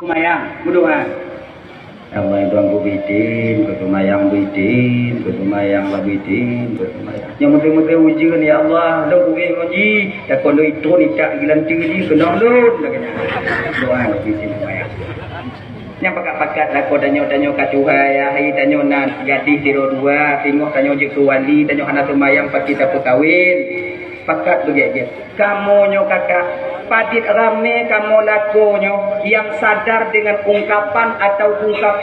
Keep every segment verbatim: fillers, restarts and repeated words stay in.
Seumayang, meudoa. Ramai tuan guru beuitin, keu seumayang beuitin, keu seumayang beuitin, keu seumayang. Nyang meuteumé-teumé ujeuen, ya Allah, lôn kureh ngon jih, takot lôn itron itak geulanteue jih keunong lôn, lagèe nyan. Doa beuitin seumayang. Nyang pakat-pakat lakoe tanyoe, tanyoe ka tuha, ya, hai tanyoe na gadih sidroe dua, teungoh tanyoe jeuet keu wali, tanyoe hana seumayang pasti tapeukawen. Pakat beugét-gét. Kamoe nyoe kakak, padit ramé kamoe lakoe nyoe nyang sadar deungon ungkapan atawa ungkap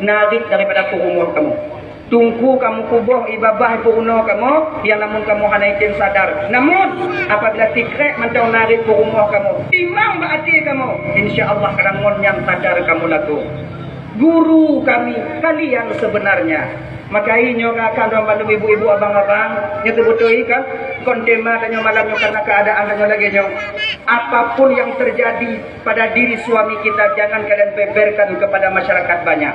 narit daripada peurumoh kamoe. Teungku kamoe kuboh i babah peurunoe kamoe, nyang namun kamoe hana item sadar. Namun, apabila sikrek mantong narit peurumoh kamoe, timang bak até kamoe, insya Allah kadang ngon nyang sadar kamoe lakoe. Guru kami, kalian sebenarnya. Maka nyoe kan, kan, bandum ibu-ibu, abang-abang, nyoe teubeutôi kan, kon tema tanyoe malam nyoe karena keadaan tanyoe lagèe nyoe. Apapun yang terjadi pada diri suami kita, jangan kalian beberkan kepada masyarakat banyak.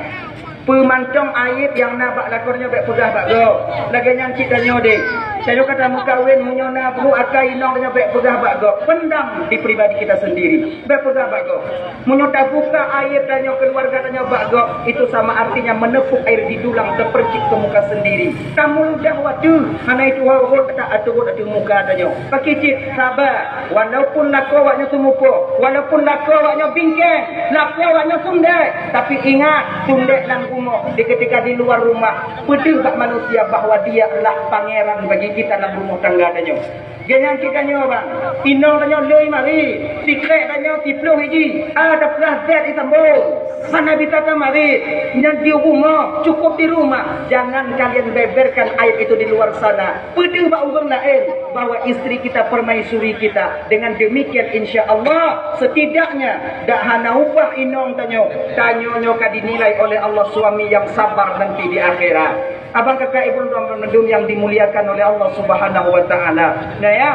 Peumantong aib nyang na bak lakoe nyoe bèk peugah bak gob. Lagèe nyan cit tanyoe deh. Tanyoe ka tameukawen, meunyoe na bru akai inong tanyoe bèk peugah bak gob. Pendam di pribadi kita sendiri. Bèk peugah bak gob. Meunyoe tabuka aib tanyoe, keuluwarga tanyoe bak gob, itu sama artinya menepuk air di dulang, teupeurcik keu muka sendiri. Tameuludah watèe hana itu hok-hok tak ateueh ateueh muka tanyoe. Pakri cit, saba. Walaupun lakoe awak nyoe teumupoh, walaupun lakoe awak nyoe bingkeng, lakoe awak nyoe sundek, tapi ingat, sundek lam rumoh, di ketika di luar rumah, peudeuh bak manusia bahwa dia adalah pangeran bagi kita lam rumoh tangga tanyoe. Lagèe nyan cit tanyoe, bang. Inong tanyoe le marit, sikrek tanyoe siplôh iji, a, tapeugah zat disambông. Hana bisa tamarit. Nyan di rumoh, cukup di rumah. Jangan kalian beberkan aib itu di luar sana. Peudeuh bak ureueng laén bahwa istri kita permaisuri kita. Dengan demikian, insya Allah, setidaknya dak hana ubah inong tanyoe. Tanyoe nyoe ka dinilai oleh Allah suami yang sabar nanti di akhirat. Abang kakak ibu dan mandum yang dimuliakan oleh Allah Subhanahu wa Taala. Nah, ya.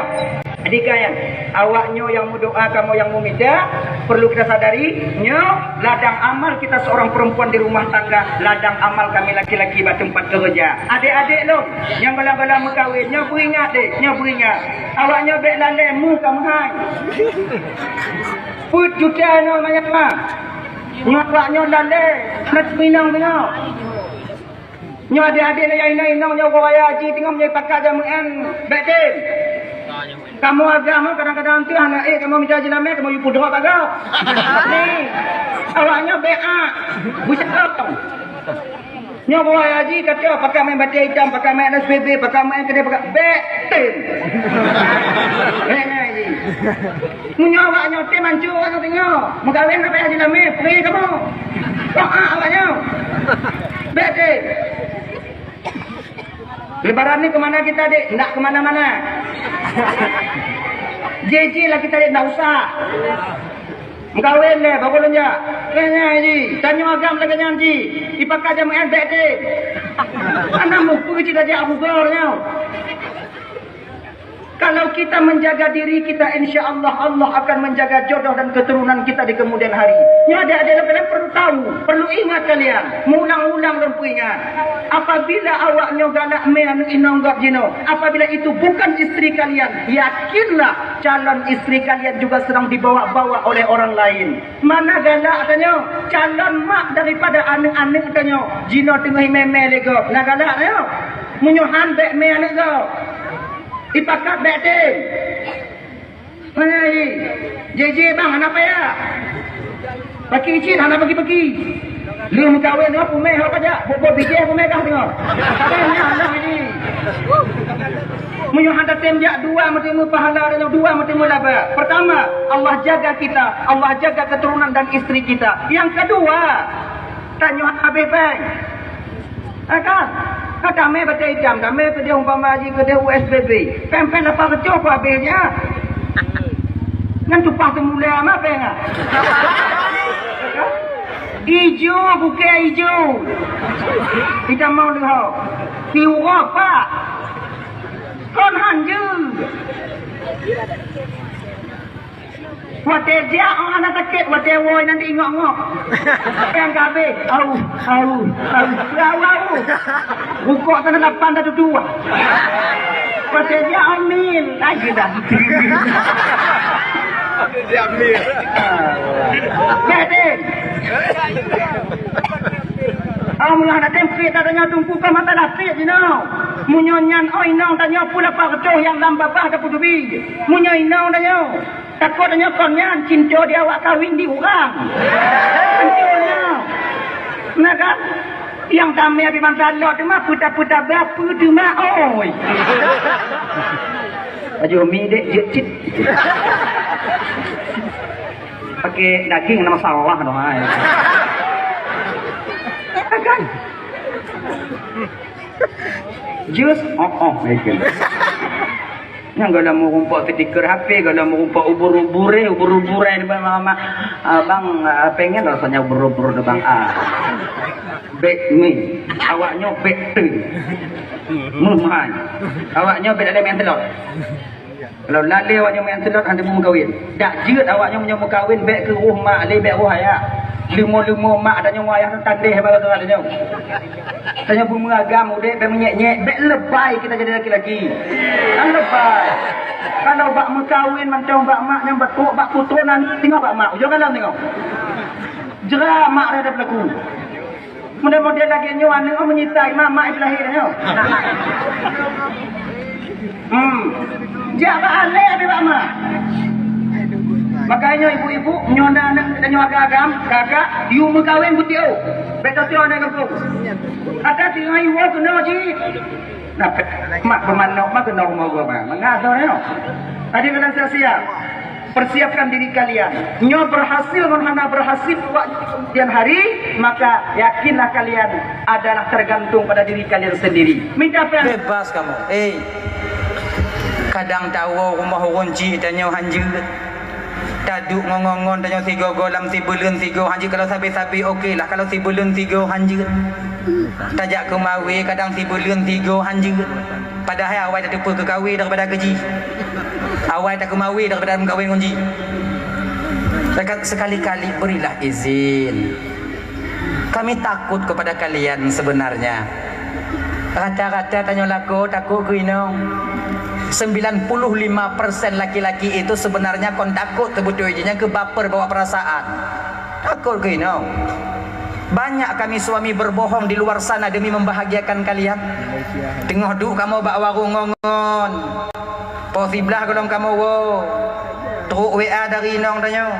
Jadi kan, awak nyoe yang meudoa, kamoe yang meumita, perlu kita sadari, nyoe ladang amal kita seorang perempuan di rumah tangga, ladang amal kami laki-laki bak tempat kerja. Adik-adik lôn, nyang gola-gola meukawen, nyoe beuingat deh, nyoe beuingat. Awak nyoe bèk lalée meuh ka meuhai. Peuet juta nyoe manyang ma. Nyoe awak nyoe lalée, na teuminong-minong. Nyoe adik-adik nyoe nyang inong-inong nyoe, guraya haji teungoh nyoe pakat jameu'en bèk tem. Kamoe agam kadang-kadang teuh hana ék kamoe mita jilamé, kamoe yue pudrop agam. Ni, awak nyoe bèk a. Bucah. Nyoe guraya haji kata pakat main batèe itam, pakat main S P B, pakat main keudè, pakat bèk tem. Bèk nyan ji. Meunyoe awak nyoe tem hancô awak nyoe teungoh. Meukawen hana payah jilamé, pri kamoe. Doa awak nyoe. Bèk tem. Lebaran ni ke mana kita, Dek? Ndak ke mana-mana. J J lah kita, Dek, ndak usah. Meukawen deh, baru lôn jak. Kayaknya ji, tanyoe agam lagèe nyan ji. Ipakat jameu'en bèk tem. Anak mupu cit tajak Abu Gor nyoe. Kalau kita menjaga diri kita, insya Allah, Allah akan menjaga jodoh dan keturunan kita di kemudian hari. Nyoe adik-adik lôn perlu tahu, perlu ingat kalian, mengulang-ulang dan peuingat. Apabila awak nyoe galak mé aneuk inong gob jinoe, apabila itu bukan istri kalian, yakinlah calon istri kalian juga sedang dibawa-bawa oleh orang lain. Mana galak tanyoe, calon mak daripada aneuk-aneuk tanyoe, jinoe teungoh imé-mé lé gob. Na galak tanyoe? Meunyoe han bèk mé aneuk gob. Ipakat bèk tem. Hai, J J bang, hana payah. Paki cit hana paki-paki. Lheuh meukawen nyoe pumé ho kajak, buet-buet bijéh pumé kah teungoh. Kan nyan lah ini. Meunyoe hana tem jak dua meuteumé pahala dan dua meuteumé laba. Pertama, Allah jaga kita, Allah jaga keturunan dan istri kita. Yang kedua, tanyoe habéh péng. Eh, kan? Kan damé batèe itam, damé keudeh umpama jih keudeh U S B B. Péng-péng lapan reutôh peuhabéh nyan. Nyan tupah teumula ma péng ah. Ijo bukée ijo. Itam mau leuho. Siuroe pak. Kon han jeuet. Watèe jak, oh, hana sakét, watèe woe nanti ingok-ngok. Nyang ka habéh, au, au, au, au, au. Rukok sana lapan satu dua. Watèe jak, oh, mil, lagi dah. Bèk tem. Alhamdulillah, na tem kriet tanyoe teungku ka mata lasek jinoe. Meunyoe nyan oi inong tanyoe pula pareutôh nyang lam babah tapeudubi. Meunyoe inong tanyoe, takot tanyoe kon nyan cinta di awak kawin di urang. Cinta nyoe. Nah kan? Nyang tamé di bansa lôn teuma puta-puta bak peue teuma oi. Baju mi dek jeuet cit. Pakai daging nama salah dong ai. Kan? Jus, oh oh, gitu. Nyang gohlom meurumpok stiker H P, gohlom meurumpok ubur-ubur, eh, ubur-ubur, eh, di bawah mak. Ah, bang, ah, pengen rasanya ubur-ubur tu, bang. Ah. Bek mi. Awaknyoe bek tu. Meuhai. Awaknyoe bek dalam yang telur. Kalau lalé awaknyoe meunan teulot, hana meukawen. Dak jeuet awaknyoe meunyoe meukawen, bèk keu roh mak lé, bèk roh ayah. Leumo-leumo mak tanyoe ngon ayah tandeh bak gata tanyoe. Tanyoe beumeuragam udép, bèk meunyèk-nyèk, bèk lebai kita jadi laki-laki. Kan lebai. Kalau bak meukawen mantong bak mak nyang beutôk, bak putroe nan, tengok bak mak. Ujoe kalon tengok. Jera mak dah ada pelaku. Model-model lagèe nyoe aneuk meunyitai mak, mak iblahé nyoe. Hmm. Jak bak alèh abéh bak mak. Makajih nyoe ibu-ibu, nyoe na aneuk tanyoe agam-agam, kakak, yue meukawen beutôi. Bèk teuteun aneuk gampông. Ada tinggai woe keunoe jih. Nah, mak peumanok mah keunoe rumoh gua mah. Mangat soe nyoe. Tadi kalian siap-siap. Persiapkan diri kalian. Nyoe berhasil ngon hana berhasil buat kemudian hari, maka yakinlah kalian adalah tergantung pada diri kalian sendiri. Minta pe- Bebas kamoe. Eh, kadang tawoe rumoh ureueng chik tanyoe hanjeuet. Taduek ngon-ngon tanyoe sigoe-goe lam sibuleuen sigoe hanjeuet. Kalau sabe-sabe oke lah, kalau sibuleuen sigoe hanjeuet. Tajak keumawe kadang sibuleuen sigoe hanjeuet. Padahai awai tateupeue keu kawe daripada keu jih. Awai takeumawe daripada meukawen ngon jih. Seka-, sekali-kali berilah izin. Kami takut kepada kalian sebenarnya. Rata-rata tanyoe lakoe takot keu inong. Sembilan puluh lima persen laki-laki itu sebenarnya kon takot teubeutôi jih, nyang keu baper bawa perasaan. Takot keu inong. Banyak kami suami berbohong di luar sana demi membahagiakan kalian. Teungoh duek kamoe bak warong ngon-ngon. Poh siblaih gohlom kamoe woe. Trok W A dari inong tanyoe.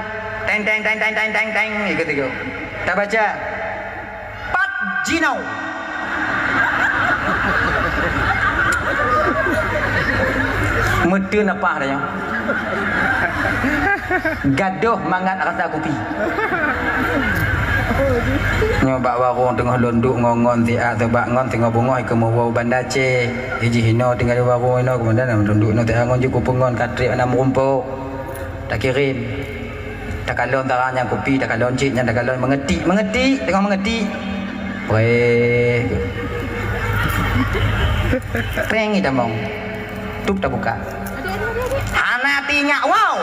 Teng, teng, teng, teng, teng, teng, teng. Ikut, ikut. Tabaca. Pat jinoe. Meuteun apah tanyoe. Gadoh mangat rasa kupi. Nyoe bak warong teungoh lôn duek ngon-ngon siat, teubak ngon teungoh beungoh keu meuwoe Banda Aceh. Ijih inoe tinggai di warong inoe, keumandan lôn duek inoe siat ngon jih kupeue ngon ka trép hana meurumpok. Takirém. Takalon tarang nyang kupi, takalon cit nyan, takalon meungeutik, meungeutik, teungoh meungeutik. Preh. Preng itamong. Tup tabuka. Hana tinyak, wow.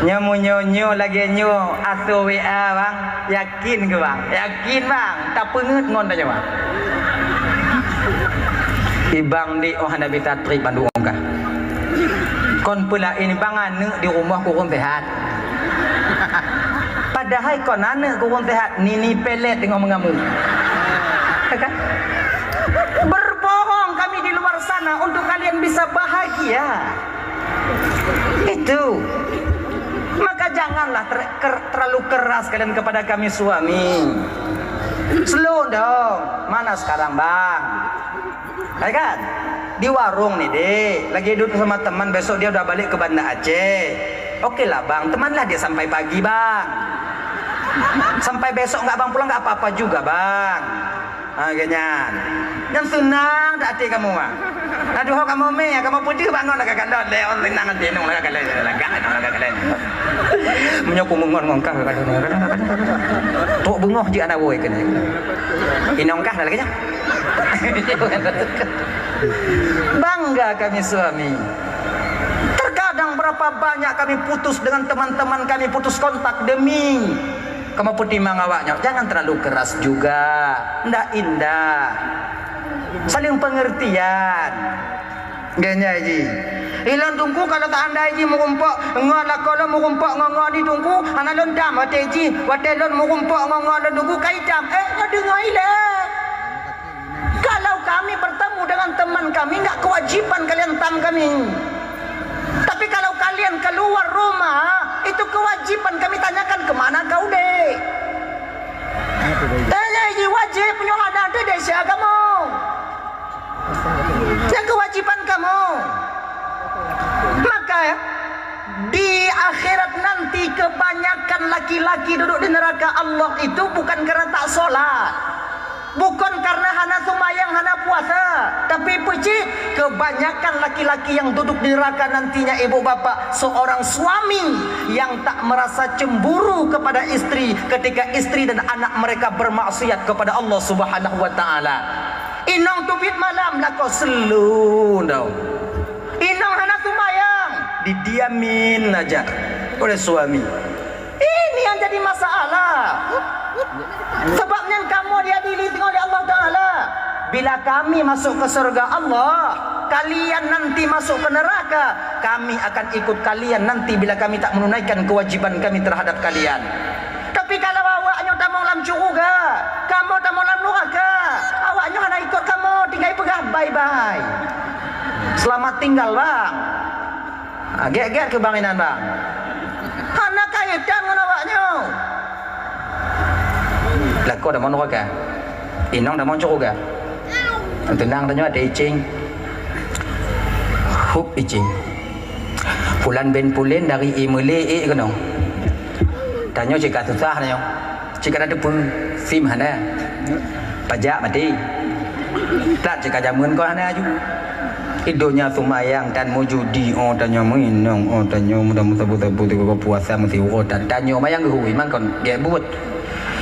Nyoe meunyoe nyoe lagèe nyoe asoe W A bang, yakin keu bang? Yakin bang, tapeungeut ngon tanyoe bang. Ibang di oh hana bisa trép bandum ongkah. Kon peulaén bang aneuk di rumoh kureueng sehat. Padahai kon aneuk kureueng sehat, nini pelet teungoh meungamuk. Kan? Berbohong kami di luar sana untuk kalian bisa bahagia. Itu. Maka janganlah ter-, ker-, terlalu keras kalian kepada kami suami. Slow dong. Mana sekarang, Bang? Ya kan? Di warung nih, Dek. Lagi duduk sama teman, besok dia udah balik ke Banda Aceh. Oke lah, Bang. Temanlah dia sampai pagi, Bang. Sampai besok nggak Abang pulang, nggak apa-apa juga, Bang. Ha, geuh nyan. Nyan seunang that até kamoe, ah. Nah, duho kamoe mé, kamoe peudeuh bangon lagak galon, lé on seunang até nong lagak galon, lagak nong lagak galon. Meunyoe ku meungon ngon kah, trok beungoh jeuet hana woe keunoe. Inong kah lagèe nyan. Bangga kami suami. Terkadang berapa banyak kami putus dengan teman-teman kami, putus kontak demi kamoe peutimang awaknyoe, jangan terlalu keras juga. Ndak indah. Saling pengertian. Geuh nyan jih. Ilôn Teungku, kalau seandai jih meurumpok ngon lakoe lôn, meurumpok ngon, ngon di Teungku, hana lôn dam watée jih, watée lôn meurumpok ngon, ngon lôn Teungku ka idam. Eh, nyoe deungoe ilée. Kalau kami bertemu dengan teman kami, enggak kewajiban kalian tam kami. Tapi kalau kalian keluar rumah, itu kewajiban kami tanyakan kemana kau dek. Tanya ini wajib nyoe hana ada desa kamu. Yang kewajiban kamu. Maka di akhirat nanti kebanyakan laki-laki duduk di neraka Allah itu bukan karena tak sholat. Bukan karena hana sumayang, hana puasa, tapi peucit kebanyakan laki-laki yang duduk di neraka nantinya, ibu bapak, seorang suami yang tak merasa cemburu kepada istri ketika istri dan anak mereka bermaksiat kepada Allah Subhanahu wa taala. Inong teubiet malam lakoe seuleu tau. Inong hana sumayang, didiamin aja oleh suami. Ini yang jadi masalah. Sebab nyan kamoe diadili singoh lé Allah Taala. Bila kami masuk ke surga Allah, kalian nanti masuk ke neraka, kami akan ikut kalian nanti bila kami tak menunaikan kewajiban kami terhadap kalian. Tapi kalau awak nyoe tamong lam syeuruga, kamoe tamong lam nuraka, awak nyoe hana ikut kamoe, tinggai peugah bye-bye. Selamat tinggal, Bang. Ha, gét-gét keu bang inan bang. Hana kaitan ngon awak nyoe. Lakoe tamong nuraka. Inong tamong syeuruga. Teunang tanyoe até icing. Hup icing. Pulan bin Pulen dari Imeulee ék keunoe. Tanyoe cit ka susah tanyoe. Cit ka na teupeue, sim hana. Pajak maté. Plat cit ka jameun kon hana aju. Di donya seumayang tan meujudi, oh tanyoe meuinong, oh tanyoe mudah meusabu-sabu sigoe puasa meusiuroe tan. Tanyoe mayang geuhui mangkon gét buet.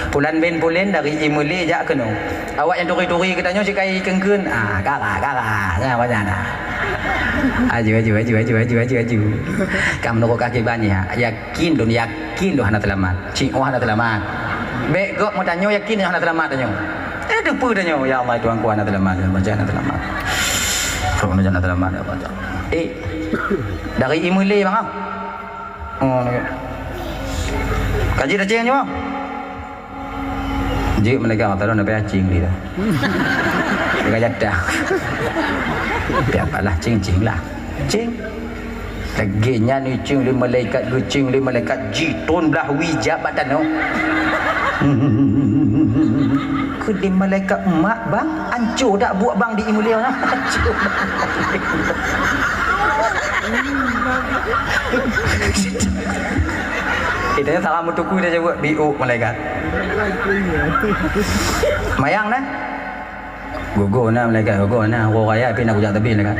Pulan bin Pulen dari Imeulee jak keunoe. Awak nyang turi-turi geutanyoe cit ka ikeun-keun. Ah, kara, kara. Nyan awak nyan. Aju, aju, aju. Ka meunurot kaki banyak. Ya, Yakin lôn, yakin lôn hana seulamat. Cit, oh, hana seulamat. Bék gob meutanyoe yakin nyoe hana seulamat tanyoe. Eh, teupeue tanyoe, "Ya Allah, Tuhanku, hana seulamat, hana seulamat, hana seulamat." Roh nyoe hana seulamat, hana seulamat. Eh, dari Imeulee, bang, ah. Oh, ni. Kaji dah ceng nyoe, bang. Jeuet malaikat mata lôn, tapi acing dia. Dekat jadah. Tapi apalah, cing-cing lah. Cing. Lagèe nyan cing lé malaikat, geucing lé malaikat, jitron blah wie jak bak tanoh. Keu lé malaikat mak bang, anco dak buet bang di Imeulee nyan. Anco. Kita nyan salah meutuku dah jaweueb biuk malaikat. Mayang nah. Gogo na malaikat, gogo na. Uroe raya pih na kujak teubiet malaikat.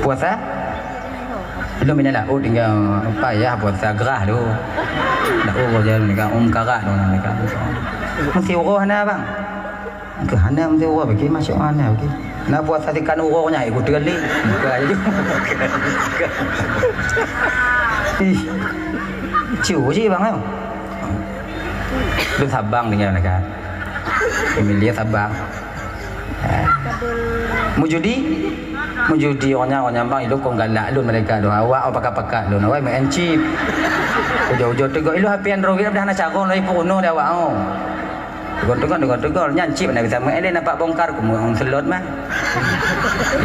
Puasa? Belum, ini lah. Oh, tinggal payah puasa gerah tu. Dah uroe je malaikat, um karat tu malaikat. Meusiuroe hana bang. Keu hana meusiuroe bagi masuk mana bagi. Na puasa tikan uroe nya ikut teuli. Buka je. Ih. Cu ji bang, ayo. Lôn sabang tinggai malaikat. Emilia sabang. Eh. Meujudi? Meujudi awak nyan, awak nyan bang, ilôn kon galak lôn malaikat lôn. Awak, awak pakat-pakat lôn. Awak main chip. Ujoe-ujoe teugok, ilôn H P Android dah hana carông lagi peurunoe di awak, oh. Teugok-teugok, teugok-teugok. Nyan chip hana bisa main lé, nampak bongkar, kumeuong selot mah.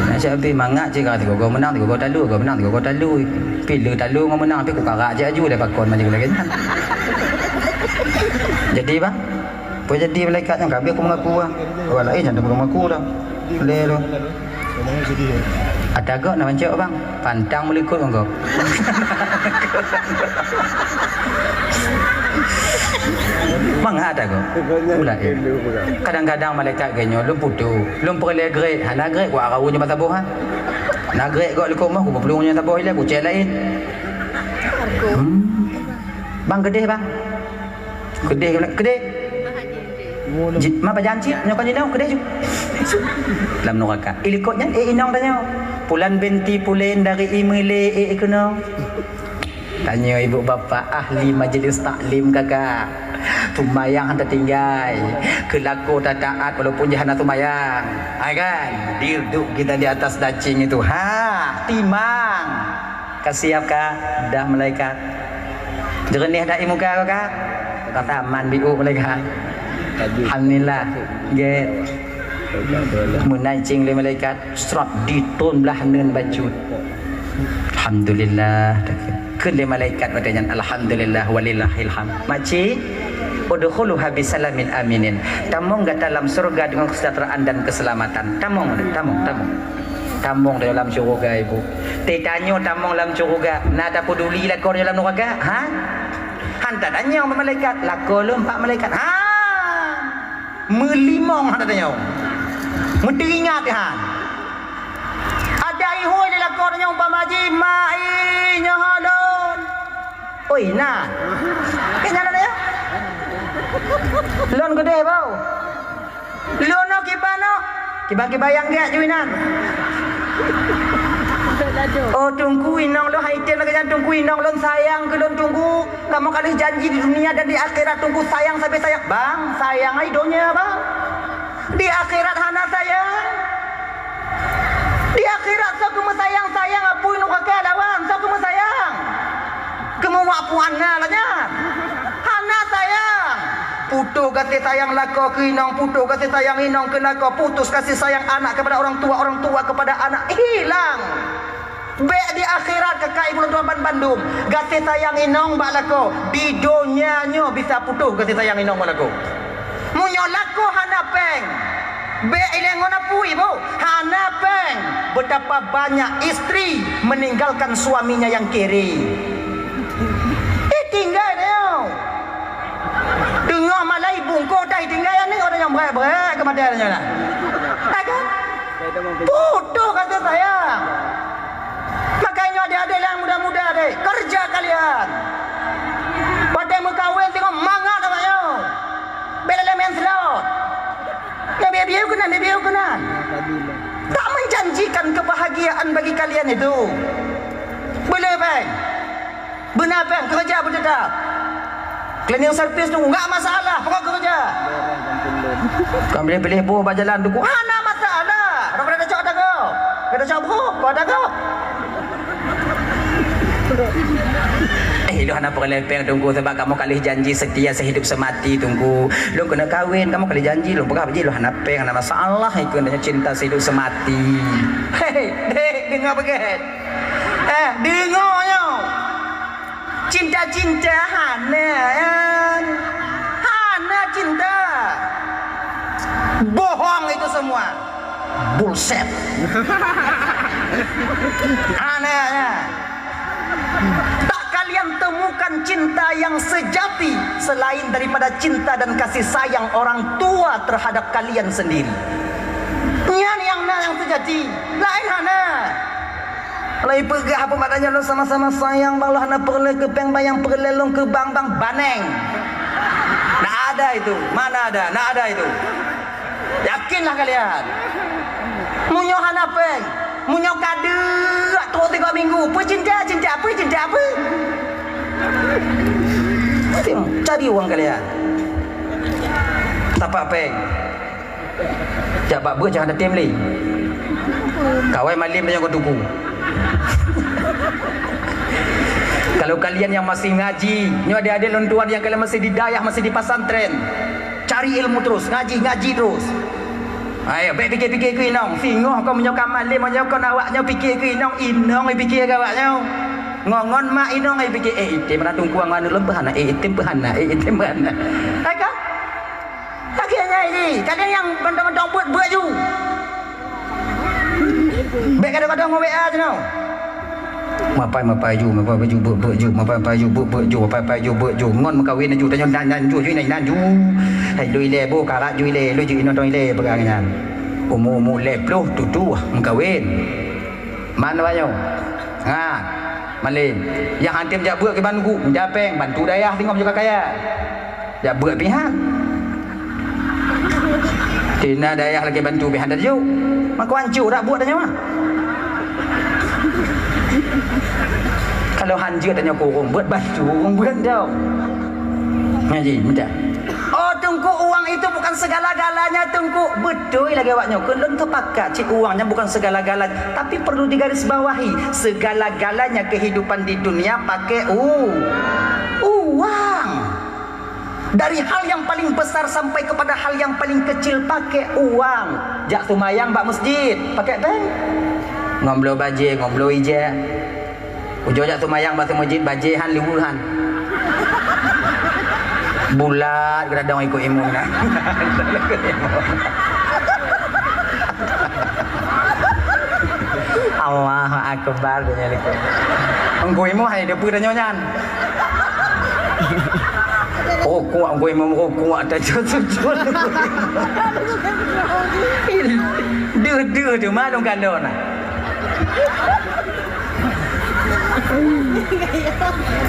Nah, siap pi mangat cit ka tiga go menang, tiga go talu, go menang, tiga go talu. Pi le talu ngon menang, pi ku karak cit aju dah pakon macam lagèe nyan. Jadi bang, apa jadi malaikat nyan ka habéh ku mengaku ah. Awak laén nyan dah mengaku dah. Lé tu. Ata gok na mancok bang, pantang meulikot ngon gok. Mangat ata gok. Ulah eh. Kadang-kadang malaikat geuh nyoe lôn putu. Lôn peureulèe grade, hana grade, ku arau nyoe mata boh, ha. Na grade gok likot moh, ku peuplueng nyoe mata boh ilèe, ku cek laén. Hmm. Bang keudeh, bang. Keudeh, keudeh. Ji-, ma pajan cit, nyoe kon jinoe, keudeh ju. Lam nuraka. Eh, likot nyan, eh, inong tanyoe. Pulan binti Pulen dari Imeulee, eh, keunoe. Tanyoe ibu bapak ahli majelis taklim kakak. Seumayang hana tinggai, keu lakoe tataat walaupun jih hana seumayang. Ha kan? Diduek kita di atas dacing itu. Ha, timang. Ka siap ka? Dah malaikat. Jeureuneh dak ié muka kah? Ka taman biôk malaikat. Alhamdulillah. Gét. Meunan cing lé malaikat, srot ditôn blah neuen bacut. Alhamdulillah. Kheun lé malaikat watée nyan, "Alhamdulillah walillahil hamd." Maci, "Udkhuluha bisalamin aminin." Tamong gata lam syeuruga deungon keuseujahteuraan dan keuseulamatan. Tamong, tamong, tamong. Tamong di lam syeuruga, Ibu. Teutanyoe tamong lam syeuruga, na tapeuduli lakoe lam nuraka? Ha? Han tatanyong bak malaikat, lakoe lôn bak malaikat. Ha! Meulimong hana tanyoe. Meuteuingat ha. Ada ihôi lé lakoe tanyoe umpama jih, "Mak, i, nyoe lôn." Oi, na. Kan nyan ada ya? Lôn geudeh bau. Lôn no kiban no. Kiban-kiban nyang gét ju inan. Oh, Teungku, inong lôn hai tem lagée nyan, Teungku, inong lôn sayang keu lôn, Teungku. Kamoe ka lheueh janji di dunia dan di akhirat, Teungku, sayang sabe sayang. Bang, sayang ai donya, bang. Di akhirat hana sayang. Di akhirat soe keumeusayang-sayang apui nuraka lawan soe keumeusayang. Keumeuwak puan na lagée nyan. Hana sayang. Putus gaséh sayang lakoe keu inong, putus gaséh sayang inong keu lakoe, putus kasih sayang anak kepada orang tua, orang tua kepada anak, hilang. Bék di akhirat, kakak ibu lôn tuan ban bandum, gaséh sayang inong bak lakoe, di donya nyoe bisa putôh gaséh sayang inong bak lakoe. Meunyoe lakoe hana péng, bék ilée ngon apui, Bu, hana péng. Betapa banyak istri meninggalkan suaminya yang kere. Ih, tinggai nyoe. Teungoh malai bungkôh dah tinggai aneuk, ada nyang brek-brek keu maté nyoe nah. Hai kan? Putôh gaséh sayang. Makanya adik-adik yang muda-muda deh, kerja kalian. Watée meukawen tengok mangat awak nyoe. Bék lé main slot. Nyang bieu-bieu keunan, bieu-bieu keunan. Tak menjanjikan kebahagiaan bagi kalian itu. Boleh, Bang? Beuna péng, keureuja beuteutap. Cleaning service tu enggak masalah, pokok keureuja. Ka piléh-piléh boh bak jalan tu, hana masalah. Rot ka tacok dagoe. Ka tacok boh, ka dagoe. Eh, lôn hana peureulée péng, Teungku, sabab kamoe ka lheueh janji setia sehidup semati, Teungku. Lôn keuneuk kawen, kamoe ka lheueh janji, lôn peugah bak jih lôn hana péng, hana masalah, ikeu cinta sehidup semati. Hei, dek, deungoe beugét. Eh, deungoe nyoe. Cinta-cinta hana, kan? Hana cinta. Bohong itu semua. Bullshit. Hana, ya. Tak kalian temukan cinta yang sejati selain daripada cinta dan kasih sayang orang tua terhadap kalian sendiri. Nyan nyang na nyang sejati. Laén hana. Lagi peugah apa maknanya lôn sama-sama sayang bang, lôn hana peureulée keu péng bang, nyang peureulée lôn keu bang, bang baneng. Nak ada itu, mana ada, nak ada itu. Yakinlah kalian. Meunyoe hana péng, meunyoe ka deuk trok tiga minggu, peucinta, cinta apa, cinta apa? Cari uang kalian. Tapak péng. Jak bak beuet jangan tatem lé. Kawai malem nyang kau tuku. Kalau kalian yang masih ngaji, nyoe adik-adik lôn tuan yang kalian masih di dayah, masih di pesantren, cari ilmu terus, ngaji, ngaji terus. Ayo, bék pikir-pikir keu inong. Singoh kau meunyoe ka malem, meunyoe kau awak nyoe pikir keu inong, inong pikir keu awak nyoe. Ngon, ngon mak inong ai pikir, eh, item na tungkuang anu lom peuhana, eh, item peuhana, eh, item peuhana. Hai ka? Lagée nyan jih, kadang nyang mantong-mantong beuet-beuet ju. Bék kadang-kadang ngon W A jinoe. Mapai-mapai ju, mapai-mapai ju, beuet-beuet ju, mapai-mapai ju, beuet-beuet ju, mapai-mapai ju, beuet ju. Ngon meukawen ju, tanyoe nan, nan ju, ju, nan, nan ju. Hai, lôn ilée boh, karat ju ilée, lôn ju inoe tong ilée peugah nyan. Umu-umu lhée ploh tutoh meukawen. Man awak nyoe. Ha, malem. Nyang han tem jak beuet kiban guk, mita péng, bantu dayah singoh meunyoe ka kaya. Jak beuet pih han. Tina dayah lagée bantu pih han tajok. Mako hanco dak beuet tanyoe. Kalau han jeuet tanyoe keu ureuëng beuet, bantu ureuëng beuet dong. Ngaji, mudah. Oh, Teungku, uang itu bukan segala-galanya, Teungku. Beutôi lagée awak nyoe. Keu lôn teupakat cit uang nyan bukan segala-galanya, tapi perlu digarisbawahi, segala-galanya kehidupan di dunia pakai u-, uang. Dari hal yang paling besar sampai kepada hal yang paling kecil pakai uang. Jak seumayang bak masjid, pakai péng. Ngon bloe bajée, ngon bloe ijée. Ujoe jak seumayang bak seumeujid, bajée han, liweue han. Bulat geuradong ikot imum na. Allahu Akbar, geunya likot. Engkau imum hai depan tanyoe nyan. Rukuk, engkau imum rukuk, tajud sujud. Deuh-deuh tu malu kan dah.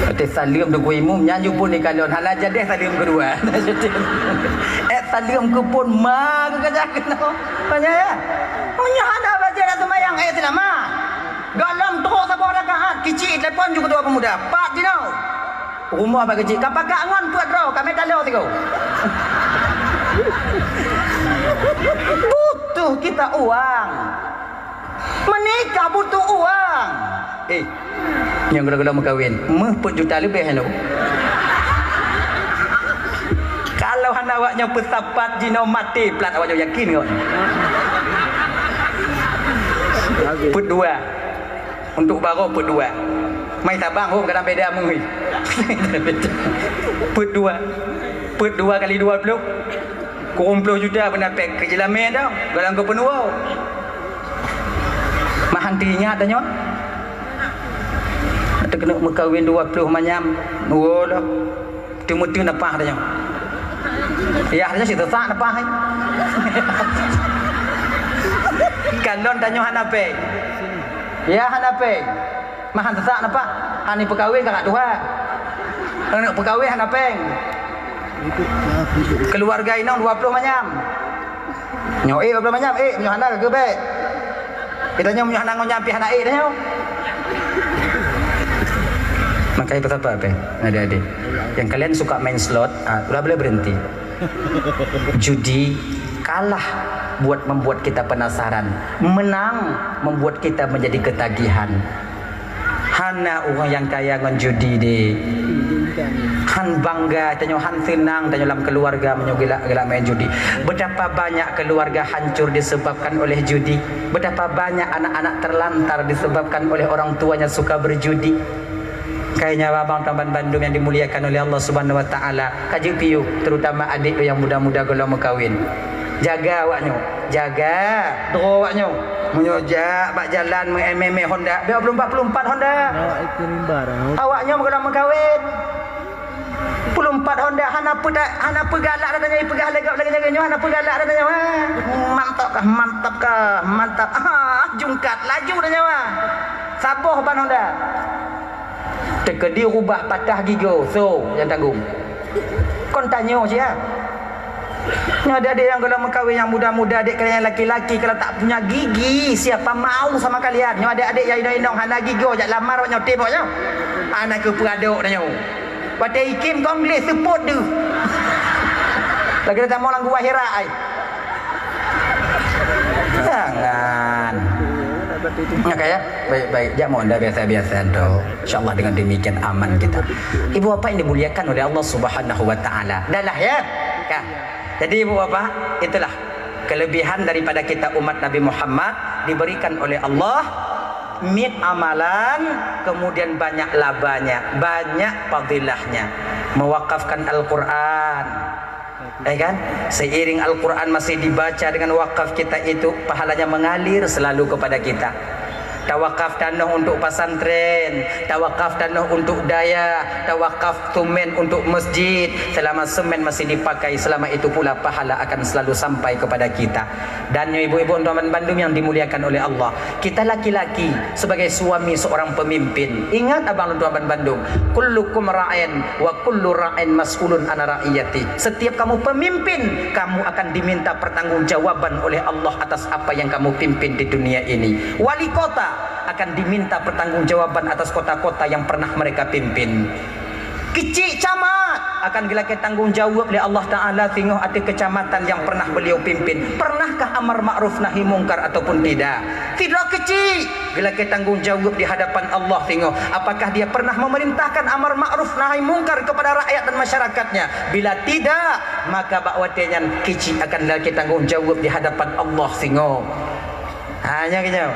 Watée saleuem teungku imum, nyan jipeubuet kalon, hana jadeh saleuem keudua. Eh, saleuem keuphon ma keukeujah keunoe. Tanya ya? Oh, nyan hana baca dak seumayang, eh, seulama. Gohlom trok saboh rakaat, kicik telepon ju keudua pemuda. Pat jinoe. Rumoh bak kicik, ka pakat ngon peuet droe, ka meutalô sigoe. Butuh kita uang. Menikah butuh uang. Eh, nyang gula-gula meukawen, meuh peuet juta leubeh nyoe. Kalau hana awak nyoe peusapat jinoe maté plat awak nyoe yakin ngon. Peuet dua. Untuk baroe peuet dua. Mai tabang hom kadang beda meuh. Peuet dua. Peuet dua kali dua puluh. Kureueng ploh juta beuna péng keu jeulamé dah, gohlom geupeunuwoe. Mahan teuingat tanyoe. Teukeunok meukawen dua ploh manyam, nuwoe loh. Teumeuteuh napah tanyoe. Yah tanyoe siteusat napah hai. Kalon tanyoe hana péng. Yah hana péng. Mahan teusat napah. Hani peukawen kakak tuha. Aneuk peukawen hana péng. Keuluwarga inong dua ploh manyam. Nyoe ék dua ploh manyam, ék meunyoe hana ka geubék. Kita nyoe meunyoe hana ngon nyan pih hana ék dah nyoe. Makanya peusapa péng, adik-adik. Yang kalian suka main slot, ah, udah boleh berhenti. Judi kalah buat membuat kita penasaran, menang membuat kita menjadi ketagihan. Hana ureuëng nyang kaya ngon judi deh. Han bangga tanyoe, han seunang tanyoe lam keuluwarga meunyoe geulak, geulak main judi. Betapa banyak keuluwarga hancur disebabkan oleh judi. Betapa banyak anak-anak terlantar disebabkan oleh orang tuanya suka berjudi. Kayaknya abang tuan bandum yang dimuliakan oleh Allah Subhanahu wa Taala, ka jeuet piôh, terutama adik yang muda-muda gohlom meukawen. Jaga awak nyoe, jaga droe awak nyoe. Meunyoe jak bak jalan meu-M M Honda, bèk peuet ploh empat, peuet ploh empat Honda. Awak nyoe gohlom meukawen. Peuet ploh empat Honda hana peuda-, hana peugalak dah tanyoe, peugah lagak lagak nyoe hana peugalak dah tanyoe. Ha. Mantap kah, mantap kah, mantap. Ah, jungkat laju dah nyoe. Saboh ban Honda. Teukeudi rubah patah gigoe, so nyang tanggong. Kon tanyoe sia. Nyoe adik-adik nyang gohlom meukawen nyang muda-muda, adik kalian nyang laki-laki kalau tak punya gigi, siapa mau sama kalian? Nyoe adik-adik nyang inong-inong hana gigoe, jak lamar awak nyoe, teuh awak nyoe. Hana keu peuadok tanyoe. Watèe ikim kong gleh seupôt deuh. Lagèe tamong lam gua hira ai. Jangan. Maka ya, baik-baik. Jak mon dah biasa-biasa tu. InsyaAllah dengan demikian aman kita. Ibu bapak yang dimuliakan oleh Allah Subhanahu wa Ta'ala. Dah lah ya. Kan? Jadi ibu bapak, itulah kelebihan daripada kita umat Nabi Muhammad diberikan oleh Allah. Miet amalan, kemudian banyak labanya, banyak fadilahnya. Mewakafkan Al-Quran, ya kan? Seiring Al-Quran masih dibaca dengan wakaf kita itu, pahalanya mengalir selalu kepada kita. Tawakaf tanoh untuk pesantren, tawakaf tanoh untuk dayah, tawakaf semen untuk masjid. Selama semen masih dipakai, selama itu pula pahala akan selalu sampai kepada kita. Dan nyoe ibu-ibu dan teman bandum yang dimuliakan oleh Allah, kita laki-laki sebagai suami seorang pemimpin, ingat abang dan teman bandum, kullukum ra'in wa kullu ra'in mas'ulun an ra'iyati. Setiap kamu pemimpin, kamu akan diminta pertanggungjawaban oleh Allah atas apa yang kamu pimpin di dunia ini. Wali kota akan diminta pertanggungjawaban atas kota-kota yang pernah mereka pimpin. Kecik camat Akan geulakée tanggong jaweueb lé Allah Ta'ala singoh ateueh keucamatan nyang pernah beliau pimpin. Pernahkah amar ma'ruf nahi mungkar ataupun tidak? Sidroe keuchik geulakée tanggong jaweueb di hadapan Allah singoh. Apakah dia pernah memerintahkan amar ma'ruf nahi mungkar kepada rakyat dan masyarakatnya? Bila tidak, maka bak watée nyan keuchik akan geulakée tanggong jaweueb di hadapan Allah singoh. Ha, nyan keuh nyoe.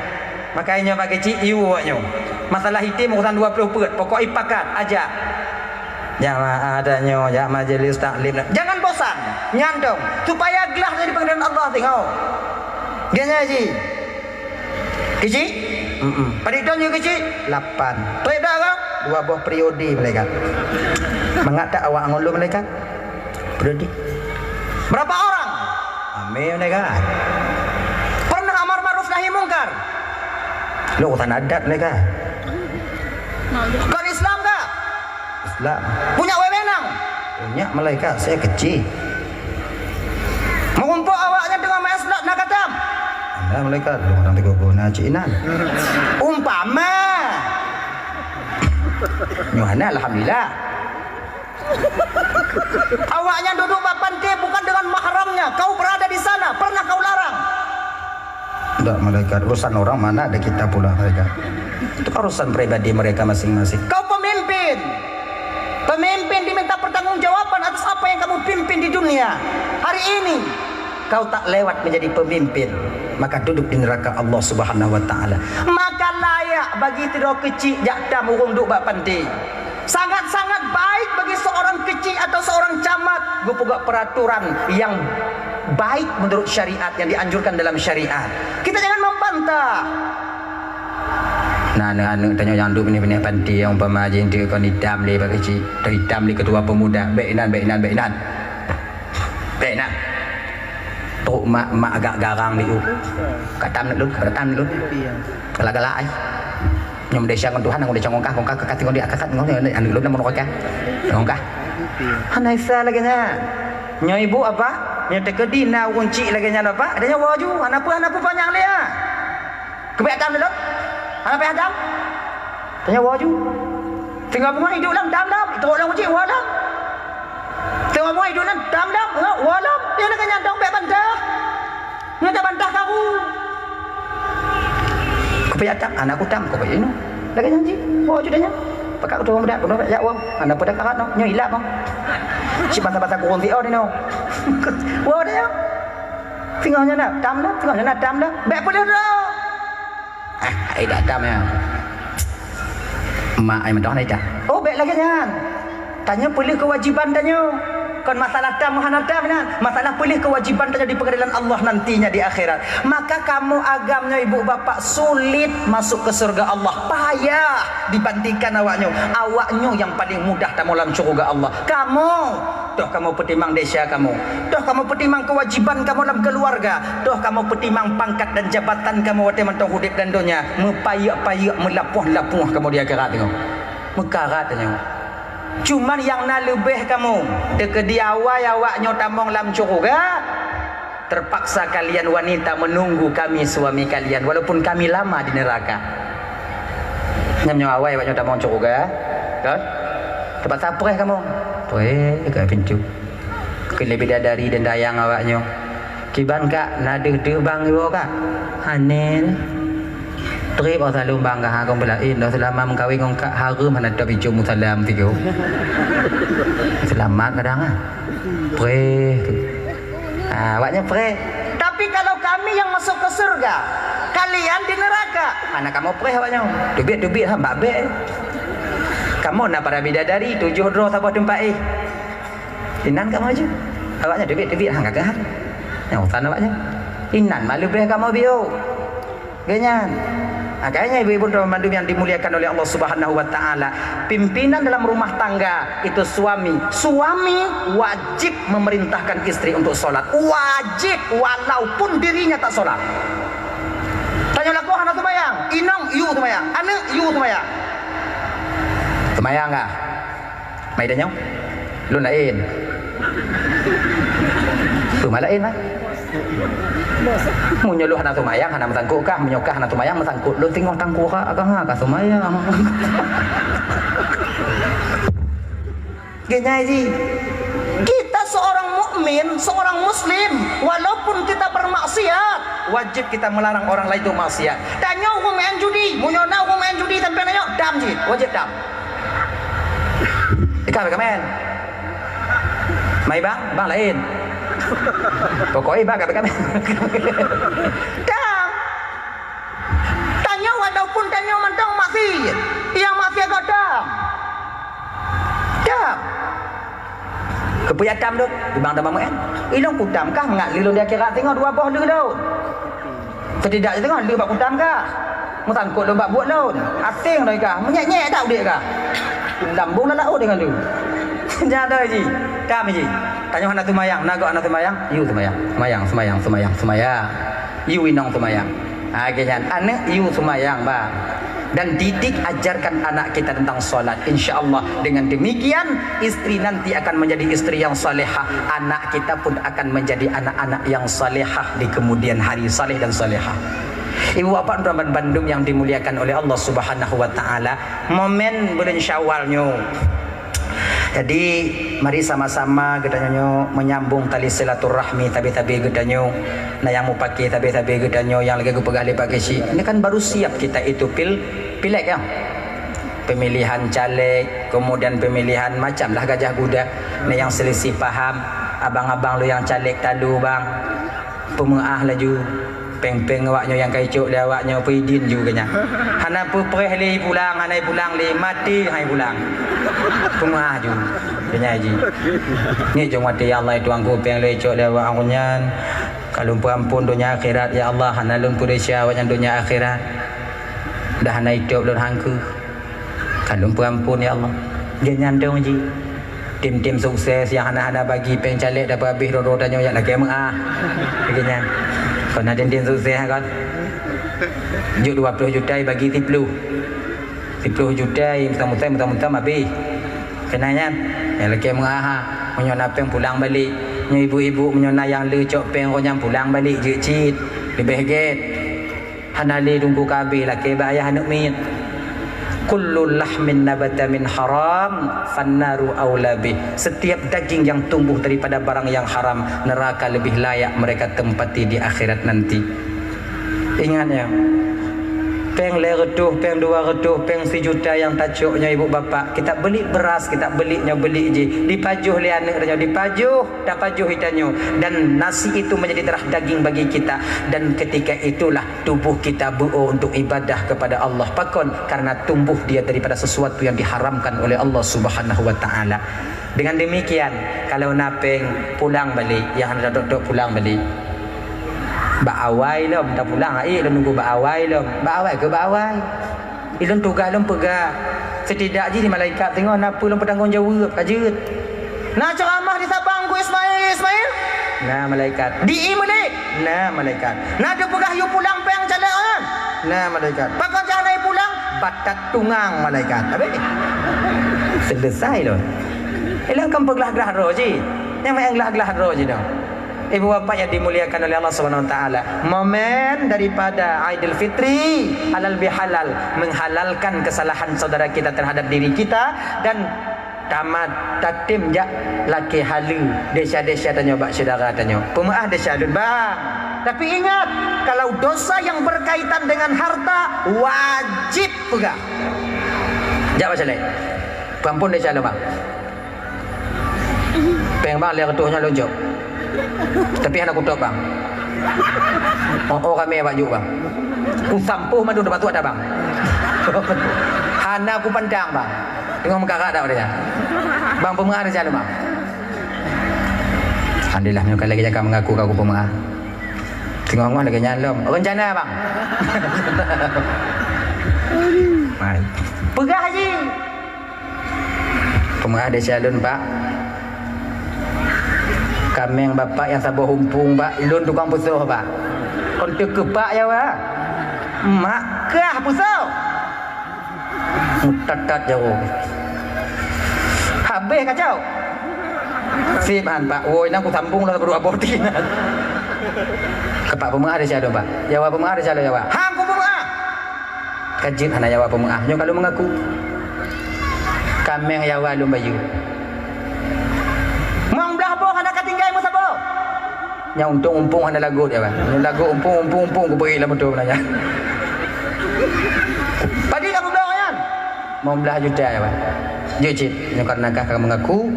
Maka nyoe bak keuchik, ié awaknyoe. Masalah item urusan dua ploh peuet, pokok ipakat, ajak. Jamaah tanyoe, jak majlis taklim. Jangan bosan, nyantong. Supaya glah dari pengadilan Allah tengok. Ganya ji. Keuchik? Mm-mm. Padit tahun nyoe keuchik? Lapan. Trek dah kan? Dua boh periode malaikat. Mangat tak awak ngon lôn malaikat? Periode. Berapa orang? Ramé malaikat. Pernah amar ma'ruf nahi mungkar? Lôn urusan adat malaikat. Kon Islam kah? Islam. Punya wewenang? Punya malaikat, saya kecil. Meurumpok awaknyan teungoh main slot na katam. Ada malaikat, dua orang tiga guna cik inan. Umpama. Nyoe hana, alhamdulillah. Awaknyan duduk bak pantai bukan dengan mahramnya. Kau berada di sana, pernah kau larang? Tidak, malaikat. Urusan orang mana ada kita pula, malaikat. Itu kan urusan pribadi mereka masing-masing. Kau pemimpin. Pemimpin diminta pertanggungjawaban atas apa yang kamu pimpin di dunia. Hari ini, kau tak lewat menjadi pemimpin, maka duduk di neraka Allah Subhanahu wa Ta'ala. Maka layak bagi sidroe keuchik jak tam ureuëng duek bak pantai. Sangat-sangat baik bagi seorang keuchik atau seorang camat geupeugah peraturan yang baik menurut syariat, yang dianjurkan dalam syariat. Kita jangan membantah. Nah, aneuk-aneuk tanyoe nyang duek binéh-binéh panti, nyang umpama jih tu kon itam lé bak keuchik, atau itam lé ketua pemuda, bék inan, bék inan, bék inan. Bék inan. Trok mak, mak agak garang di u. Katam neuk lôn, katam neuk lôn. Galak-galak ai. Nyoe meudesya ngon Tuhan, ngon desya ngon kah, ngon kah, kah, ngon dia, kah, ngon dia, aneuk lôn na meunoe kah. Ngon kah. Hana isa lagée nyan. Nyoe ibu apa? Nyoe teukeudi na ureuëng chik lagée nyan apa? Ada nyawa ju, hana peue, hana peue panyang lé ah. Keubiet atam lé lom? Hana payah atam? Tanyoe woe ju. Singoh beungoh iduek lam dam-dam, iteurok lam uji woe lam. Singoh beungoh iduek lam dam-dam, woe lam. Dia nak kenyang dong bék bantah. Nyoe tabantah karu. Keubiet atam, anak kutam, keubiet inoe. Lagée nyan jih, woe ju tanyoe. Pakak kutu muda, kutu jak woe. Anak pedak arat noh, nyoe ilap noh. Cit basa-basa kurung ti oh di noh. Woe tanyoe. Singoh nyan na tam dah, singoh nyan na tam dah. Bék peuleuh droe. Ah, ai dah tam ya. Mak ai meudoh ai dah. Oh, bék lagée nyan. Tanyoe peuleuh keuwajiban tanyoe. Kon masalah tam hana tam nyan. Masalah peuleuh keuwajiban tanyoe di pengadilan Allah nantinya di akhirat. Maka kamoe agam nyoe ibu bapak sulit masuk ke surga Allah. Payah dibandingkan awaknyoe. Awaknyoe nyang paling mudah tamong lam syeuruga Allah. Kamoe Toh kamoe peutimang desya kamoe. Toh kamoe peutimang keuwajiban kamoe lam keuluwarga. Toh kamoe peutimang pangkat dan jabatan kamoe watée mantong udeb lam donya. Meupayek-payek, meulapoh-lapoh kamoe di akhirat nyoe. Meukarat nyoe. Cuman nyang na leubeh kamoe, teukeudi awai awaknyoe tamong lam syeuruga, terpaksa kalian wanita menunggu kami suami kalian, walaupun kami lama di neraka. Nyang nyoe awai awaknyoe tamong syeuruga, kan? Teupaksa preh kamoe. Preh ka pintoe. Keu lé bidadari dan dayang awaknyoe. Kiban kak, na deuh-deuh bang iwoe kak? Hana. Treb awak saleuem bang kah, kong beulaén, dah seulama meukawen ngon kak hareuem hana teubijoe musalam tigo. Seulamat kadang ah. Preh tu. Ah, awaknyan preh. Tapi kalau kami yang masuk ke surga, kalian di neraka. Hana kamoe preh awaknyan. Teubiet-teubiet ha bak bék. Kamoe na para bidadari tujoh droe saboh teumpat éh. Inan kamoe ju. Awaknyan teubiet-teubiet ha kakeuh ha. Nyang usan awaknyan. Inan malu preh kamoe biôh. Geuhnyan. Makanya ibu-ibu dan bandum yang dimuliakan oleh Allah Subhanahu wa Ta'ala, pimpinan dalam rumah tangga itu suami. Suami wajib memerintahkan istri untuk sholat. Wajib, walaupun dirinya tak sholat. Tanyoe lakoe hana seumayang, inong yue seumayang, aneuk yue seumayang. Seumayang kah? Mai tanyoe. Lôn laén. Peue ma laén, ma? Meunyoe lôn hana seumayang, hana meusangkot kah? Meunyoe kah hana seumayang, meusangkot lôn teungoh tangkurak kah, ha, ka seumayang. Geunyai jih. Kita seorang mukmin, seorang muslim, walaupun kita bermaksiat, wajib kita melarang orang lain untuk maksiat. Tanyoe ureueng meu'en judi, meunyoe na ureueng meu'en judi sampoe tanyoe, dam jih, wajib dam. Ikah bak kamen. Mai bang, bang laén. Pokoknya bang kat bak kamen. Dam. Tanyoe walaupun tanyoe mantong maksiat, nyang maksiat keu dam. Dam. Keupeue jak dam lôn? Bang dam meu'en. Ilôn kudam kah mangat lé lôn di akhirat singoh dua boh lé lôn. Setidak singoh lé bak kudam kah. Meusangkot lôn bak buet lôn. Asing doi kah. Menyek-nyek dak udép kah. Lambung lam laôt deungon lôn. Nyan doi jih. Dam jih. Tanyoe hana seumayang, na gob hana seumayang. Yue seumayang. Seumayang, seumayang, seumayang, seumayang. Yue inong seumayang. Ha, lagèe nyan. Aneuk yue seumayang, bah. Dan didik, ajarkan anak kita tentang salat. Insya Allah, dengan demikian, istri nanti akan menjadi istri yang salehah. Anak kita pun akan menjadi anak-anak yang salehah di kemudian hari, saleh dan salehah. Ibu bapak dan bandum yang dimuliakan oleh Allah Subhanahu wa Ta'ala, momen bulan Syawal nyoe. Jadi, mari sama-sama geutanyoe nyoe menyambung tali silaturahmi tabi-tabi geutanyoe. Na nyang mupake tabi-tabi geutanyoe nyang lagèe geupeugah lé Pak Geuchik. Ini kan baru siap kita itu pil-, pileg, ya. Pemilihan caleg, kemudian pemilihan macam lah gajah guda. Na nyang selisih paham, abang-abang lôn nyang caleg talu, bang. Peumeu'ah laju. Péng-péng awaknyoe nyang ka icok lé awaknyoe peuidin ju keu nyan. Hana peupreh lé ipulang, hana ipulang lé, maté han ipulang. Peumeu'ah ju. Keu nyan jih. Ngieng jong maté, "Ya Allah, i Tuhanku, péng lôn icok lé awaknyoe nyan. Ka lôn peuampôn donya akhirat, ya Allah, hana lôn peudesya awaknyan donya akhirat. Dah hana itôb lôn han keuh." Ka lôn peuampôn, ya Allah. Geuh nyan dong jih. Tim-tim sukses nyang hana-hana bagi péng caleg dapeuhabéh droe-droe tanyoe jak lakèe meu'ah. Geuh nyan. Kon na tim-tim sukses kan. Jok dua ploh juta bagi siploh. Siploh juta meutam-meutam, meutam-meutam habéh. Keunan nyan. Jak lakèe meu'ah ha. Meunyoe na péng pulang balek. Nyoe ibu-ibu meunyoe na nyang le cok péng roh nyan pulang balek jeuet cit. Leubeh gèt. Hana lé teungku ka habéh lakèe bak ayah aneuk miet. Kullu lahmin nabata min haram, fannaru aula bih. Setiap daging yang tumbuh daripada barang yang haram, neraka lebih layak mereka tempati di akhirat nanti. Ingat ya, péng lhèe reutôh, péng dua reutôh, péng sijuta nyang tacok nyoe ibu bapak, kita beli beras, kita beli nyoe beli jih, dipajoh lé aneuk tanyoe, dipajoh, tapajoh geutanyoe, dan nasi itu menjadi darah daging bagi kita, dan ketika itulah tubuh kita beuo untuk ibadah kepada Allah. Pakon? Karena tumbuh dia daripada sesuatu yang diharamkan oleh Allah Subhanahu wa Ta'ala. Dengan demikian, kalau na péng, pulang balek, nyang hana tok-tok pulang balek. Bak awai lom, tapulang, ai lôn nunggu bak awai lom. Bak awai keuh bak awai. Ilôn tugaih lôn peugah. Setidak jih di malaikat teungoh na peue lôn peutanggong jaweueb, ka jeuet. Na ceuramah di Sabang, Teungku Ismail, Ismail? Na malaikat. Di Imlek? Na malaikat. Na teupeugah yue pulang péng caleg nyan? Na malaikat. Pakon cah na pulang? Batat tungang malaikat. Habéh. Selesai lôn. Ilôn kan peuglah-glah droe jih. Nyang meu'en glah-glah droe jih dong. Ibu bapak yang dimuliakan oleh Allah Subhanahu wa Ta'ala, momen daripada Aidil Fitri halal bihalal, menghalalkan kesalahan saudara kita terhadap diri kita dan tamat tatem jak lakèe haleue desya-desya tanyoe bak syedara tanyoe. Peumeu'ah desya lôn, bang. Tapi ingat, kalau dosa yang berkaitan dengan harta, wajib peugah. Jak bak syedara. Peuampôn desya lôn, bang. Péng bang lhèe reutôh nyan lôn jok. Tapi hana kutôb bang. Oh, oh kami bak jok bang. Kusampôh mandum teuma tuat dah bang. Hana kupandang bang. Teungoh meukarat dak pada nyan. Bang peumeu'ah rencana bang. Alhamdulillah, meunyoe ka lagèe nyan ka mengaku ka kupeumeu'ah. Teungoh-ngoh lagèe nyan lom. Rencana bang. Hai. Peugah jih. Peumeu'ah desya lôn, Pak. Kaméng bapak nyang saboh umpung, Pak. Lôn tukang peusoh, Pak. Kon teuh keupak ya, Pak. Mak kah peusoh. Meutat-tat jaroe. Habéh kacau. Sip han, Pak. Woi, nang kusambung lah saboh dua boh ti. Keupak peumeu'ah desya lôn, Pak. Ya, Pak, peumeu'ah desya lôn, ya, Pak. Hang kupeumeu'ah. Ka jeuet hana ya, Pak, peumeu'ah. Nyoe ka lôn mengaku. Kaméng ya, Pak, lôn bayeue. Nyang untung umpung hana lagot ya, Bang. Nyang lagot umpung, umpung, umpung kubri lam moto nyan. Padum ka peubloe nyan? Lima belas juta ya, Bang. Jeuet cit, nyoe karena kah ka mengaku,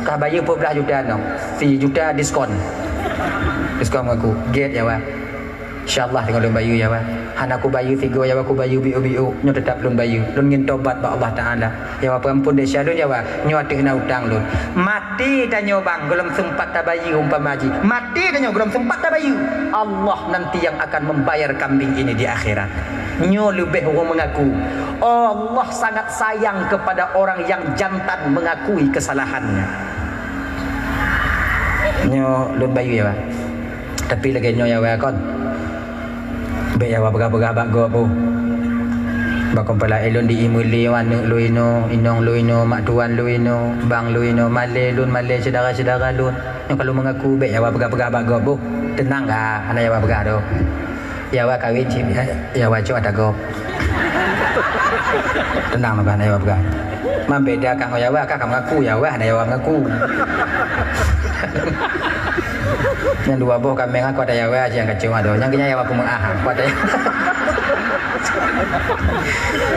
kah bayeue empat belas juta nyoe. Sijuta diskon. Diskon mengaku. Get ya, Bang. Insya Allah teungoh lôn bayeue ya, Bang. Hana kubayeue sigoe ya, Bang, kubayeue biôk-biôk. Nyoe teutap lôn bayeue. Lôn ngieng tobat bak Allah Taala. Ya, Bang, peuampon desya lôn ya, Bang. Nyoe ateueh na utang lôn. Maté tanyoe, Bang, gohlom seumpat tabayeue umpama jih. Maté tanyoe gohlom seumpat tabayeue. Allah nanti yang akan membayar kambing ini di akhirat. Nyoe leubeh ureueng mengaku. Allah sangat sayang kepada orang yang jantan mengakui kesalahannya. Nyoe lôn bayeue ya, Bang. Tapi lagèe nyoe ya, Bang, kon. Bèk ya, Bang, peugah-peugah bak gob, oh. Bak kon pala ilôn di imeuli aneuk lôn inoe, inong lôn inoe, mak tuan lôn inoe, bang lôn inoe, malèe lôn, malèe syedara-syedara lôn. Nyoe ka lôn mengaku, bèk ya, Bang, peugah-peugah bak gob, oh. Teunang ka, hana ya, Bang, peugah tu. Ya, Bang, kawin cit, ya, ya, Bang, cok ata gob. Teunang, Bang, hana ya, Bang, peugah. Man beda kah ngon Yawa, kah ka mengaku Yawa, hana Yawa mengaku. Nyang dua boh kaméng aku ada Yawa, nyang kacau ada. Nyang keunya Yawa peumeu'ah, aku ada Yawa.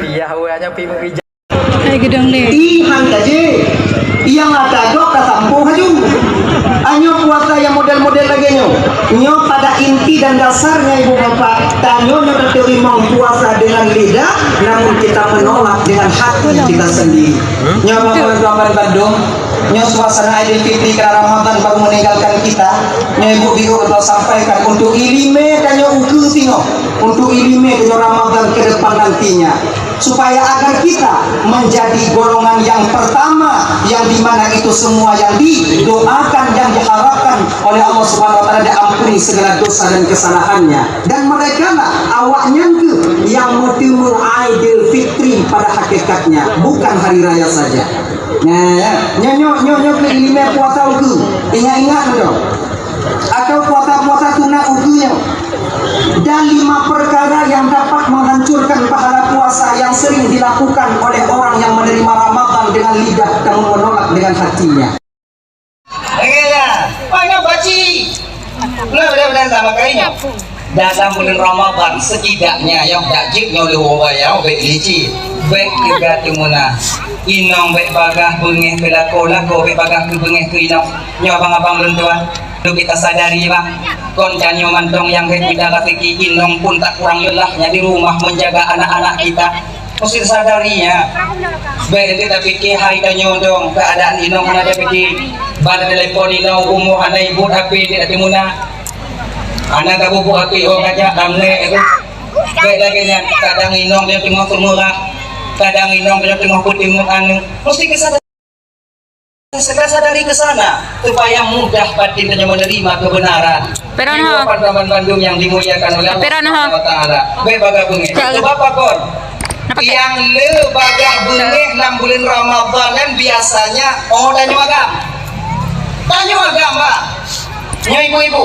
Yawa nyang pi meuija. Hai gedong deh. Ih, han gaji. Yang ada gok ka sampung haju. Anyo puasa yang model-model lagèe nyo. Nyo pada inti dan dasarnya, Ibu Bapak, tanyoe nyoe teurimong puasa dengan lidah, namun kita menolak dengan hati kita sendiri. Nyoe teman-teman bandum, nyoe suasana Aidilfitri karena Ramadan baru meninggalkan kita. Nyoe Ibu Biru atau sampaikan untuk iéleumé tanyoe ukeue singoh, untuk iéleumé tanyoe Ramadan ke depan nantinya. Supaya agar kita menjadi golongan yang pertama, yang di mana itu semua yang didoakan, yang diharapkan oleh Allah Subhanahu wa Taala, diampuni segala dosa dan kesalahannya. Dan mereka lah, awaknyan keuh yang meuteumé Aidilfitri pada hakikatnya, bukan hari raya saja. Nah, ya. Nyo, nyo, nyo, nyo keuh iéleumé puasa ukeue. Ingat-ingat nyo. Atau puasa-puasa sunat ukeue nyo. Dan lima perkara yang dapat menghancurkan pahala puasa yang sering dilakukan oleh orang yang menerima Ramadan dengan lidah namun menolak dengan hatinya. Lagèe nyan, banyak baci. Benar, benar, benar, sama kali nyo. Dalam bulan Ramadan, setidaknya, ya, dak jeuet nyoe lheueh raya, bèk licin, bèk teuga teumeuna. Inong bèk bagaih beungèh keu lakoe, lakoe bèk bagaih keu beungèh keu inong. Nyoe abang-abang lôn tuan, perlu kita sadari, Bang. Kon tanyoe mantong nyang hèk mita raseuki, inong pun tak kurang lelah nyan di rumah menjaga anak-anak kita. Mesti sadari, ya. Bèk nanti tapike hai tanyoe dong, keadaan inong hana tapike. Ban telepon inong, umu hana ibuet, H P tidak dimuna. Hana tabubuet H P, oh, kajak, damlek itu. Bèk lagèe nyan, kadang inong dia teungoh seumurah, kadang inong dia teungoh peuteumèe aneuk. Mesti kita Segera sadari ke sana, supaya mudah batin tanyoe menerima kebenaran. Peron ho. Ibu bapak teman bandum yang dimuliakan oleh Allah Peron ho. Subhanahu wa Taala. Bèk bagaih beungèh. Cak. Sebab apa kon? Napa, Kak? Yang le bagaih beungèh lam bulan Ramadan kan biasanya, oh, tanyoe agam. Tanyoe agam, Bang. Nyoe ibu-ibu.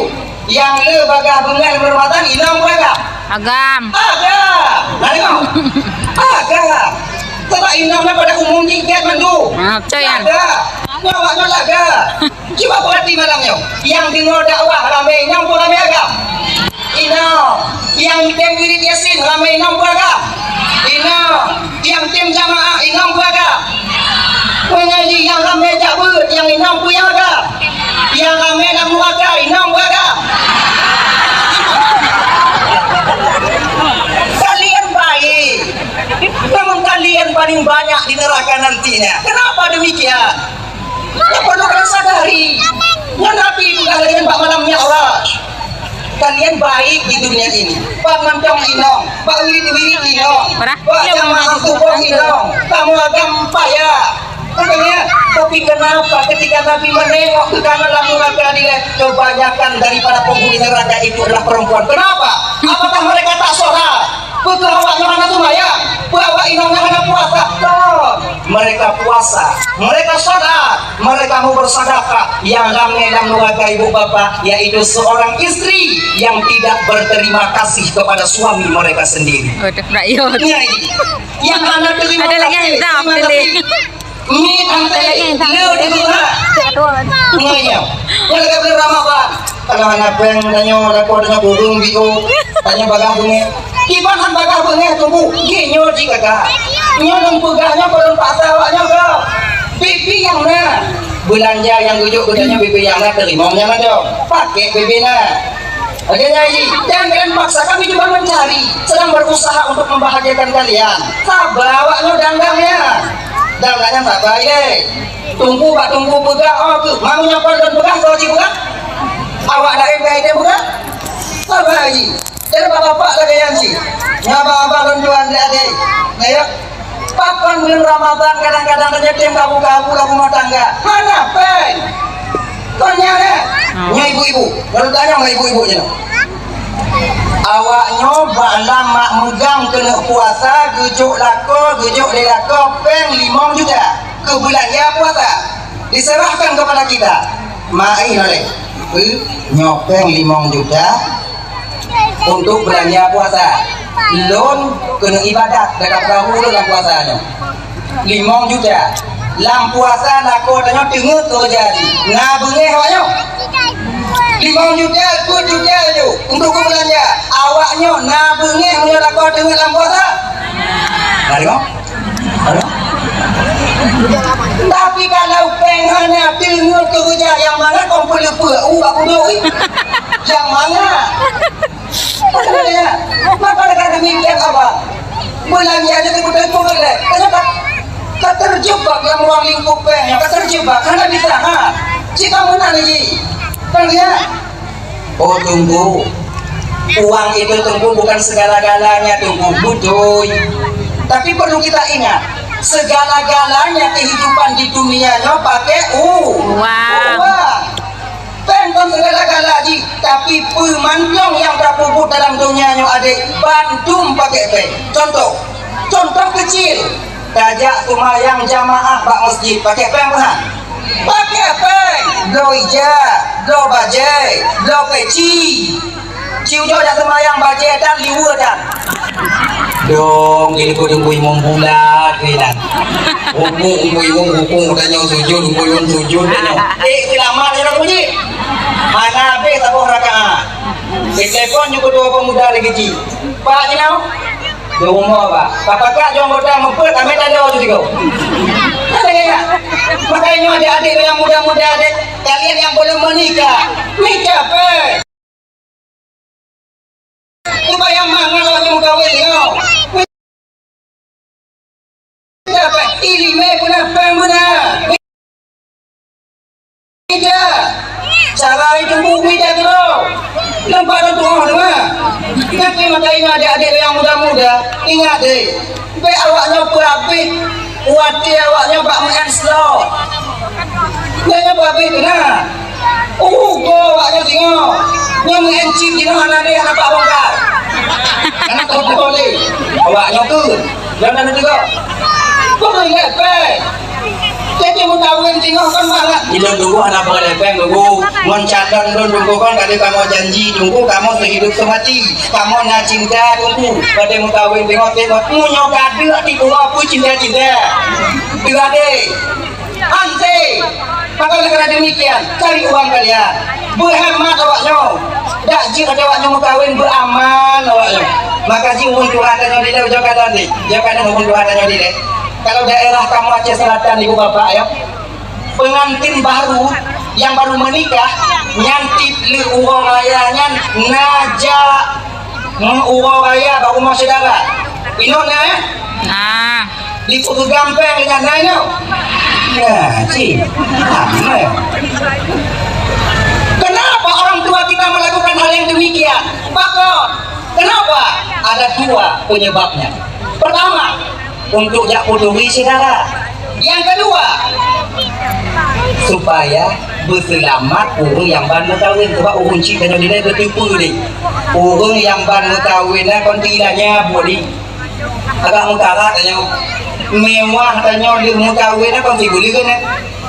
Nyang le bagaih beungèh lam Ramadan, inong peue agam? Agam. Agam. Nah, tengok. Agam. Sebab inong nyan pada umum jih gèt mandum. Ah, betul, ya. Agam. Nyoe awak nyoe agam. Cuba perhati malam nyoe. Nyang deungoe dakwah ramè inong peue ramè agam? Inong. Nyang tem wirid Yasin ramè inong peue agam? Inong. Nyang tem jamaah inong peue agam? Pengaji nyang ramè jak beuet nyang inong peue agam? Nyang ramè lam nuraka inong peue agam? Kalian baik, namun kalian paling banyak di neraka nantinya. Kenapa demikian? Nyoe perlu kalian sadari. Ngon Nabi peugah lagèe nyan bak malam Mi'raj. Kalian baik di dunia ini. Bak mantong inong, bak wirid-wirid inong, bak jamaah suboh inong. Kamoe agam payah. Makanya, tapi kenapa ketika Nabi menengok ke kanan lalu maka dilihat kebanyakan daripada penghuni neraka itu adalah perempuan? Kenapa? Apakah mereka tak sholat? Peue keuh awak nyoe hana seumayang? Peue awak inong nyoe hana puasa? Kon! Mereka puasa, mereka sholat, mereka mau bersedekah. Yang ramè lam nuraka ibu bapak, yaitu seorang istri yang tidak berterima kasih kepada suami mereka sendiri. Waduh, rakyat. Nah, ini. Yang hana terima kasih, terima kasih. Ada lagi yang tak boleh. Mit hana terima kasih. Ada lagi yang tak boleh. Nah, iya. Kalau kata Ramadan, Kalau hana péng tanyoe, lakoe tanyoe kureueng biôh, tanyoe bagah beungéh. Kiban han bagah beungéh Teungku, jih nyoe jih kakak. Nyoe lôn peugah nyoe, lôn paksa awak nyoe gob. Pipi nyang na. Beulanja nyang geujok keu tanyoe pipi nyang na, teurimong nyang na dong. Pakék pipi na. Oke, Nyai, jangan kalian paksa, kami cuma mencari, sedang berusaha untuk membahagiakan kalian. Saba awak nyoe dang-dang nyan. Dang-dang nyan saba ilée. Teungku bak Teungku peugah, oh, keu, mamu nyoe kon lôn peugah, soe jipeugah? Awak laén ka idéh peugah? Saba jih. Jadi bapak-bapak lagée nyan cit. Nyan abang-abang lôn tuan lé adé. Ayo. Pakon buleuen Ramadhan kadang-kadang tanyoe tem kabu-kabu lam rumah tangga. Hana péng. Kon nyan, eh? Nyoe ibu-ibu. Lalu tanyong ngon ibu-ibu nyoe. Awak nyoe bak lam mak meugang keuneuk puasa, geujok lakoe, geujok lé lakoe péng limong juta keu beulanja puasa. Diserahkan kepada kita. Mak, eh, nyoe lé. Eh, nyoe péng limong juta untuk beulanja puasa. Lôn keuneuk ibadat, gata peugah ulôn lam puasa nyoe. Limong juta. Lam puasa lakoe tanyoe teungeut keureuja jih. Na beungéh awak nyoe? Limong juta, dua juta ju untuk keu beulanja. Awak nyoe na beungéh meunyoe lakoe teungeut lam puasa? Na deungoe? Halo? Tapi kalau péng hana teungeut keureuja nyang mangat kon peuleupeue u bak kudok, eh. Nyang mangat. Maka dengan demikian, Abang, beulanja nyoe beutôi-beutôi lé. Ternyata ka terjebak lam ruang lingkup péng, ka terjebak, hana bisa, ha. Cit ka meunan jih. Kan lihat? Oh, Teungku. Uang itu, Teungku, bukan segala-galanya, Teungku. Beutôi. Tapi perlu kita ingat, segala-galanya kehidupan di dunia nyoe pakai u-, Uang. Uang. Péng kon segala-gala jih, tapi peue mantong nyang tapeubuet dalam donya nyoe adék, bandum pakék péng. Contoh, contoh keucil, tajak seumayang jamaah bak meuseujid, pakék péng peue han? Pakék péng. Bloe ija, bloe bajée, bloe peci. Ci ujoe jak seumayang bajée tan, liweue tan. Dong, keuneuk peudeueng bui mong bulat, keunan. Rukuk, bui mong rukuk, tanyoe sujud, bui mong sujud, tanyoe. Eh, seulamat, ya, Rabu, Ji. Hana habéh saboh rakaat. Ditelepon ju ketua pemuda lagi, Ji. Pak, Ji, nau? Di rumoh, Pak. Pak pakak ju anggota meupeuet, amé tanda ju tiga. Ada ya? Makanya, adik-adik yang muda-muda, adik, kalian yang belum menikah, nikah, Pak. Supaya mangat laju meukawen nyoe. Dapat ileumèe beuna, péng beuna. Beda. Cara itu beda tu. Nampak tu, oh, dua. Tapi makanya adik-adik yang muda-muda, ingat deh. Bèk awak nyoe peuhabéh watèe awak nyoe bak meu'en slot. Nyoe nyoe peuhabéh keunan. Uh, go awak nyoe singoh. Nyoe meu'en chip jinoe hana lé, hana bak bongkar. Hana tahu beutôi lé. Awak nyoe keuh. Jangan nanti kau. Kau boleh lepek. Jadi meukawen singoh kan mangat. Ilôn tunggu hana peureulèe péng tunggu. Ngon calon lôn tunggu kan tadi kamoe janji tunggu kamoe seuhidup seumati. Kamoe na cinta tunggu. Pada meukawen tengok-tengok. Meunyoe gadoh di luwa pun cinta-cinta. Dua deh. Anté. Maka oleh karena demikian, cari uang kalian. Berhemat awak nyoe. Dak jeuet awak nyoe meukawen beraman awak nyoe. Maka jih ureueng tuha tanyoe dilèe ujoe kadang ni. Ujoe kadang ureueng tuha tanyoe dilèe. Kalau daerah kamoe Aceh Selatan, Ibu Bapak, ya, pengantin baru yang baru menikah, nyan tiep lheueh uroe raya nyan na jak uroe raya bak rumoh syedara. Inong na, eh? Ah. Di Putu Gampeng nyan na inong. Nah, cik. Ramai. Kenapa orang tua kita melakukan hal yang demikian? Pakon? Kenapa? Ada dua penyebabnya. Pertama, untuk jak puturi syedara. Yang kedua, supaya beuseulamat ureueng nyang ban meukawen. Sebab ureueng chik tanyoe dilèe beuteupeue deh. Ureueng nyang ban meukawen nyan kon tilanya buet deh. Agak meukarat tanyoe. Mewah tanyoe lheueh meukawen nyan kon sibuleuen nyan.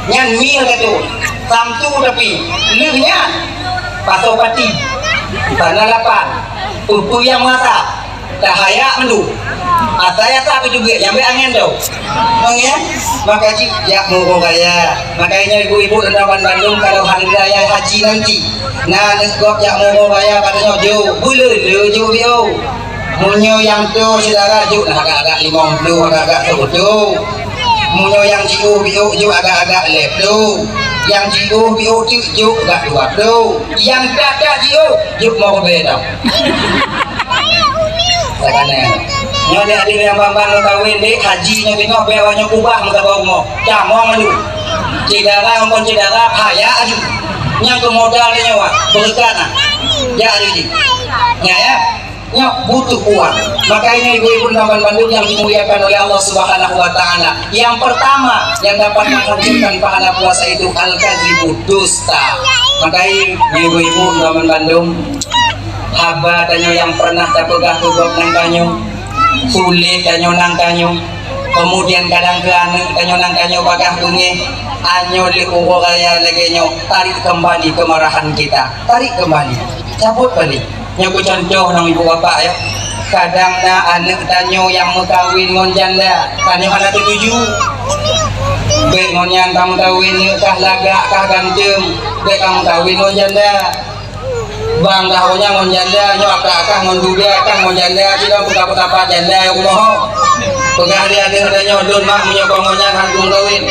Nyan mie gata. Samsu tapi lheueh nyan pasoe pati. Sana lapan. Peue-peue nyang meurasa. Tahaya mandum. Asai ata pih teubiet, nyang bèk angèn tau. Angèn, maka jih jak meurugoe raya. Makanya ibu-ibu dan teman bandum, kalau hari raya haji nanti, na aneuk gob jak meurugoe raya, ka tanyoe jok, beuleu-leu jok biôh. Meunyoe nyang toe syedara jok, nah, agak-agak limong ploh, agak-agak seubeutôi. Meunyoe nyang jiôh biôh jok agak-agak lhèe ploh, nyang jiôh biôh teuk jok agak dua ploh, nyang that-that jiôh jok lhèe ploh tau. Sakannya, nyoe dek adik nyang ban-ban meukawen dek haji nyoe teunoh bèk awak nyoe kubah meusaboh rumoh. Camong laju. Cit dara ngon kon cit dara, hayak laju. Nyang keu modal nyoe, beureukat na. Jak laju jih. Nyan ya. Nyoe butuh uang. Makanya ibu-ibu dan bandum yang dimuliakan oleh Allah Subhanahu wa Ta'ala, yang pertama yang dapat menghancurkan pahala puasa itu al-kadzibu, dusta. Makanya ibu-ibu dan bandum, haba tanyoe yang pernah tapeugah keu gob nang tanyoe, sulet tanyoe nang tanyoe, kemudian kadang keu aneuk tanyoe nang tanyoe bagah beungéh, anyoe lé uroe raya lagèe nyoe, tarik kembali kemarahan kita, tarik kembali, cabut balik. Nyoe keu contoh nang ibu bapak ya. Kadang na aneuk tanyoe nyang meukawen ngon janda, tanyoe hana teutuju. Bèk ngon nyan tameukawen, neuk kah lagak kah ganteng, bèk tameukawen ngon janda. Bang dah ngon nyan ngon janda, nyoe akah-akah ngon duda, akah ngon janda, sidang peugah peutapat janda ya Allah. Peugah di aneuk tanyoe, "Lôn mak, meunyoe kah ngon nyan han lôn kawen.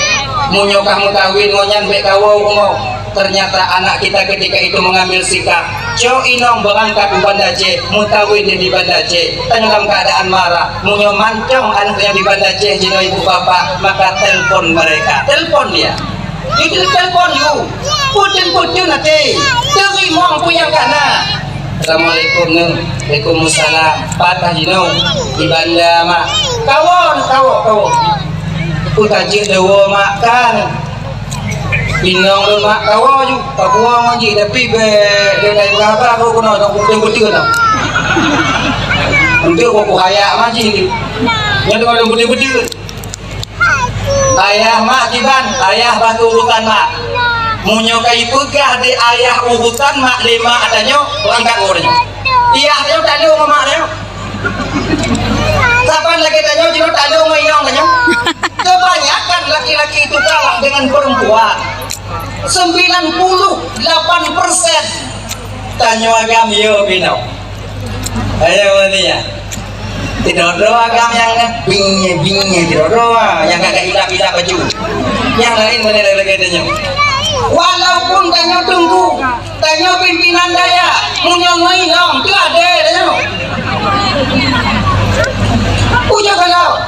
Meunyoe kah meukawen ngon nyan bèk kawoe rumoh." Ternyata anak kita ketika itu mengambil sikap, "Cok inong beurangkat u Banda Aceh, meukawen di Banda Aceh." Tanyoe dalam keadaan marah. Meunyoe mantong aneuk nyang di Banda Aceh jinoe ibu bapak, maka telpon mereka. Telpon dia. Itu telpon you. Putun-putun até. Teurimong peue nyang ka na. Assalamualaikum, Neuk. Waalaikumsalam. Pat kah jinoe? Di Banda, Mak. Kawoe, kawoe, kawoe. Peue ka jeuet deungoe, Mak, kan? Inong lôn, Mak, kawoe ju. Kawoe ngon jih, tapi bèk lôn peugah haba keu keunoe, keu beutôi-beutôi nyoe. Untuk keu kuhayak ngon jih. Nyan deungon lôn beutôi-beutôi. Ayah mak kiban, ayah bak urusan mak. Meunyoe ka ipeugah di ayah urusan mak lé mak tanyoe, beurangkat uroe nyoe. Ayah tanyoe tak lé ngon mak tanyoe. Saban lagèe tanyoe jinoe tak lé ngon inong tanyoe. Kebanyakan laki-laki itu kalah dengan perempuan. Sembilan puluh delapan persen. Tanyoe agam yo binoe. Ayo ni ya. Tidak ada agam yang bingung-bingung, tidak ada, ah, yang agak ilap-ilap baju. Yang lain mana lagi tanyoe. Walaupun tanyoe teungku, tanyoe pimpinan dayah, meunyoe ngon inong, tu ada tanyoe. Ujar kalau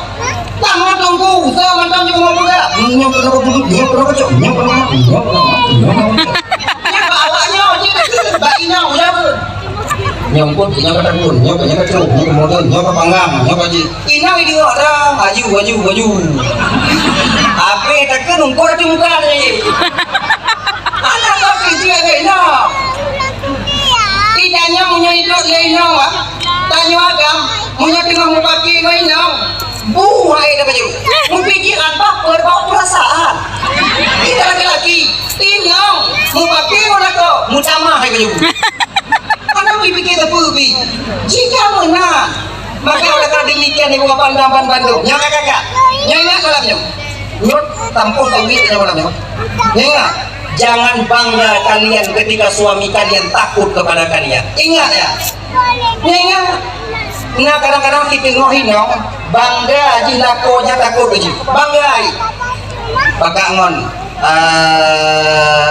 Tangan tunggu, usaha mantong juga mau peugah. Nyoe kenapa duduk? Nyoe kenapa cok? Nyoe kenapa? Nyoe kenapa? Nyoe kenapa? Nyoe awak nyoe je. Bak inong, ya. Nyoe pun, nyoe kata pun, nyoe, nyoe kata pun, nyoe kemudian, nyoe ke panggang, nyoe ke ji. Inong ini orang, aju, aju, aju. Apa yang takkan ungkur di muka ni? Anak kau kerja ke inong? Tidak nyoe meunyoe hidup lé inong, ah. Tanyoe agam, meunyoe teungoh mupaki ngon inong. Buh, hai dah baju. Mupikiran baper bak perasaan. Kita laki-laki, inong, mupaki ngon lakoe, mutamah hai baju. Aneuk mupikir teupeu bi. Jika meunan, maka oleh karena demikian ibu bapak dan bandum. Nyoe kakak, nyoe ingat malam nyoe. Nyoe tampoh tauhid nyoe malam nyoe. Nyoe ingat, jangan bangga kalian ketika suami kalian takut kepada kalian. Ingat ya. Nyoe ingat. Nah, kadang-kadang kita ngoh inong, bangga jih lakoe nyan takot jih. Bangga ai. Pakak ngon, eh,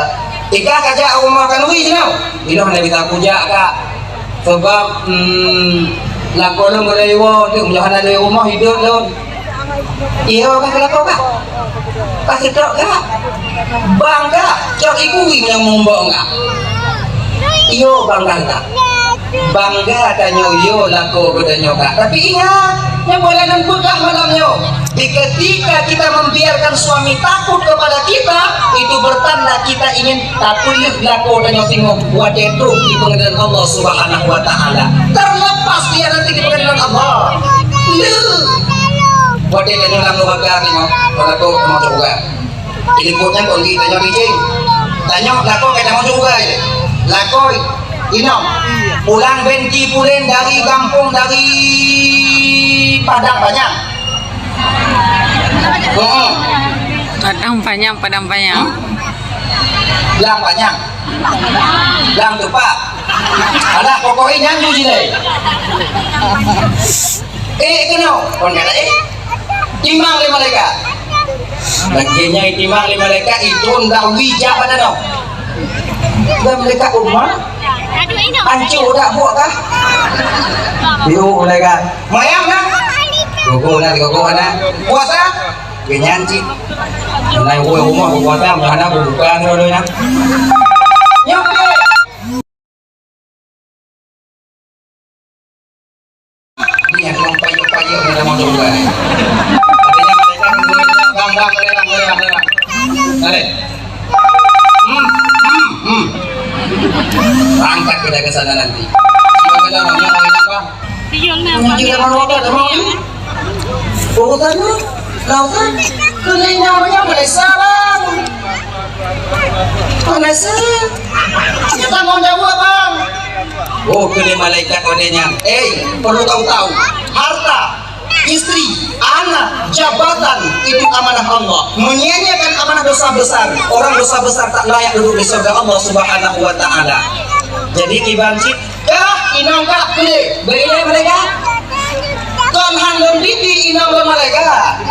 ikah kajak rumoh khanuri jinoe. Jinoe hana bisa kujak, Kak. Sebab, hmm, lakoe lôn boleh iwoe tu, meunyoe hana lé rumoh hidup lôn. Iyo, kan, keu lakoe, Kak? Ka seudok, Kak? Bang, Kak? Cok iku nyang mumbok, Kak? Iyo, bang, Kak. Bangga tanyoe, iyo, lakoe geutanyoe, Kak. Tapi ingat, nyang boleh lôn peugah malam nyoe, di ketika kita membiarkan suami takut kepada kita, itu bertanda kita ingin tapeuleueh lakoe tanyoe singoh watèe trôh di peungadilan Allah Subhanahu wa Ta'ala. Terlepas dia nanti di peungadilan Allah. Lé. Watèe tanyoe lam neuraka singoh, lakoe tamong syeuruga. Di likot nyan kon tanyoe cicing. Tanyoe lakoe ka tamong syeuruga. Lakoe inong. Pulang benti pulen dari gampông, dari Padang Panyang. Heeh. Padang Panyang, Padang Panyang. Hmm? Blang Panyang. Blang Tupak. Alah, pokoknya nyan tu sini. Eh, kena. Kon kata, eh? Timang lé malaikat. Lagèe nyan timang lé malaikat, itu ndak wijak pada nyoe. Dan malaikat umat, ancô dak buat kah? Yuk, malaikat. Mayang kan? Gogo lah, gogo lah. Puasa? Genyan cit. Nai woi rumah puasa, mana buka tu dah. Nyok. Iya, tukang payah-payah udah mau coba. Artinya mereka nungguin, "Bang, bang, boleh, bang, boleh, bang, boleh, bang." Boleh. Hmm, hmm, hmm. Berangkat kita ke sana nanti. Siapa kita orangnya, orangnya apa? Yang kita mau apa, teman? Urusan lu, lautan, keliling namanya Malaysia, bang. Mana sih? Kita mau jawab, bang. Oh, keu lé malaikat watèe nyan. Eh, perlu tahu-tahu. Harta, istri, anak, jabatan itu amanah Allah. Menyia-nyiakan amanah dosa besar. Orang dosa besar tak layak duduk di surga Allah Subhanahu wa Ta'ala. Jadi, kiban cit, kah inong kah keu lé, beu ilèe malaikat. Kon han lôn didik inong lôn malaikat.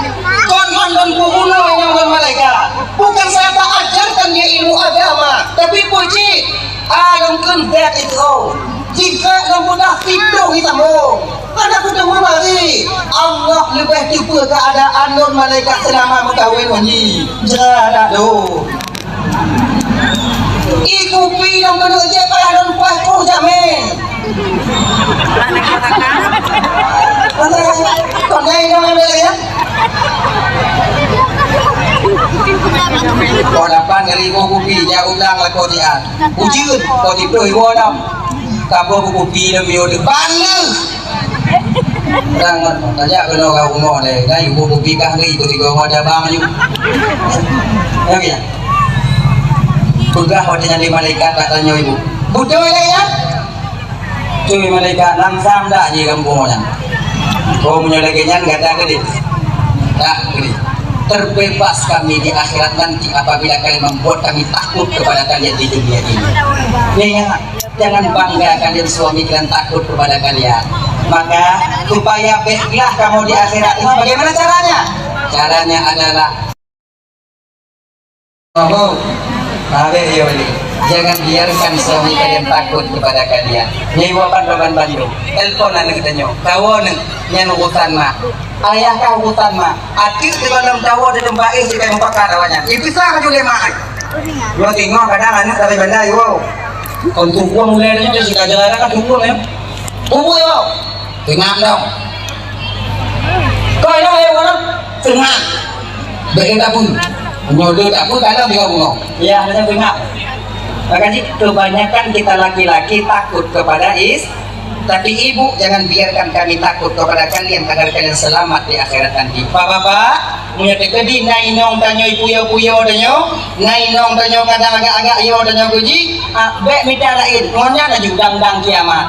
Kon han lôn peubunoe inong lôn malaikat. Bukan saya tak ajarkan dia ilmu agama, tapi puji. Ah, lôn kheun bèk itu. Jika lôn mudah fitnah itu, mana kutu mari. Allah leubeh teupeue keuadaan lôn malaikat seulama meukawen ngon jih. Jeuet dah lôn. Ih, kupi nyang keuneuk jép payah lôn paih troh jamé. Kon laén nyang ambil lagi, ya? Oh, lapan ribu kupi, jak utang lakoe siat. Ujeuen, kau tipu ibu dah. Kaboh kupi dah miyup depan ni. Tangan, tajak keunoe ka rumoh lé. Dah ibu kupi kah ni, ikut tiga rumah jabang aju. Ya, ya. Peugah watèe nyan lé malaikat ka tanyoe ibu. Beutôi lé, ya? Cui malaikat, langsam dak jih gampông nyan? Oh, meunyoe lagèe nyan gata keudeh. Dak keudeh. Terbebas kami di akhirat nanti apabila kalian membuat kami takut kepada kalian di dunia ini. Ingat, jangan bangga kalian suami kalian takut kepada kalian. Maka, supaya bèk glah kamoe di akhirat, bagaimana caranya? Caranya adalah Oh, habéh ya, Wali. Jangan biarkan suami kalian takut kepada kalian. Nyoe iwoe ban bandum. Telepon aneuk tanyoe. Kawoe neuh, nyan urusan mak. Ayah kah urusan mak. Ateuk di dalam kawoe di teumpat éh sikai meupakat awaknyan. Ipisah laju lé mak ai. Nyoe teungoh kadang aneuk dari bandar iwoe. Kon tubuh mulai nyoe sikaja ada kan tubuh ya. Tubuh ya. Teungoh dong. Kau yang ayo mana? Teungoh. Bèk tabu. Nyoe tabu kalau dia bungo. Ya, hanya teungoh. Maka ji, kebanyakan kita laki-laki takut kepada is, tapi ibu jangan biarkan kami takut kepada kalian agar kalian selamat di akhirat nanti. Bapak-bapak, meunyoe teukeudi na inong tanyoe puyo-puyo tanyoe, na inong tanyoe kadang agak-agak yo tanyoe keu jih, ah, bèk mita laén. Ngon nyan laju dang-dang kiamat.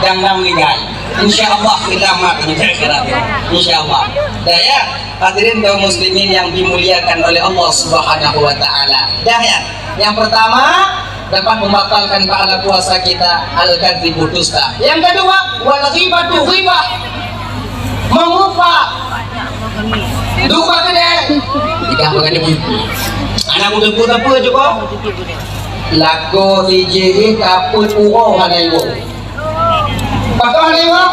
Dang-dang meninggai. Insya Allah kita mat meunyoe akhirat. Insya Allah. Dah ya, hadirin kaum muslimin yang dimuliakan oleh Allah Subhanahu wa Ta'ala. Dah ya, yang pertama, dapat membatalkan pahala puasa kita, al-kadzibu, dusta. Yang kedua, wal ghibatu ghibah. Mengupah. Dupa keudeh. Tidak mengenai. Anak muda pun apa juga? Lakoe sijih tapeuet uroe hana iwoe. Pakon hana iwoe?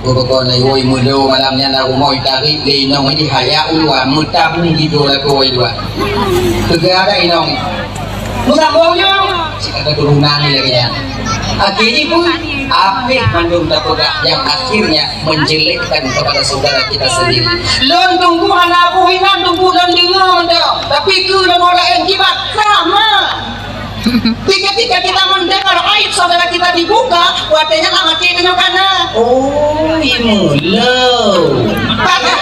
Pakon hana iwoe, meunyoe malam nyan lam rumoh itarék lé inong, di haya uluwa, meutabu di dua lakoe dua. Teuga ada inong. Meusambông nyoe, cit ada turunan lé lagèe nyan. Akhé jih pun, habéh mandum tapeugah nyang akhirnya menjelekkan kepada saudara kita sendiri. Lôn teungku hana abu inan teungku lôn deungoe mantong, tapi keu lôn orang laén kiban sama. Ketika kita mendengar Saudara kita dibuka, watèe nyan amat cit tanyoe kana. Oh, imeulo. Kana,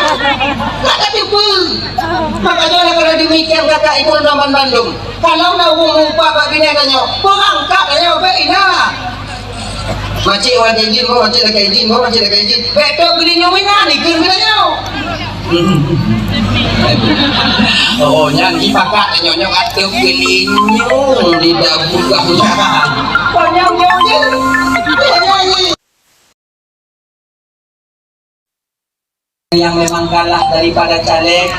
kana tipu. Makanya oleh karena demikian, Bapak Ibu dan bandum, kalau na ureueng mupa bak binéh tanyoe, beurangkat tanyoe bèk ina. Macik watèe jin, macik lakèe jin, macik lakèe jin. Bèk tok geulinyueng ina, dikeue geulinyueng. Oh, nyan jipakat nyoe, nyoe ateueh geulinyueng di dabu gah usaha. Panyang nyoe je. Yang memang galak daripada caleg.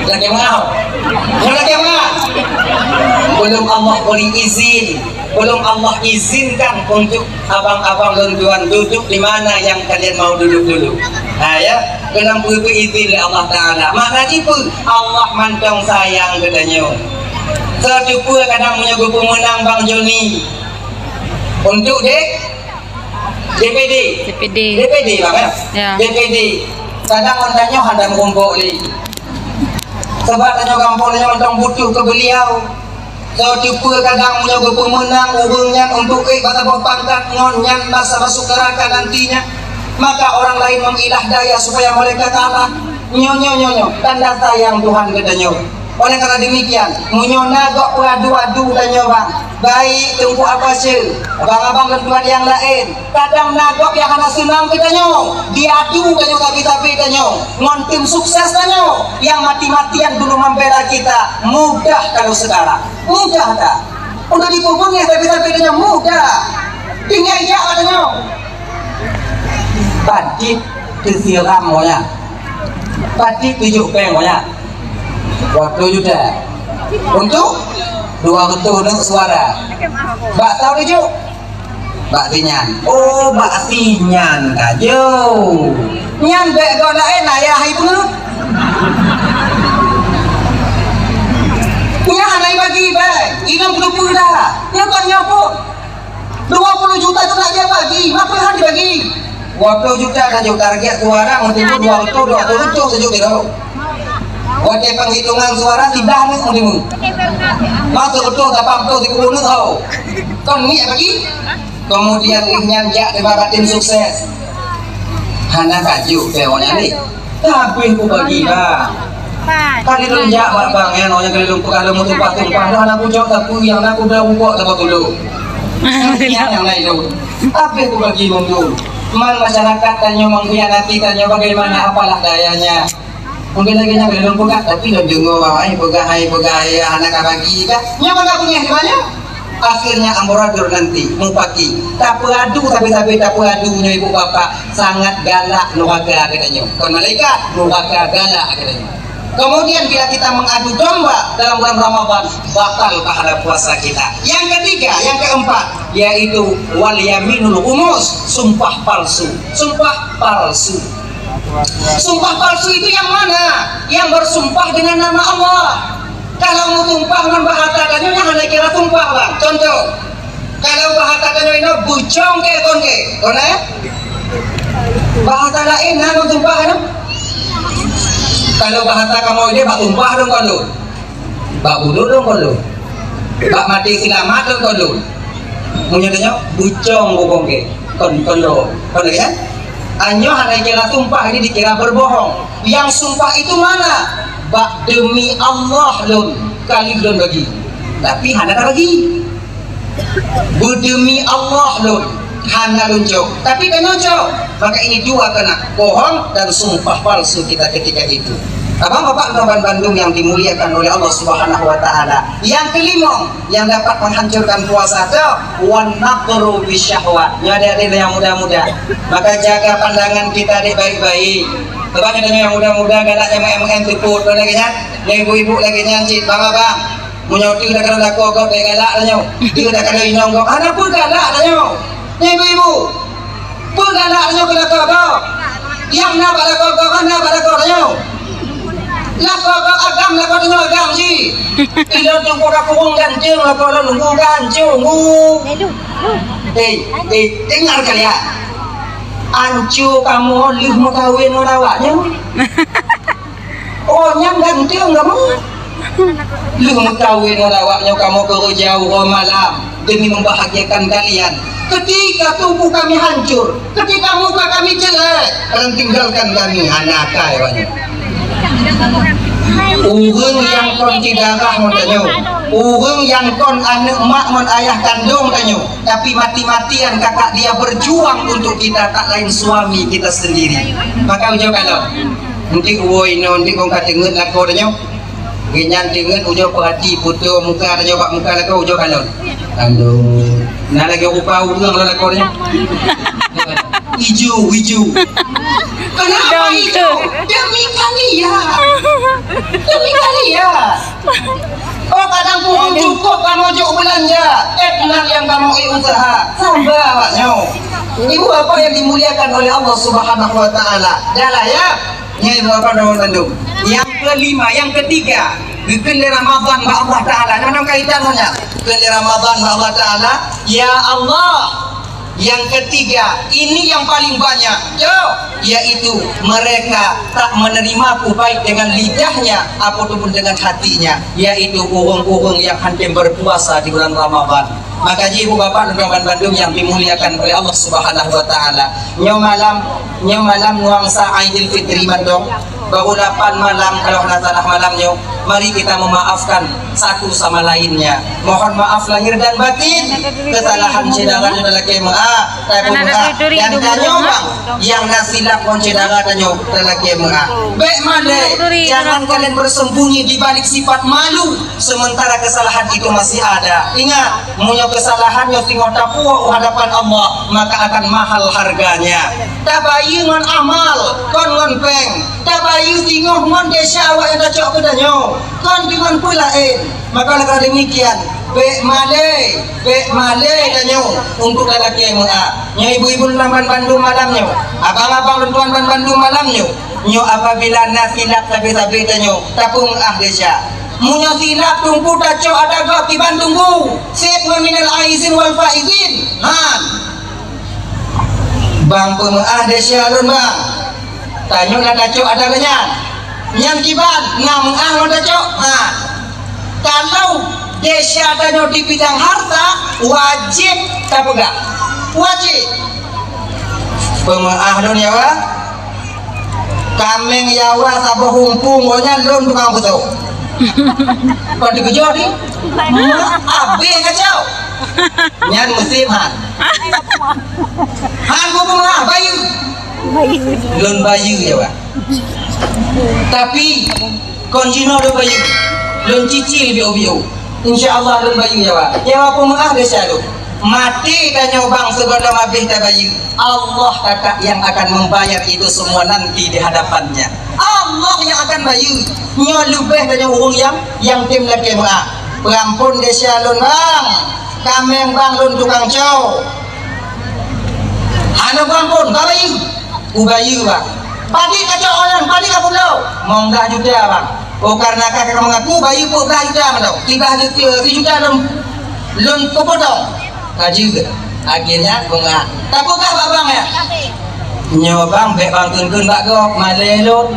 Lagèe mau? Nyoe lagèe mau? Belum Allah beri izin, belum Allah izinkan untuk abang-abang lôn tuan duduk di mana yang kalian mau duduk dulu. Ha, ya, keunan peue-peue izin lé Allah Taala. Makna jih peue? Allah mantong sayang geutanyoe. Soe teupeue kadang meunyoe geupeumeunang Bang Joni. Untuk dek D P D. D P D. D P D, Bang, ya? Ya. D P D. Kadang ngon tanyoe hana meurumpok lé. Sabab tanyoe gampông nyoe mantong butuh keu beliau. Soe teupeue kadang meunyoe geupeumeunang ureueng nyan untuk ék bak saboh pangkat ngon nyan masa masuk neraka nantinya, maka orang lain mengilah daya supaya mereka kalah. Nyoe, nyoe, nyoe, nyoe, tanda sayang Tuhan geutanyoe. Oleh karena demikian, meunyoe na gob peuadu-adu tanyoe, Bang, baik Teungku Apache, abang-abang lôn tuan nyang laén, kadang na gob nyang hana seunang keu tanyoe, diadu tanyoe sabe-sabe tanyoe ngon tim sukses tanyoe nyang mati-matian dulu membela kita. Mudah kalau sekarang, mudah dah. Untuk dipubuet ngon sabe-sabe tanyoe mudah. Tinggai jak tanyoe. Padit teusiram monya. Padit tujoh péng monya. Dua puluh juta. Untuk dua reutôh neuk suara. Bak tau tujoh. Bak si nyan. Oh, bak si nyan ka jauh. Nyan bèk gob laén ayah ibu. Nyan hana ibagi bèk. Inong peue dah. Nyan kon nyoe pun. Dua puluh juta tu nak dia bagi, berapa hana dibagi? Dua puluh juta saja target suara, mesti dua ratus, dua ratus saja kira. Watèe penghitungan suara tidak ni mesti. Masuk betul, dapat betul, tiga puluh ni tahu. Kon ni bagi. Kemudian nyan jak di tim sukses. Hana kaju, saya ni. Tapi ku bagi, Bang. Kan lôn jak bak bank, ya, nyoe nyang lôn peugah lôn meutumpah-tumpah, lôn hana kujok sapeue nyang na kuda bukok saboh tuleueng. Nyang laén lôn. Tapi ku bagi lôn dum. Man masyarakat tanyoe mengkhianati tanyoe bagaimana apalah dayanya. Mungkin lagèe nyan lôn peugah, tapi lôn deungoe, ai peugah, ai peugah, ai hana ka bagi kah. Nyoe meunan beungèh di mana? Akhirnya amburadul nanti, mupaki. Tapeuadu, sabe-sabe tapeuadu nyoe ibu bapak, sangat galak nuraka geutanyoe. Kon malaikat, nuraka galak geutanyoe. Kemudian bila kita mengadu domba dalam bulan Ramadan, batal pahala puasa kita. Yang ketiga, yang keempat, yaitu wal yaminul ghumus, sumpah palsu. Sumpah palsu. Sumpah palsu itu yang mana? Yang bersumpah dengan nama Allah. Kalau meusumpah ngon bahasa tanyoe nyan hana kira sumpah, Bang. Contoh, kalau bahasa tanyoe inoe bucong ke kon ke, kon eh? Bahasa laén na meusumpah kan? Kalau bahasa kamoe nyoe bak sumpah dong kon lôn. Bak bunuh dong kon lôn. Bak maté seulamat dong kon lôn. Meunyoe tanyoe bucong bukong ke, kon, kon lôn. Kon lagèe nyan? Anyoe hana kira sumpah, ini dikira berbohong. Yang sumpah itu mana? Bak demi Allah lôn, kali lôn bagi. Tapi hana tabagi. Beudemi Allah lôn, hana lôn cok. Tapi tanyoe cok. Maka ini dua kena, bohong dan sumpah palsu kita ketika itu. Abang bapak dan bandum yang dimuliakan oleh Allah Subhanahu wa taala. Yang kelima, yang dapat menghancurkan puasa tu, wan naqru bisyahwat. Nyoe adik-adik yang muda-muda. Maka jaga pandangan kita dek baik-baik. Sebab kita yang muda-muda galak nyang M N tepuk tu lagi nyan. Yang ibu-ibu lagi nyan cit, bang abang. Meunyoe tu dah kena lakoe gob bèk galak tanyoe. Tu dah kena inong gob. Hana peue galak tanyoe. Yang ibu-ibu. Peue galak tanyoe keu lakoe gob. Yang na bak lakoe gob, hana bak lakoe tanyoe. Lakoe gob agam, lakoe tanyoe agam jih. Ilôn teungku ka kureueng ganteng, lakoe lôn nunggu gancong. Hei, hei, dengar kalian. Anco kamoe lheueh meukawen ngon awak nyoe. Oh, nyan ganteng kamoe. Lheueh meukawen ngon awak nyoe kamoe keureuja uroe malam demi membahagiakan kalian. Ketika tubuh kami hancur, ketika muka kami jelek, kalian tinggalkan kami, hana akai awak nyoe. Ureueng nyang kon cit darah ngon tanyoe, ureueng nyang kon aneuk mak ngon ayah kandong tanyoe, tapi mati-matian kakak dia berjuang untuk kita, tak lain suami kita sendiri. Maka ujoe kalon, eunteuk woe inoe, eunteuk kong ka teungeut lakoe tanyoe. Gobnyan teungeut ujoe peurati foto muka tanyoe bak muka lakoe ujoe kalon. Aduh, na lagèe rupa ureueng lôn lakoe nyoe. Iju, iju. Kenapa iju? Demi kalian. Demi kalian. Oh, kadang pun cukup kamoe jok beulanja, eh, nang nyang kamoe usaha. Sabar awak nyoe. Ibu bapa yang dimuliakan oleh Allah Subhanahu wa Taala. Jalan ya. Nyan ibu bapa dan bandum. Nyang kelima, nyang ketiga, geukheun lé Ramadan bak Allah Taala. Nyoe meunan kaitan nyan. Geukheun lé Ramadan bak Allah Taala, "Ya Allah, yang ketiga, ini yang paling banyak, yo, yaitu mereka tak menerimaku baik dengan lidahnya ataupun dengan hatinya, yaitu ureueng-ureueng yang hana berpuasa di bulan Ramadan." Maka jih ibu bapa dan bandum yang dimuliakan oleh Allah Subhanahu wa Taala. Nyoe malam, nyoe malam nuansa Aidil Fitri mantong. Baru lapan malam kalau hana salah malam nyoe. Mari kita memaafkan satu sama lainnya. Mohon maaf lahir dan batin. Kesalahan syedara nyoe talakèe meu'ah, tapi meu'ah. Dan tanyoe bang, nyang na silap ngon syedara tanyoe talakèe meu'ah. Bèk malèe, jangan kalian bersembunyi di balik sifat malu. Sementara kesalahan itu masih ada. Ingat, meunyoe kesalahan nyoe singoh tapuwoe u hadapan Allah, maka akan mahal harganya. Tabayeue ngon amal, kon ngon péng. Tabayeue singoh ngon desya awak nyang tacok keu tanyoe, kon deungon peue laén. Maka lagèe demikian, bèk malèe, bèk malèe tanyoe untuk lalakèe meu'ah. Nyoe ibu-ibu lôn ban bandum malam nyoe, abang-abang lôn tuan ban bandum malam nyoe. Nyoe apabila na silap sabe-sabe tanyoe, tapeumeu'ah desya. Meunyoe silap teungku tacok ata gob kiban teungku, seb ngon minal aizin wal faizin. Han. Bang peumeu'ah desya lôn bang. Tanyoe na tacok ata geuh nyan. Nyan kiban na meu'ah ngon tacok. Han. Kalau desya tanyoe di bidang harta, wajéb tapeugah. Wajéb. Peumeu'ah lôn ya, Wa. Kaméng Yawa saboh humpung, oh nyan lôn tukang peusoe. Kon teukeujot ni? Abéh kacau. Nyan musém han. Han bubuh meu'ah bayeue. Lôn bayeue Yawa. Tapi kon jinoe lôn bayeue. Lôn cicil biôh-biôh. Insya Allah lôn bayeue Yawa. Yawa peumeu'ah desya lôn. Maté tanyoe bang sigohlom abéh tabayeue. Allah kakak yang akan membayar itu semua nanti di hadapan-Nya. Allah yang akan bayeue. Nyoe leubeh tanyoe ureueng nyang, nyang tem lakèe meu'ah. Peurampôn desya lôn bang. Kaméng bang lôn tukang cok. Hana peurampôn, ka bayeue. Kubayeue bang. Padit kacok nyan, padit ka pulo. Limong blah juta bang. Oh, karena kakak mengaku bayeue peuet blah juta mantong. Tiga juta, tiga juta lôn, lôn peupotong. Ka jeuet. Akhirnya peumeu'ah. Tapeugah bak bang ya. Nyoe bang, bèk bang kheun-kheun bak gob, malèe lôn.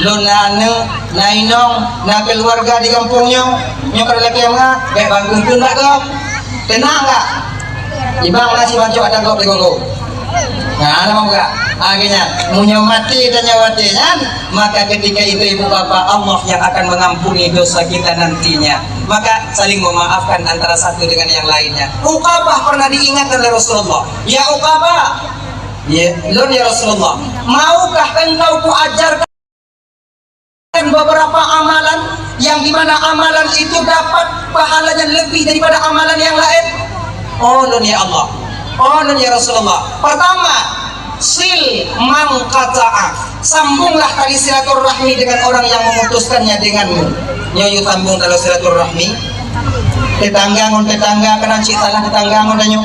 Lôn na aneuk, na inong, na keuluwarga di gampông nyoe. Nyoe ka lagèe meu'ah, bèk bang kheun-kheun bak gob. Teunang ka? Ibang na sibacut ata gob di gogo. Nah, nama buka. Akhirnya, meunyoe maté tanyoe watèe nyan, maka ketika itu ibu bapa, Allah yang akan mengampuni dosa kita nantinya. Maka saling memaafkan antara satu dengan yang lainnya. Uqabah pernah diingatkan oleh Rasulullah, "Ya Uqabah, ya, lôn ya Rasulullah, maukah engkau kuajarkan beberapa amalan yang di mana amalan itu dapat pahalanya lebih daripada amalan yang lain?" "Oh lôn ya Allah, oh lôn ya Rasulullah." Pertama, "Sil man qata'ak." Sambunglah tali silaturahmi dengan orang yang memutuskannya denganmu. Nyoe yue sambung tali silaturahmi. Tetangga ngon tetangga, kadang cit salah tetangga ngon tanyoe.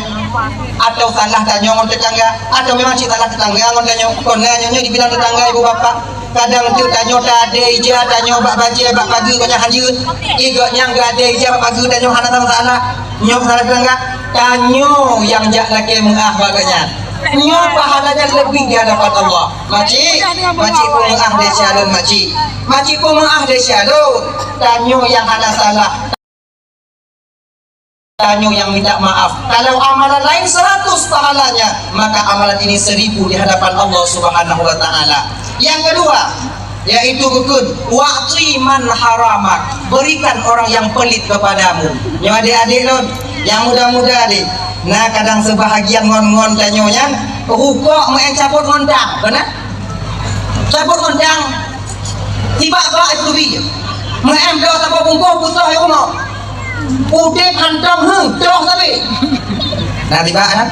Atau salah tanyoe ngon tetangga, atau memang cit salah tetangga ngon tanyoe. Kon nyoe, nyoe dibilang tetangga ibu bapa. Kadang tu tanyoe tadè ija, tanyoe bak bajèe, bak pageue, gobnyan han jeuet. Ih, gobnyan geuadè ija bak pageue, tanyoe hana sama salah. Nyoe salah tetangga. Tanyoe nyang jak lakèe meu'ah bak gobnyan. Nyoe pahalanya lebih di hadapan Allah. Makcik, makcik peumeu'ah desya lôn, makcik. Makcik peumeu'ah desya lôn. Tanyoe nyang hana salah. Tanyoe nyang minta maaf. Kalau amalan lain seratus pahalanya, maka amalan ini seribu di hadapan Allah Subhanahu wa Ta'ala. Yang kedua, yaitu bukon, "Wa'ti man haramak", berikan orang yang pelit kepadamu. Nyoe adik-adik lôn, nyang muda-muda deh. Nah, kadang sebahagian ngon-ngon tanyoe nyan, rukok meu'en cabot ngon dang, beuna? Cabot ngon dang, tibak bak itu bi. Meu'en bloe saboh bungkôh putôh di rumoh. Udeb hantom, heuh, toh sabe. Nah, tibak, nah.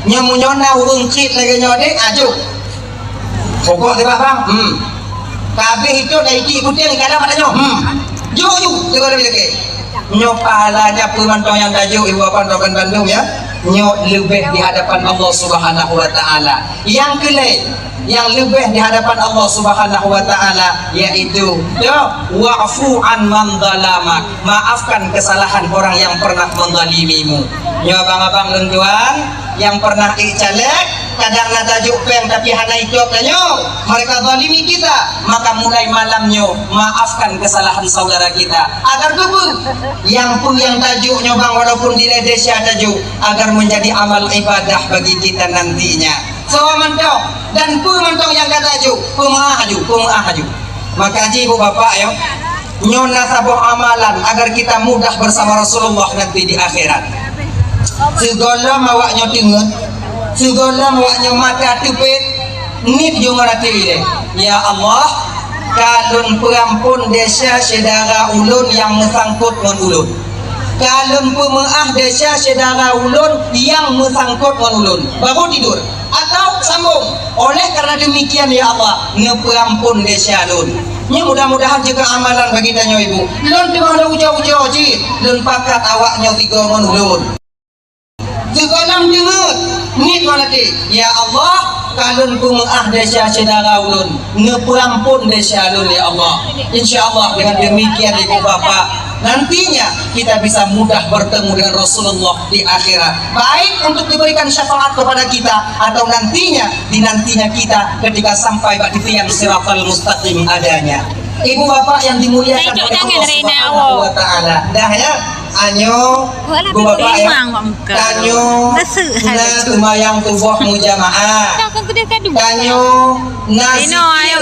Nyoe meunyoe na ureueng cit lagèe nyoe deh, aju. Pokok teuka bang, hmm. Kabeh itu dari ti kuting kadang pada nyoe, hmm. Juk, juk, teuka lebih lagi. Nyoe pahalanya peue mantong nyang tajok ibu bapak doakan bandum ya. Nyoe leubeh di hadapan Allah Subhanahu wa Ta'ala. Yang keulhèe, yang leubeh di hadapan Allah Subhanahu wa Ta'ala yaitu, ya, wa'fu an man zalamak. Maafkan kesalahan orang yang pernah menzalimimu. Nyoe abang-abang lôn tuan, yang pernah ék caleg, kadang na tajok péng tapi hana itôb tanyoe, mereka zalimi kita, maka mulai malam nyoe maafkan kesalahan saudara kita. Agar keupeue? Nyang peue nyang tajok nyoe bang, walaupun dilèe desya tajok, agar menjadi amal ibadah bagi kita nantinya. Soe mantong dan peue mantong nyang ka tajok, peumeu'ah aju, peumeu'ah aju. Maka ji ibu bapak ya, nyoe na saboh amalan agar kita mudah bersama Rasulullah nanti di akhirat. Sigohlom awak nyoe teungeut, sigohlom awak nyoe mata teupet, niet jeuet ngon até ilèe, "Ya Allah, ka lôn peuampôn desya syedara ulôn nyang meusangkot ngon ulôn. Ka lôn peumeu'ah desya syedara ulôn nyang meusangkot ngon ulôn." Baru tidur. Atau sambung, "Oleh karena demikian, ya Allah, neupeuampôn desya lôn." Nyoe mudah-mudahan jeuet keu amalan bagi tanyoe ibu. Lôn teuma lôn ujoe-ujoe jih, lôn pakat awak nyoe sigoe ngon ulôn. Sigohlom teungeut, niet ngon até, "Ya Allah, ka lôn peumeu'ah desya syedara ulôn, neupeuampôn desya lôn, ya Allah." Insya Allah, dengan demikian, ibu bapak, nantinya kita bisa mudah bertemu dengan Rasulullah di akhirat, baik untuk diberikan syafaat kepada kita atau nantinya dinantinya kita ketika sampai bak di tiang siratal mustaqim adanya. Ibu bapak yang dimuliakan oleh Allah Subhanahu wa Ta'ala, dah ya, anyo, ibu bapak ya, tanyo na seumayang suboh mujamaah, tanyo na zikir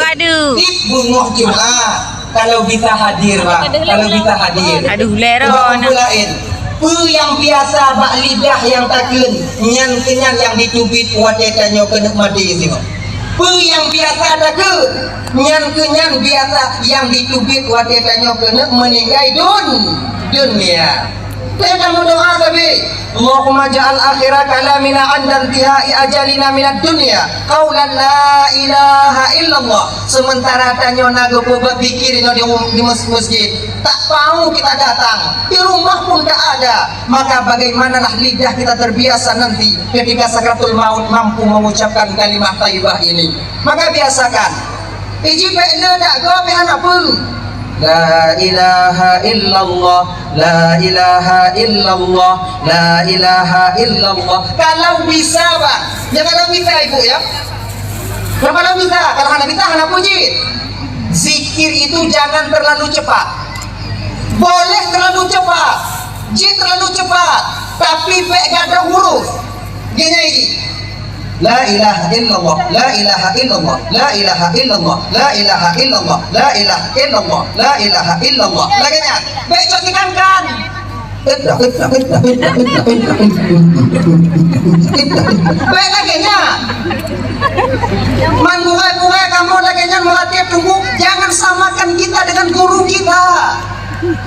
di beungoh Jumat. Kalau bisa hadir, Bang. Kalau bisa hadir. Aduh, lero. Sebab peue laén? Peue nyang biasa bak lidah nyang takheun, nyan keuh nyan nyang jiteubiet watèe tanyoe keuneuk maté singoh. Peue nyang biasa takheun, nyan keuh nyan biasa nyang jiteubiet watèe tanyoe keuneuk meuninggai dun-, dunia. Teuka meudoa sabe, "Allahumma ja'al akhira kalamina 'inda intihai ajalina minad dunya qaulan la ilaha illallah." Sementara tanyoe na geupeubuet zikir inoe di rum-, di mes-, masjid, tak mau kita datang, di rumah pun tak ada, maka bagaimanalah lidah kita terbiasa nanti ketika sakaratul maut mampu mengucapkan kalimah thayyibah ini? Maka biasakan. Iji pék le dak go pih hana peue. La ilaha illallah, la ilaha illallah, la ilaha illallah. Kalau bisa, Bang. Ya, kalau bisa, Ibu, ya. Ya, kalau bisa, kalau hana bisa, hana puji. Zikir itu jangan terlalu cepat. Boleh terlalu cepat, jih terlalu cepat, tapi bék gadôh huruf. Geunyai jih. La ilaha illallah, la ilaha illallah, la ilaha illallah, la ilaha illallah, la ilaha illallah, la ilaha illallah. Lagèe nyan. Bék cok sikan-kan. Bék lagèe nyan. Man gurèe-gurèe kamoe lagèe nyan meuratéb teungku, jangan samakan kita dengan guru kita.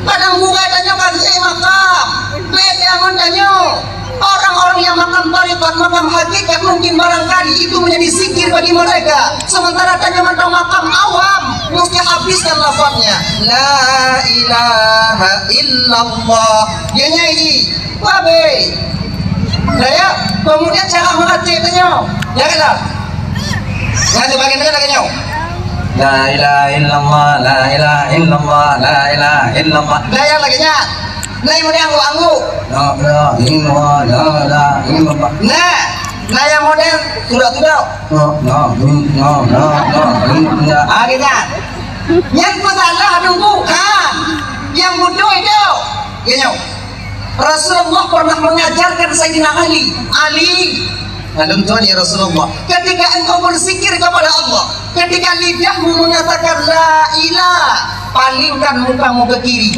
Kadang gurèe tanyoe ka geuék makam, bék ngon tanyoe. Orang-orang yang makam tarekat, makam hakikat mungkin barangkali itu menjadi zikir bagi mereka. Sementara tanyoe mantong makam awam, mesti habiskan lafaznya. La ilaha illallah. Geunyai jih. Wabé. Dah ya, kemudian cara meuratéb tanyoe. Ya kan dah? Nah, cuba kita lagi nyoe. La ilaha illallah, la ilaha illallah, la ilaha illallah. Dah ya lagi nyan. Nah, kemudian angguk-angguk. La ilaha illallah, la ilaha illallah. Nah. Nah, nyang model tudok-tudok. No, no, no, no, no, no. Ah, gitu. Nyang peusalah nunggu, ha. Nyang beutôi tu. Gitu. Rasulullah pernah mengajarkan Sayyidina Ali, "Ali, lalu tuan ya Rasulullah, ketika engkau berzikir kepada Allah, ketika lidahmu mengatakan la ilah, palingkan mukamu ke kiri.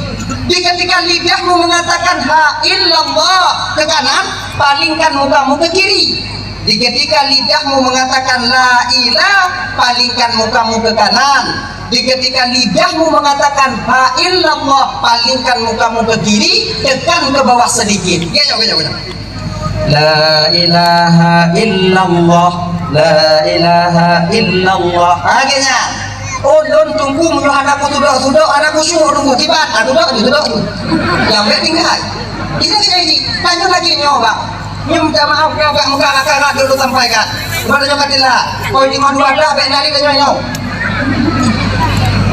Di ketika lidahmu mengatakan ha illallah ke kanan, palingkan mukamu ke kiri. Di ketika lidahmu mengatakan la ilah, palingkan mukamu ke kanan. Di ketika lidahmu mengatakan ha illallah, palingkan mukamu ke kiri, tekan ke bawah sedikit." Gitu, gitu, gitu. La ilaha illallah, la ilaha illallah. Ha, gitu. Oh, lôn tunggu meunyoe hana kutudok-tudok, hana kusyuk tunggu kiban, ha, tudok tu, tudok tu. Nyang bèk tinggai. Kita kena isi. Tanya lagi nyoe, Bang. Nyoe minta maaf, nyoe agak muka agak dulu sampaikan. Kepada nyoe katilah. Poin lima dua dah, bèk nari tanya nyoe.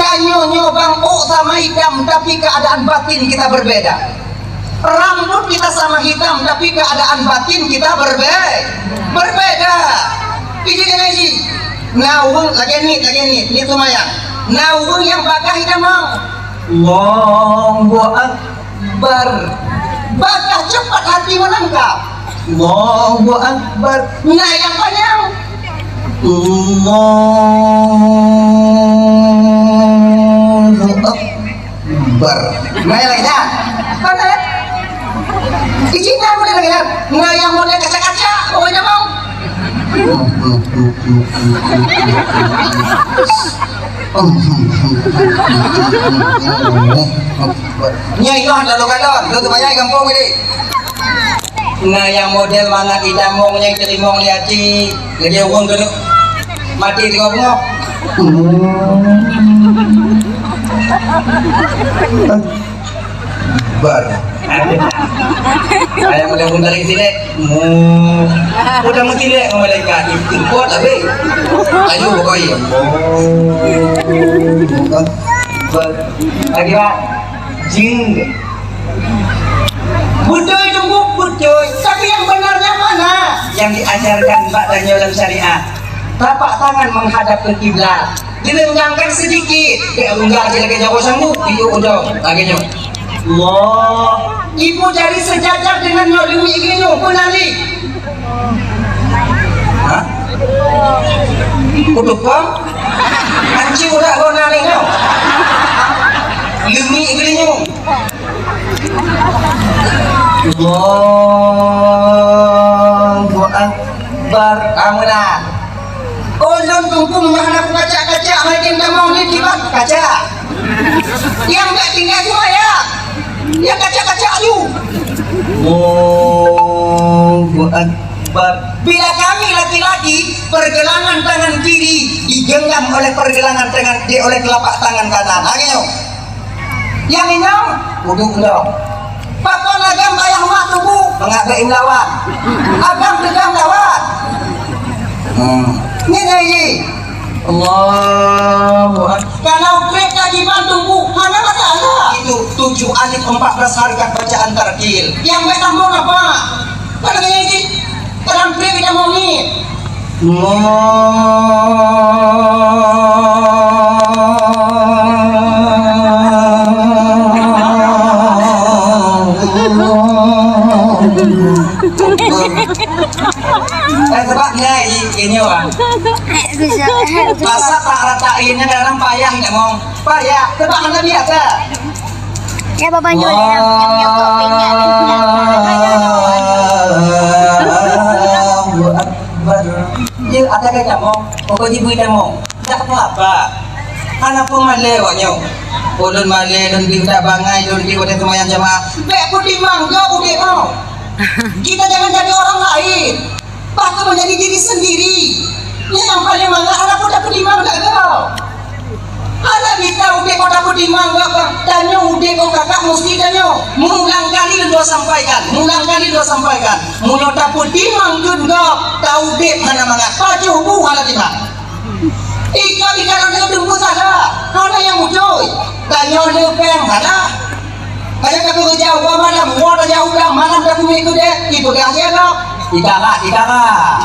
Tanya nyoe, Bang, oh sama hitam, tapi keadaan batin kita berbeda. Rambut kita sama hitam, tapi keadaan batin kita berbe-, berbeda. Iji dengan iji. Nah, ureueng lagèe ni, lagèe ni, ni seumayang. Nah, ureueng nyang bagah hitam mau. Allahu Akbar. Bagah cepat hati menangkap. Allahu Akbar. Nah, nyang panyang. Allahu Akbar. Bar. Nah, lain dah. Mana? Di Cina boleh lagi dah. Nah, nyang model kaca-kaca, oh, nyang mau. Nyai noh lalu galon, tu tu banyak gampông ni. Nah, nyang model mangat itamong nyang teurimong lé até, lagèe ureueng keuneuk maté teungoh beungoh. Bar. Ayah model ureueng dari sini. Mu. Udah meutilek ngon malaikat. Import habis. Ayo, pokoknya. Bar. Lagi, Pak. Jing. Beutôi teungku, beutôi. Tapi yang benarnya mana? Yang diajarkan bak tanyoe dalam syariat. Tapak tangan menghadap ke kiblat. Dilenggangkan sedikit. Bèk rungga cit lagèe jaroe sanggup. Piôh udong. Lagèe nyoe. Allah. Ibu jari sejajar dengan nyoe, leumi geulinyueng. Peue na li? Hah? Kutupang? Anci udah kau na li nyoe. Leumi geulinyueng. Allahu Akbar. Amunah. Oh, lôn tungkung mah na kacak-kacak, hai tem tamong ni tibat kacak. Yang tak tinggal tu ya. Yang kacak-kacak tu. Allahu Akbar. Bila kami laki-laki, pergelangan tangan kiri digenggam oleh pergelangan tangan, di, oleh telapak tangan kanan. Ha, gitu. Nyang inong, udép ulông. Pakon agam payah mak tubu, mangat bèk imlawan. Agam deungon lawan. Hmm. Nyan lagèe. Allahu Akbar. Kalau trép lagi ban tubu, hana masalah. Itu tujuh alif empat belas harakat bacaan tartil. Nyang bèk sambông apa? Pada lagèe. Terang trép kita mau ni. Eh, sebab ni, i-, ini orang. Masa tak rata ini dalam payah ni, Mong. Payah, sebab anda biasa. Ya, Bapak, nyok, nyok, nyok, nyok, kopinya, nyok, nyok. Allahu Akbar. Dia ada kata mau, pokoknya beri dia mau. Tak apa-apa. Hana pun malèe awak nyoe. Ulôn malèe, lôn bi udah bangai, lôn bi udah semayang jamaah. Bèk peutimang, gop udép mau. Kita jangan jadi orang lain. Bahkan menjadi diri sendiri. Nyang paleng mangat hana peutimang dak keu. Hana mita udép kota peutimang bak tanyoe udép kok kakak musti tanyoe. Meulang kali lôn dua sampaikan, meulang kali lôn dua sampaikan. Meunyoe tapeutimang keu gob, ta udép hana mangat. Pajoh bu hana timang. Ika-ika lôn dua teumpat salah. Hana nyang beutôi. Tanyoe leubeh salah. Kaya ka beureuja uroe malam, uroe tajak u blang, malam tapeumé keudéh, ipeugah jih lom. Ikara, ikara.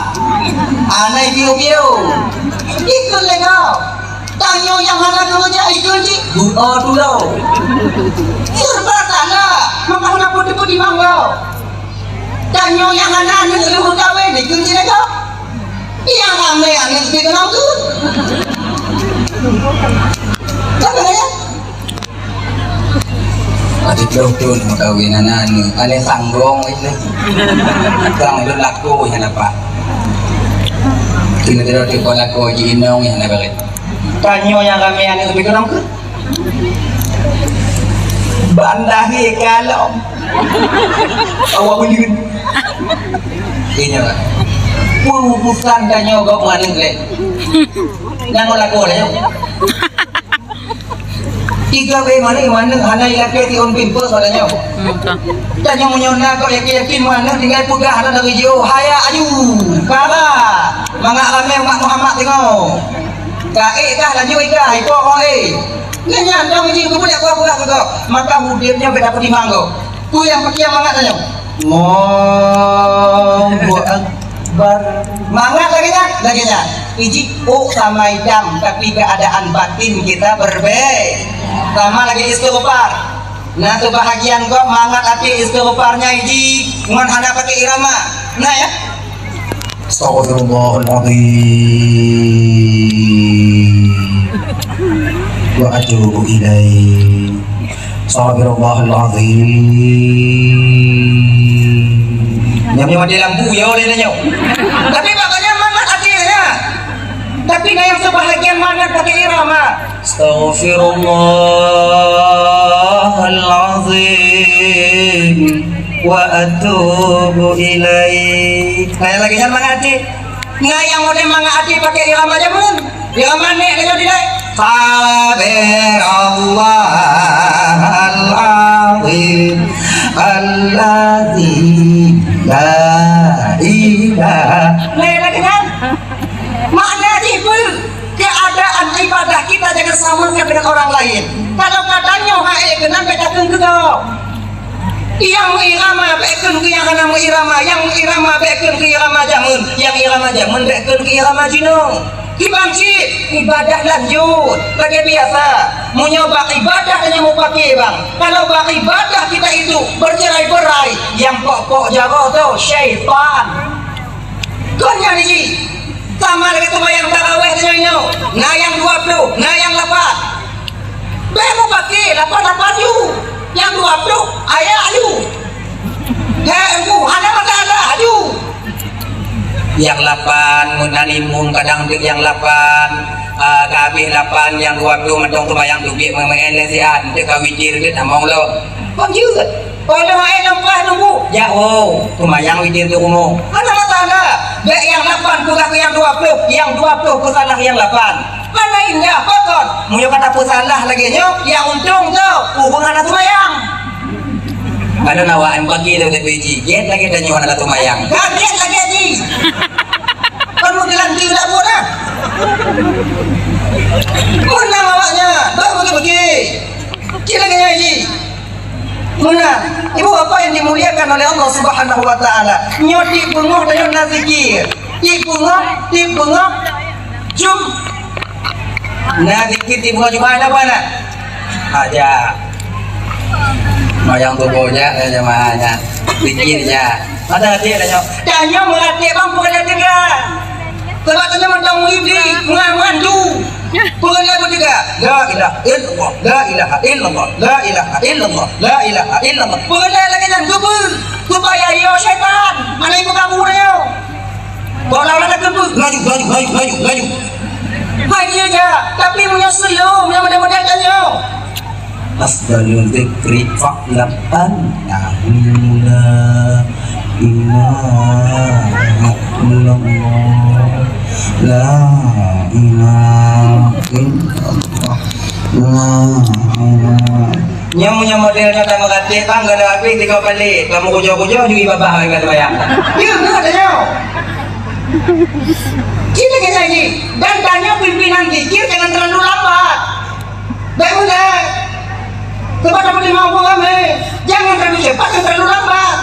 Anai piu-piu. Ikut lé kau. Tanyoe nyang hana keureuja ikut cit. Buto tulo. Serba salah. Maka hana peuteupeu di mangga. Tanyoe nyang hana aneuk lheueh meukawen ikut cit lé kau. Nyang ramé aneuk pih keunong tu. Apa ya? Adik lôn tu meukawen aneuk, aneuk sanggong itu. Sang lôn lakoe nyang dapat. Kira-kira tipe lakoe ji inong nyang dapat. Tanyoe nyang ramé aneuk lebih kenang ke? Bandahi kalom. Awak ulun. Ini lah. Urusan tanyoe gop aneuk lé. Nyang lakoe lé. Tiga bée manéh, manéh hana ilakée tiôn pimpeu pada nyoe. Hmm, betul. Tanyoe meunyoe na kok yakin-yakin manéh tinggai peugah hana dari jiôh, haya aju. Para mangat ramé umat Muhammad teungoh. Ka ék kah laju ikah, ipok kong ék. Nyan nyan dong jih keupeue jak peugah keu kok. Maka udeb nyoe beda peutimang kok. Peue nyang peukiang mangat tanyoe? Allahu Akbar. Mangat lagée nyan, lagée nyan. Iji ôk sama idam, tapi keadaan batin kita berbeda. Sama lagée istighfar. Nah, sebahagian gob mangat até istighfarnya iji ngon hana pakai irama. Nah, ya. Astagfirullahaladzim. Wa atubu ilaih. Astagfirullahalazim. Nyang meuti lampu ya oleh nyoe. Tapi bak banyak mangat até nyan. Tapi na nyang sebahagian mangat pakai irama. Astagfirullahalazim wa atubu ilaih. Nah, lagi nyan mangat até. Ngai nyang model mangat até pakai irama jameun. Irama nek laju dilai. Sabirallahal azim alladzi la ilaha. Lé lagée nyan. Makna jih peue? Keadaan ibadah kita jangan samakan dengan orang lain. Kalau ka tanyoe hana ék keunan, bèk takheun keu gob. Nyang meuirama bèk kheun keu nyang hana meuirama, nyang meuirama bèk kheun keu irama jameun, nyang irama jameun bèk kheun keu irama jinoe. Kiban cit, ibadah lanjut lagèe biasa. Meunyoe bak ibadah tanyoe mupake bang, kalau bak ibadah kita itu bercerai-berai, nyang pok-pok jaroe tu syaitan. Kon nyan jih, sama lagèe seumayang tarawih tanyoe inoe, na nyang dua ploh, na nyang lapan. Bèk mupake lapan-lapan ju, nyang dua ploh ayat ju. Hé, Teungku, hana masalah ju. Nyang lapan, meunan imum kadang deuek nyang lapan, ah, ka habéh lapan, nyang dua ploh mantong seumayang teubiet meu'en lé siat, eunteuk ka witir deuek tamong lom. Kon jeuet. Oh, leuh meu'en lom prah Teungku. Jak woe, seumayang witir di rumoh. Hana masalah. Bèk nyang lapan peugah keu nyang dua ploh, nyang dua ploh peusalah nyang lapan. Hana indah, pakon? Meunyoe ka tapeusalah lagèe nyoe, nyang untông tu, ureueng hana seumayang. Padahai awak nyang pagi tu, tapi jih, gèt lagèe tanyoe hana seumayang. Ka gèt lagèe jih. Kon meugeulanteu dak buet dah. Meunan awaknyan, bah bagi-bagi. Cit lagèe nyan jih. Meunan, ibu bapak yang dimuliakan oleh Allah Subhanahu wa Ta'ala. Nyoe tiep beungoh tanyoe na zikir. Tiep beungoh, tiep beungoh. Jum. Na zikir tiep beungoh Jumat na buet na? Aja. Mayang tuboh ja, eh, jamaah ja. Zikir ja. Masa hati ada nyoe. Tanyoe meuratéb bang peue ka teuga. Sabab tanyoe mantong muhibbi, muha-, muhandu. Peue ka teuga? La ilaha illallah, la ilaha illallah, la ilaha illallah, la ilaha illallah. Peue ka lagèe nyan? Keupeue? Supaya yo syaitan. Mana ibu kamu na yo? Bola-bola na keupeue? Laju, laju, laju, laju, laju. Hai dia ja, tapi meunyoe seulom nyang model-model tanyoe. Afdalul dzikri fa'lam annahu la ilaha illallah. La ilaha illallah. La ilaha. Nyoe meunyoe model nyoe tameuratéb bang, galak habéh tiga kali, kamoe kujoh-kujoh ju babah hai ka seumayang. Ya, beuna tanyoe. Cit lagèe nyan jih. Dan tanyoe pimpinan zikir jangan terlalu lambat. Bèk meunan. Sebab dapat lima orang ramai. Jangan terlalu cepat, jangan terlalu lambat.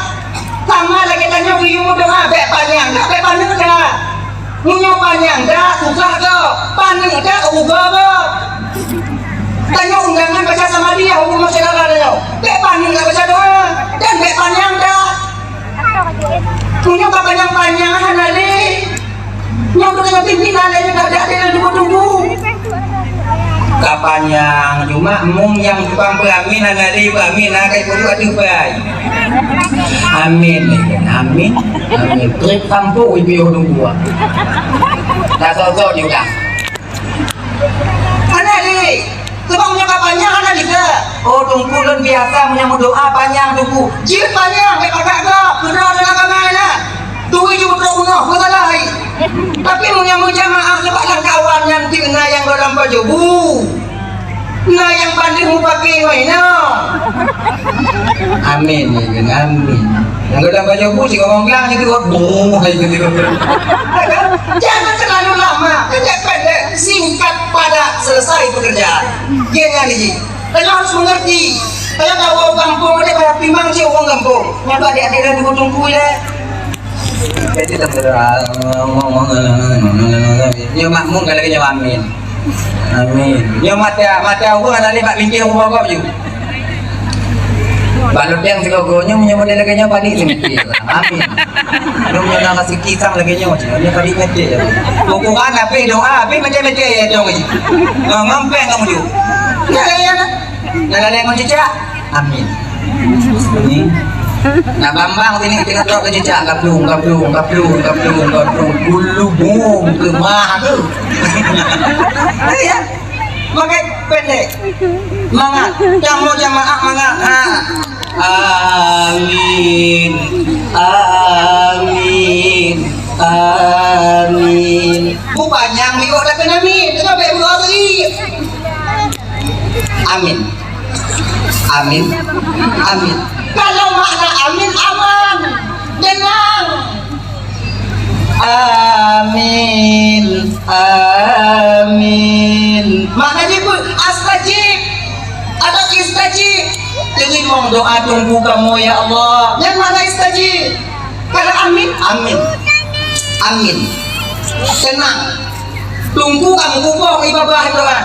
Sama lagèe tanyoe geuyue meudoa, bèk Panyang dak, susah dak, paneuk dak, rugoe dak. Tanyoe undangan baca Samadiyah, huköm masyarakat tanyoe. Bèk paneuk dak baca doa, dan bèk panyang dak. Meunyoe ka panyang-panyang hana lé. Nyoe keuneuk pimpinan lé, dak, dak, dak, tunggu-tunggu. Ka panyang, cuma mung nyang tukang peuramin hana lé, peuramin na kai puluh ateueh pai. Amin, amin, amin. Trép sampôk ipiôh dua. Dah sosok juga. Hana lé. Sebab meunyoe ka panyang hana bisa. Oh, Teungku lôn biasa meunyoe meudoa panyang, Teungku. Jeuet panyang, bèk pakat gob. Keudroe dalam agama na. Turi ju beutôi unoe, meusalah hai. Tapi meunyoe meujamaah sabab lam kawan nyan, ti na nyang goh lam pajoh bu. Na nyang bandéh mupake ngon inoe. Amin, ya kan? Amin. Nyang goh lam pajoh bu, si ngomong bilang, si tu, bu, hai, gitu. Jangan terlalu lama, pendek-pendek, singkat, padat, selesai pekerjaan. Dia nyan ji. Kalian harus mengerti. Kalian tahu orang kampung, ada pada pimbang cik orang kampung. Nyapa adik-adik dah tunggu-tunggu ya. Jadi tak ada. Nyoe makmum kalau kena amin. Amin. Nyoe mata, mata orang ada ni bak pinggir rumah kau je. Bak loteng sigogo nyoe meunyoe model lagèe nyoe padik seumitik. Amin. Nyoe meunyoe na rezeki sang lagèe nyoe, nyoe padik ngetik. Ukuran habéh doa, habéh mete-mete ya dong. Ngam pèng kamu ju. Nah, ya, nah. Nah, lagèe ngon cicak. Amin. Amin. Nah, bambang sini tengok tok ke cicak, gaplung, gaplung, gaplung, gaplung, gaplung. Bulu bung ke mah tu. Ya. Makai pendek. Mangat. Kamu jamaah mangat. Ha. Amin. Amin. Amin. Bupanyang ni kok dah kena amin. Tengok baik dua kali. Amin. Amin. Amin. Kalau makna amin, aman. Tenang. Amin. Amin. Makna jih peue? Astajib. Atau istajib. Teurimong doa Teungku kamoe, ya Allah. Nyan makna istajib. Kalau amin, amin. Amin. Tenang. Teungku kamoe kuboh iba-ba doa.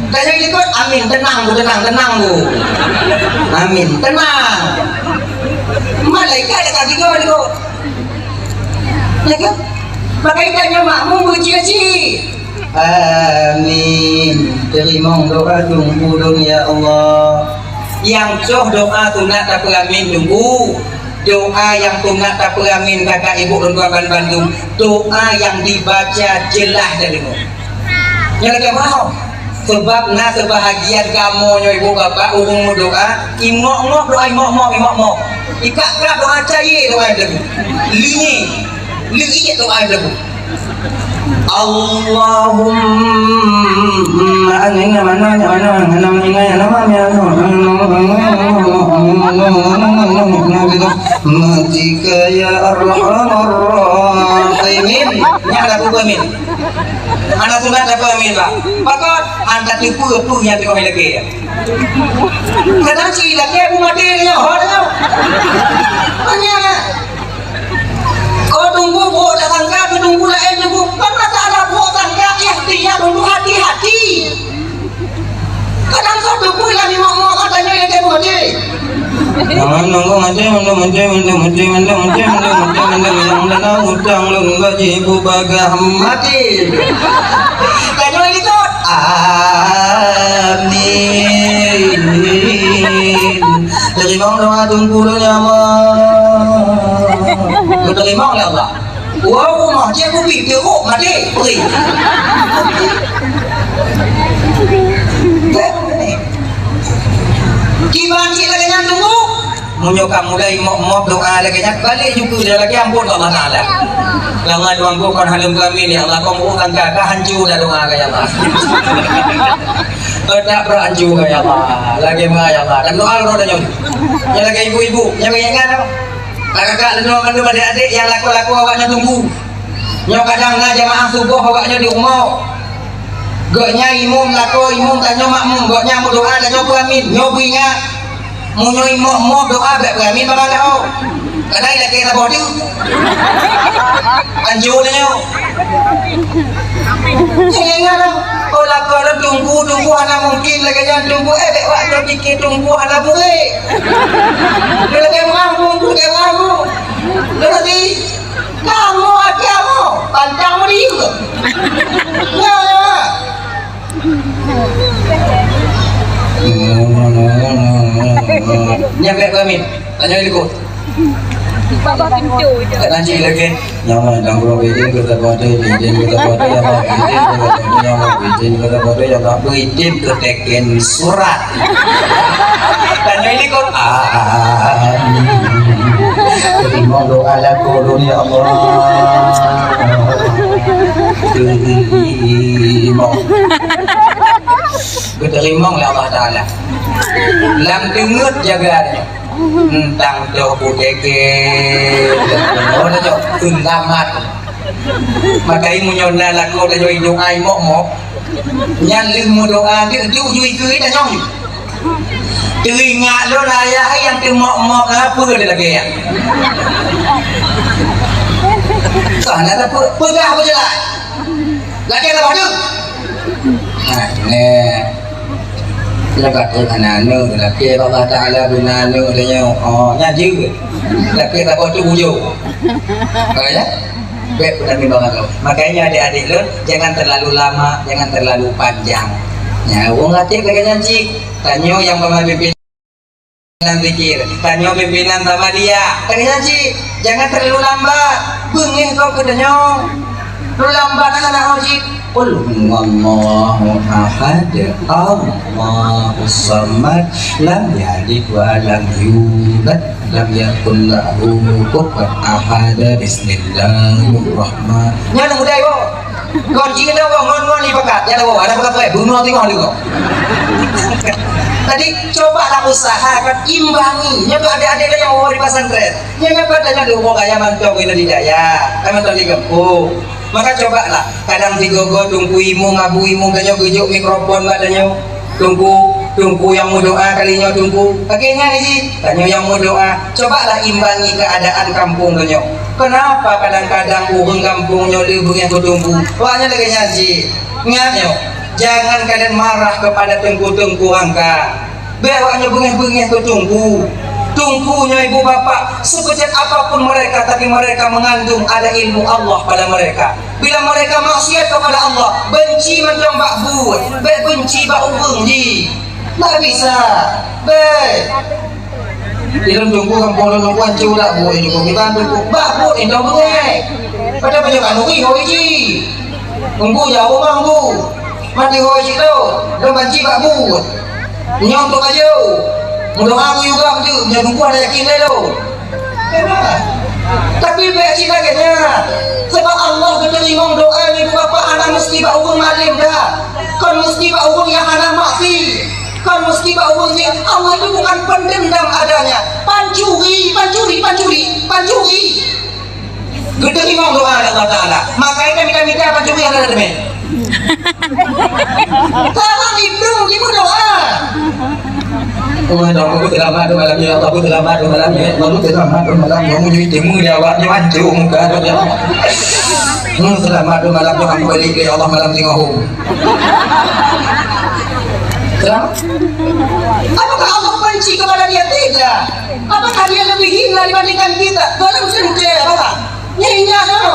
Tanya ikut, amin. Tenang, Bu, tenang, tenang, Bu. Amin. Tenang. Malaikat dekat tiga, tiga. Ya kan? Maka idaknya makmum bercita-cita. Amin. Teurimong doa Teungku lôn, ya Allah. Nyang soh doa sunat tapeuramin, Teungku. Doa nyang sunat tapeuramin, kakak ibu lôn tuan bandum. Doa nyang dibaca jeulaih dan deungoe. Nyang lagèe meuah. Sebab na seubahagian kamoe nyoe ibu bapak ureueng meudoa, imok-mok doa imok-mok, imok-mok. Ikak-kak doa caye doa itu. Linye. Linye doa itu. Allahumma anina mana mana mana mana mana mana matika ya arhamar rahimin. Nyang lagu amin. Hana sunat dapat amin, Pak. Pakon, hana teupeue peue nyang teungoh ilakèe. Kadang si ilakèe pun maté nyoe, ho nyoe. Hanya, oh, Teungku, buok dak sangka, Teungku laén, Teungku. Kan masalah buok sangka, ikhtiyar, Teungku, hati-hati. Kadang satu pun lagi mak-mak katanya yang dia mati. Jangan nunggu mati, mati, mati, yang dah utang lun gaji bubagah mati. Katanya itu. Amin. Terima doa Teungku ya Allah. Terima ya Allah. Wow, mah cek kupi, teruk mati, perih. Kiban cek lagèe nyan tunggu. Meunyoe ka mulai mok-mok doa lagèe nyan, balek jukuk dia lagi ampun Allah Taala. Lama doa kon haleuem kami, ya Allah, kon bukan ka, ka hancur dah doa, ya Allah. Dak berancur, ya Allah. Lagèe ma, ya Allah. Dan doa roh dan nyonya. Ya lagèe ibu-ibu, ya lagèe ingat apa? Kakak-kakak, leunoe mandum adék-adék nyang lakoe-lakoe awaknyan tunggu. Nyoe kadang na jamaah suboh awaknyan di rumoh. Gobnyan imum lakoe, imum tanyoe makmum. Gobnyan meudoa, tanyoe peuamin. Nyoe beuingat, meunyoe imum-imum doa bèk peuamin bak lakoe. Kadang ilakée saboh tu. Anjô tanyoe. Jangan ingat dah. Oh, lakoe lôn Teungku, Teungku hana mungkin lagée nyan Teungku. Eh, bék wak lôn pike Teungku hana buet. Lagée meu'ah Teungku, lagée meu'ah Teungku. Lôn nanti kamoe até kamoe pantang meuriyeue. Nah, nah, nah. Nyan bék kami. Tanyoe likot. Bak pintu je. Kadang cit lagée, "Ya Allah, dan guru izin keu saboh tu, izin keu saboh tu, ya Allah, izin keu saboh tu, ya Allah, izin keu saboh tu, ya Allah, izin keu teken surat." Tanyoe likot. Amin. Terima doa lakoe lôn, ya Allah. Terima. Geuteurimong lé Allah Taala. Lam teungeut jaga nyoe. Entang toh puteke. Oh, dah jauh. Seulamat. Maka meunyoe na lakoe tanyoe doa mok-mok, nyan lheueh meudoa tu, tu ujui keu tanyoe. Teuingat lôn ayah nyang teumok-mok, apa dia lagée nyan? Ka na peugah beujeulaih. Lagée saboh tu. Nah, neh. Lepas tu aneuk, lagée Allah Taala guna aneuk dia nyoe. Oh, nyan jeuet. Lagée saboh tu bujur. Oh, ya? Bék pernah bimbang aku. Makanya adik-adik lôn, jangan terlalu lama, jangan terlalu panjang. Ya, wong até lagée nyan cit. Tanyoe nyang peumimpin. Pimpinan zikir, tanyoe pimpinan sama dia. Tanyoe cit, jangan terlalu lambat. Beungéh gob keu tanyoe. Terlalu lambat kan aneuk cit. Qul huwallahu ahad, Allahus samad, lam yalid wa lam yulad, lam yakul lahu kufuwan ahad. Bismillahirrahmanirrahim. Nyan mudah, yo. Kon jih na wong ngon-ngon ni pakat, ya Allah, ada pakat baik, bunuh tengok dulu. Tadi cobalah usahakan imbangi, nyoe adik-adik yang mau di pesantren. Nyoe kan tanya dulu gaya mantong ini di daya, kan mantong di kampung. Maka cobalah, kadang tiga-tiga tungku imum, abu imum, tanya geujuk mikrofon bak tanya. Tungku, tungku nyang meudoa kali nyoe tungku. Lagée nyan jih, tanyoe nyang meudoa. Cobalah imbangi keuadaan kampung tanyoe. Kenapa kadang-kadang ureuëng kampung nyoe le beungéh keu tungku? Awaknyan lagée nyan jih. Ingat nyoe, jangan kalian marah kepada tungku-tungku angka. Bék awaknyan beungéh-beungéh keu tungku. Tungku nyoe ibu bapak, sekejam apapun mereka, tapi mereka mengandung ada ilmu Allah pada mereka. Bila mereka maksiat kepada Allah, benci mantong bak buet, bék benci bak ureuëng jih. Tak bisa. Bék. Di lôn tungku kampung lôn, lôn kuan ceurak buet ini, kok kita tungku. Bak buet ini dong beungéh. Pada banyak kanuri hoi jih. Tungku jauh rumah tungku. Mati hoi cit lôn. Lôn benci bak buet. Nyoe untuk ajo. Meudoa aku juga betul. Nyoe tungku ada yakin lé lôn. Tapi bék cit lagée nyan. Sebab Allah geuteurimong doa ibu bapak hana meusti bak ureuëng malém dah. Kon meusti bak ureuëng nyang hana maksiat. Kon meusti bak ureuëng nyang Allah itu bukan pendendam adanya. Pancuri, pancuri, pancuri, pancuri. Geuteurimong doa lé Allah Taala. Makanya mita-mita pancuri hana teumé. Karena itu di berdoa. Oh, ya Allah, aku selamat tu malam ni, ya Allah, aku selamat tu malam ni, ya Allah, aku selamat tu malam ni, aku jadi timu dia awak ni, hancur muka tu, ya Allah. Hmm, selamat tu malam tu, aku balik, ya Allah, malam tengah home. Selamat. Apakah Allah benci kepada dia? Tidak. Apakah dia lebih hina dibandingkan kita? Belum tentu, ya, Bapak. Ingat, ya.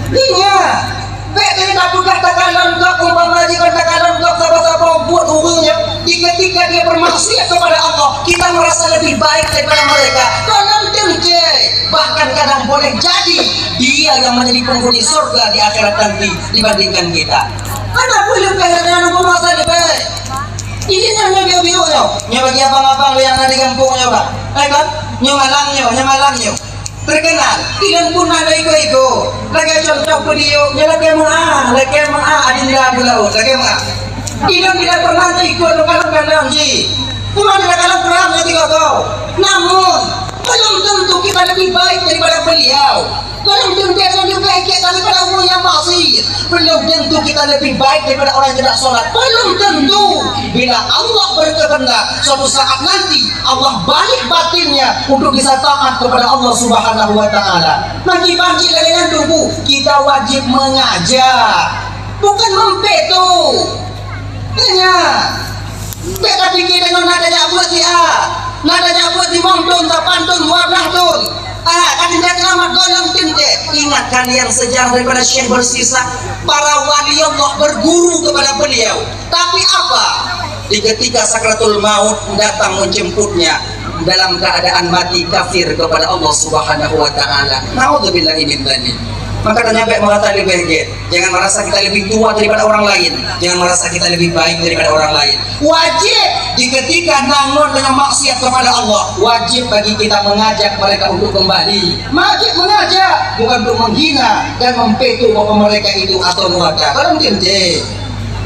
Ingat. Bék lé tapeugah takalon gob, umpama jih kon takalon gob saboh-saboh buet ureuëng nyoe. Di ketika dia bermaksiat kepada Allah, kita merasa lebih baik daripada mereka. Konon dengki, bahkan kadang boleh jadi dia yang menjadi penghuni surga di akhirat nanti dibandingkan kita. Kenapa lu pengen nunggu masa depan? Ini nyoe, nyoe biu-biu nyoe. Nyoe bagi abang-abang yang ada di kampung nyoe, Bang. Eh, kan? Nyoe malang nyoe, nyoe malang nyoe. Terkenal, ilôn pun ada iko-iko. Lagée contoh video, nyoe lagée meu'ah, lagée meu'ah Adinda Bulaôt, lagée meu'ah. Ilôn tidak pernah ikut lôn-lôn dalam ji. Cuma tidak kalau perang nanti kau. Namun, belum tentu kita lebih Lebih baik daripada beliau. Belum tentu kita lebih baik daripada orang yang maksiat. Belum tentu kita lebih baik daripada orang yang tidak sholat. Belum tentu. Bila Allah berkehendak, suatu saat nanti Allah balik batinnya untuk bisa taat kepada Allah Subhanahu wa Ta'ala. Maki-maki kalian tunggu, kita wajib mengajak, bukan mempek tu. Nyan. Bèk tapike deungon na tajak beuet siat, na tajak beuet limong thon, sapan thon, dua blaih thon. Ah, ka tinggai seulamat gohlom teuntèe. Ingat kalian sejarah daripada Syekh Bersisa, para wali Allah berguru kepada beliau. Tapi apa? Di ketika sakratul maut datang menjemputnya dalam keadaan mati kafir kepada Allah Subhanahu wa Ta'ala. Naudzubillahi min dzalik. Maka tanyoe bèk merasa lebih gét. Jangan merasa kita lebih tua daripada orang lain. Jangan merasa kita lebih baik daripada orang lain. Wajib di ketika na ngon deungon maksiat kepada Allah, wajib bagi kita mengajak mereka untuk kembali. Wajib mengajak, bukan untuk menghina dan mempetuk bahwa mereka itu atau nuraka. Kalau mungkin deh.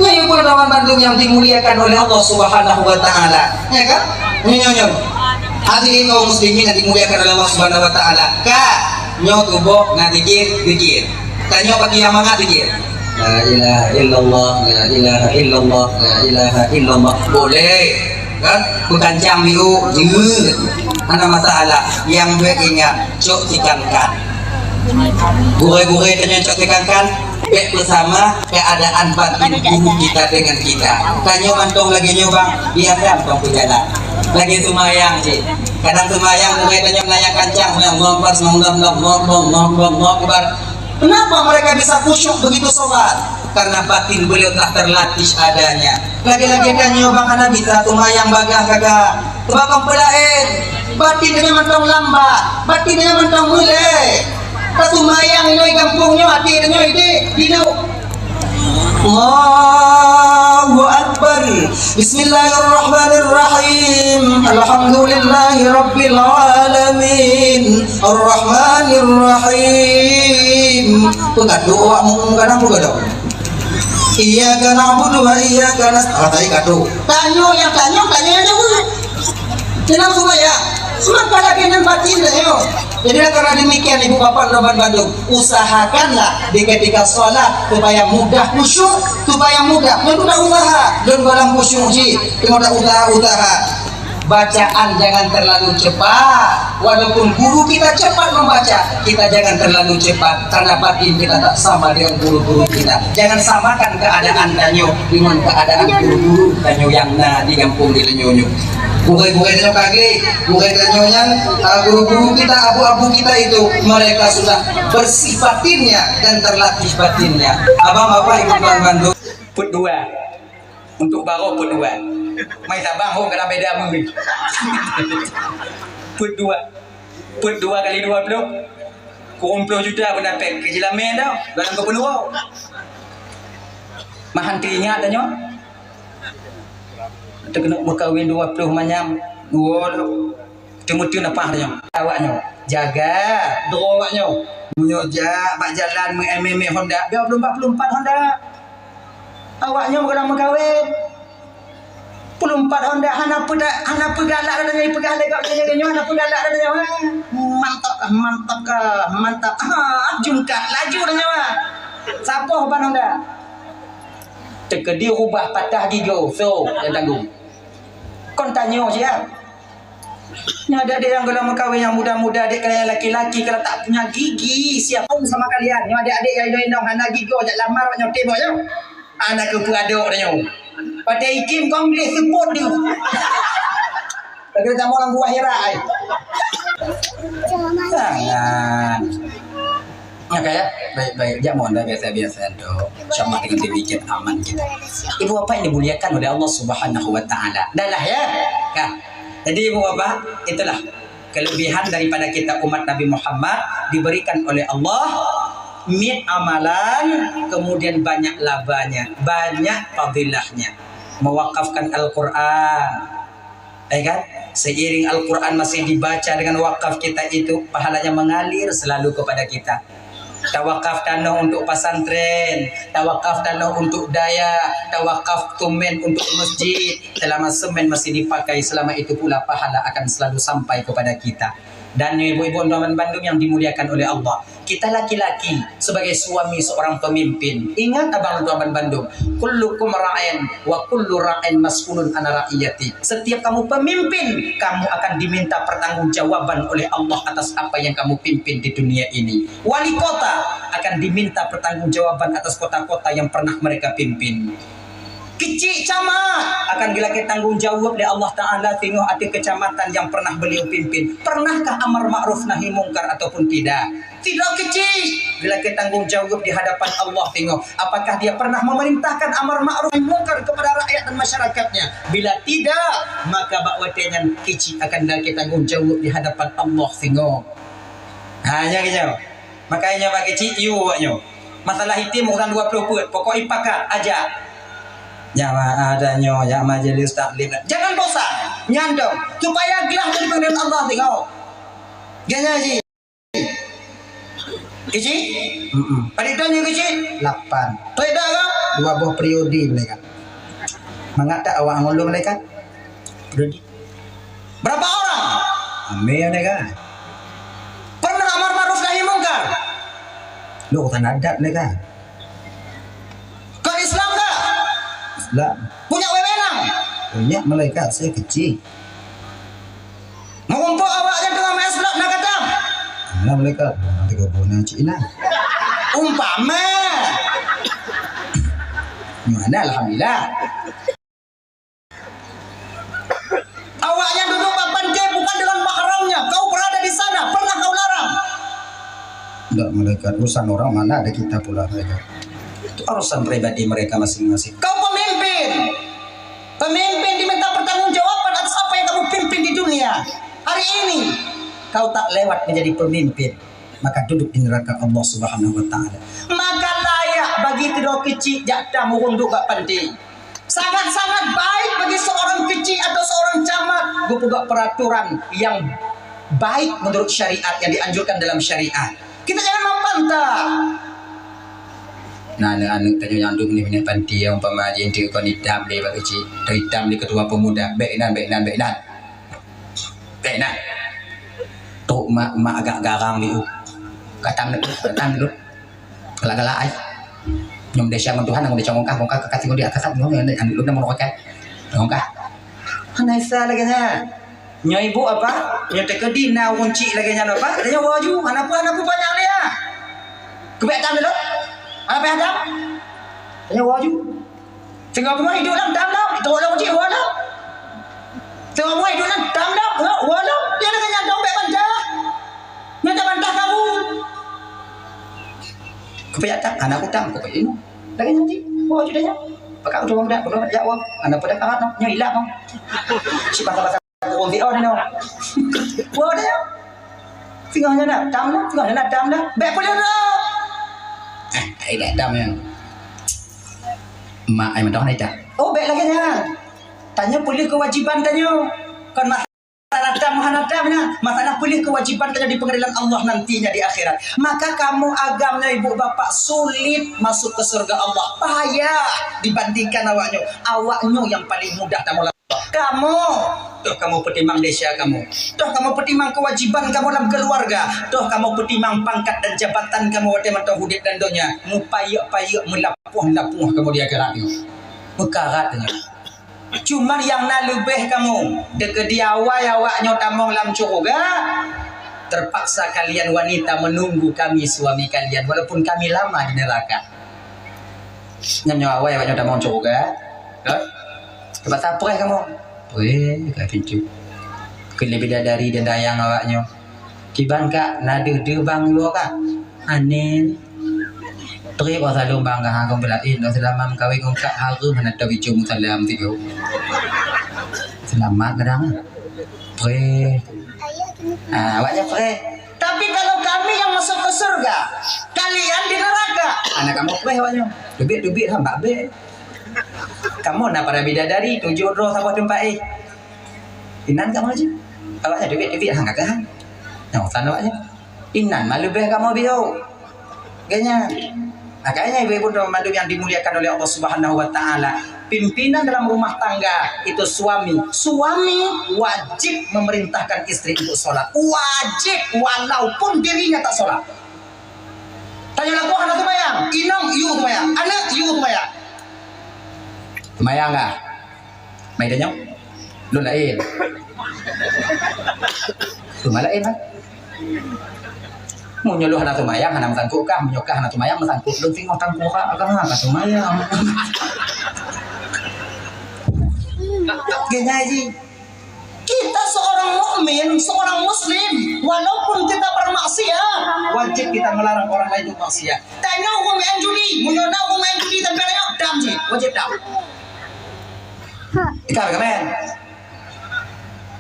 Nyoe pun teman bandum yang dimuliakan oleh Allah Subhanahu wa Ta'ala. Ya kan? Nyoe, nyoe, nyoe. Hadirin kaum muslimin yang dimuliakan oleh Allah Subhanahu wa Ta'ala. Ka, nyoe tuboh na zikir, zikir. Tanyoe bagi yang mangat zikir. La ilaha illallah, la ilaha illallah, la ilaha illallah. Boleh. Kan? Beukancang biru, jeuet. Hana masalah. Nyang bèk ingat, cok tikankan. Gurèe-gurèe tanyoe cok tikankan, bèk beusama keadaan batin guru kita dengan kita. Tanyoe mantong lagèe nyoe bang, biasa mantong peujalan. Lagèe seumayang cit. Kadang seumayang gurèe tanyoe na nyang kancang, seumayang Allahu Akbar, Allahu Akbar, Allahu Akbar, Allahu Akbar. Kenapa mereka bisa khusyuk begitu sholat? Karena batin beliau telah terlatih adanya. Lagèe-lagèe tanyoe bang hana bisa seumayang bagaih gagah. Sebab kon peulaén, batin tanyoe mantong lambat, batin tanyoe mantong meulée. Taseumayang inoe gampông nyoe, até tanyoe idéh, hidup. Allahu Akbar. Bismillahirrahmanirrahim. Alhamdulillahi rabbil alamin. Arrahmanirrahim. Peugah doa, kadang peugah doa. Iyyaka na'budu wa iyyaka nasta'in. Alah, tai kadu. Tanyoe nyang tanyong, tanyoe nyang jaweueb. Dalam sumbayang, seumanta lagèe nyan batin tanyoe. Jadi, karena demikian, ibu bapak lôn ban bandum, usahakanlah di ketika sholat supaya mudah khusyuk, supaya mudah. Lôn udah usaha, lôn dalam khusyuk cit, cuma udah usaha-usaha. Bacaan jangan terlalu cepat. Walaupun guru kita cepat membaca, kita jangan terlalu cepat, karena batin kita tak sama dengan guru-guru kita. Jangan samakan keadaan tanyoe dengan keadaan guru-guru tanyoe nyang na di gampông di tanyoe nyoe. Gurèe-gurèe tanyoe kagèe, gurèe tanyoe nyan, ah, guru-guru kita, abu-abu kita itu, mereka sudah bersih batinnya dan terlatih batinnya. Abang, bapak, ibu, tuan, bandum. Peuet dua. Untuk baroe peuet dua. Mai tabang ho keunan beda meuh. Peuet dua. Peuet dua kali dua ploh. Kureueng ploh juta pun dapet keu jeulamé dah. Dalam keu peunuwoe. Mahan teuingat tanyoe. Teukeunok meukawen dua ploh manyam. Dua ploh. Teumeuteuntèe apah tanyoe. Awak nyoe. Jaga. Droe awak nyoe. Meunyoe jak bak jalan meu-, mé-mé Honda. Dua ploh empat ploh empat Honda. Awak nyoe meukeunong meukawen. Peuet ploh empat Honda hana peuda-, hana peugalak dah nyoe, peugah lé gobnyan nyoe, hana peugalak dah nyoe, ha. Mantap kah, mantap kah, mantap. Ha, jungkat laju dah nyoe, ha. Sapoh ban Honda. Teukeudi rubah patah gigoe, so, nyang tanggong. Kon tanyoe siat. Nyoe adik-adik nyang gohlom meukawen nyang muda-muda, adik kalian laki-laki kalau tak punya gigi, siapa pun sama kalian. Nyoe adik-adik nyang inong-inong hana gigoe, jak lamar awak nyoe, tembok nyoe. Hana keupeue adok nyoe. Pakai ikim kong gleh seupôt nyoe. Lagi tamong lam gua hira ai. Jangan. Oke ya, baik-baik. Jak mohon dah biasa-biasa tu. Insya Allah dengan demikian aman kita. Ibu bapak yang dimuliakan oleh Allah Subhanahu wa Ta'ala. Dah lah ya. Nah, jadi ibu bapak, itulah kelebihan daripada kita umat Nabi Muhammad diberikan oleh Allah mit amalan, kemudian banyak labanya, banyak fadilahnya. Mewakafkan Al-Quran, ya kan? Seiring Al-Quran masih dibaca dengan wakaf kita itu, pahalanya mengalir selalu kepada kita. Tawakaf tanoh untuk pesantren, tawakaf tanoh untuk dayah, tawakaf semen untuk masjid. Selama semen masih dipakai, selama itu pula pahala akan selalu sampai kepada kita. Dan ibu-ibu, teman-teman bandum yang dimuliakan oleh Allah, kita laki-laki sebagai suami seorang pemimpin, ingat abang teman-teman bandum, kullukum ra'in wa kullu ra'in mas'ulun an ra'iyati. Setiap kamu pemimpin, kamu akan diminta pertanggungjawaban oleh Allah atas apa yang kamu pimpin di dunia ini. Wali kota akan diminta pertanggungjawaban atas kota-kota yang pernah mereka pimpin. Keuchik camat akan geulakée tanggong jaweueb lé Allah Taala singoh ateueh keucamatan nyang pernah beuliau pimpin. Pernahkah amar ma'ruf nahi mungkar ataupun tidak? Sidroe keuchik geulakée tanggong jaweueb di hadapan Allah singoh. Apakah dia pernah memerintahkan amar ma'ruf nahi mungkar kepada rakyat dan masyarakatnya? Bila tidak, maka bak watée nyan keuchik akan geulakée tanggong jaweueb di hadapan Allah singoh. Ha, nyan keunyoe. Makajih nyoe bak keuchik, yue awaknyoe. Masalah item urusan dua ploh peuet, pokok ipakat, ajak. Jak ma-, ada nyoe, jak majelis taklim. Jangan bosan. Nyan dong. Supaya glah dari peungeurian Allah tengok. Ganya ji. Keuchik? Mm-mm. Padit tahun nyoe keuchik? Lapan. Treda ke? Dua boh periode mereka. Mangat tak awak ngulu mereka? Periode. Berapa orang? Ramé mereka. Pernah amar ma'ruf nahi mungkar? Lok urusan adat mereka. Kon Islam ka? Islam. Punya wewenang? Punya, malaikat, saya kecil. Meurumpok awaknyan teungoh meu'en slot na katam? Nah, malaikat, tiga puluh na cik inang. Umpama. Mana, alhamdulillah. Awaknyan duduk bak pantai bukan dengan mahramnya. Kau berada di sana, pernah kau larang? Ndak, malaikat, urusan orang mana ada kita pula, malaikat. Itu urusan pribadi mereka masing-masing. Kau pemimpin. Pemimpin diminta pertanggungjawaban atas apa yang kamu pimpin di dunia. Hari ini, kau tak lewat menjadi pemimpin. Maka duduk di neraka Allah Subhanahu wa Taala. Maka layak bagi keudroe keuchik jak tam ureueng duek bak panti. Sangat-sangat baik bagi seorang keuchik atau seorang camat geupeugah peraturan yang baik menurut syariat, yang dianjurkan dalam syariat. Kita jangan membantah. Nah, aneuk-aneuk tanyoe nyang duek di panti, umpama jih kon itam lé bak keuchik, atau itam lé ketua pemuda, bèk inan, bèk inan, bèk inan. Bèk inan. Trok mak, mak agak garang lé u. Katam lé, katam lé. Galak-galak ai. Nyoe desya ngon Tuhan, ngon desya ngon kah, ngon kah, kakak tinggal di akhirat, ngon, ngon, ngon, ngon, ngon, ngon, ngon kah. Hana esa lagèe nyan. Nyoe ibu apa? Nyoe teukeudi na ureueng chik lagèe nyan apa? Tanya waju, hana peue, hana peue banyak lé ya. Keubiet tam dulu. Hana payah tam. Tanya waju. Teungoh bumoe iduek lam tam lam, teungoh lam uji wala. Teungoh bumoe iduek lam tam lam, ha, wala. Dia dengan nyang dompet bantah. Nyang bantah kamu. Keupeue tak? Anak utang, keupeue ini. Lagi nanti, wah, sudah ya. Pakai utang muda, belum ya, wah. Anak pada karat, no. Nyo hilang, no. Si pasal-pasal Ureueng V O nyoe. Wo dia. Singoh nyan na tam dah, singoh nyan na tam dah. Bèk peuleueh droe. Eh, ai dah tam nyan. Mak ai mantong na tam. Oh, bèk lagèe nyan. Tanyoe peuleueh keuwajéban tanyoe. Kon masalah tam hana tam nyan. Masalah peuleueh keuwajéban tanyoe di pengadilan Allah nantinya di akhirat. Maka kamoe agam nyoe ibu bapak sulit masuk ke surga Allah. Payah dibandingkan awak nyoe. Awak nyoe nyang paleng mudah tamong lam Kamoe, toh kamoe peutimang desya kamoe, toh kamoe peutimang keuwajéban kamoe lam keuluwarga, toh kamoe peutimang pangkat dan jabatan kamoe watèe mantong udép lam donya, mupayek-payek, meulapoh-lapoh kamoe di akhirat nyoe. Meukarat nyoe. Cuman nyang na leubeh kamoe, dikeudi awai awak nyoe tamong lam syeuruga, terpaksa kalian wanita menunggu kami suami kalian, walaupun kami lama di neraka. Nyan nyoe awai awak nyoe tamong syeuruga. Ka? Keupada preh kamoe? Preh ka pintoe. Keu lé bidadari dan dayang awak nyoe. Kiban ka na deuh-deuh bang nyoe ka? Aneh. Trép awak saleuem bang ka, ha, kong beulaén, seulama meukawen kong ka hareuem hana teubicu meusalam tiga. Seulamat kadang. Preh. Ah, awak nyan preh. Tapi kalau kami yang masuk ke surga, kalian di neraka. Anak kamoe preh awak nyoe. Teubiet-teubiet hamba bèk. Kamoe na para bidadari, tujoh droe saboh teumpat éh. Inan kamoe laju. Awak nyan teubiet-teubiet hang kakeuh han. Nyang usan awak nyan. Inan mah leubeh kamoe biôh. Geuh nyan. Makanya ibu-ibu dan mandum yang dimuliakan oleh Allah Subhanahu wa Ta'ala, pimpinan dalam rumah tangga itu suami. Suami wajib memerintahkan istri untuk sholat. Wajib, walaupun dirinya tak sholat. Tanyoe lakoe hana seumayang, inong yue seumayang, aneuk yue seumayang. Seumayang kah? Mai tanyoe. Lôn laén. Teuma laén lah. Meunyoe lôn hana seumayang, hana meusangkot kah? Meunyoe kah hana seumayang, meusangkot lôn singoh tangku kah? Agama ka seumayang. Geunyai jih. Kita seorang mukmin, seorang muslim, walaupun kita bermaksiat, wajib kita melarang orang lain untuk maksiat. Tanyoe ureueng main judi, meunyoe na ureueng main judi sampai tanyoe, dam jih, wajib dam. Ikah ka main.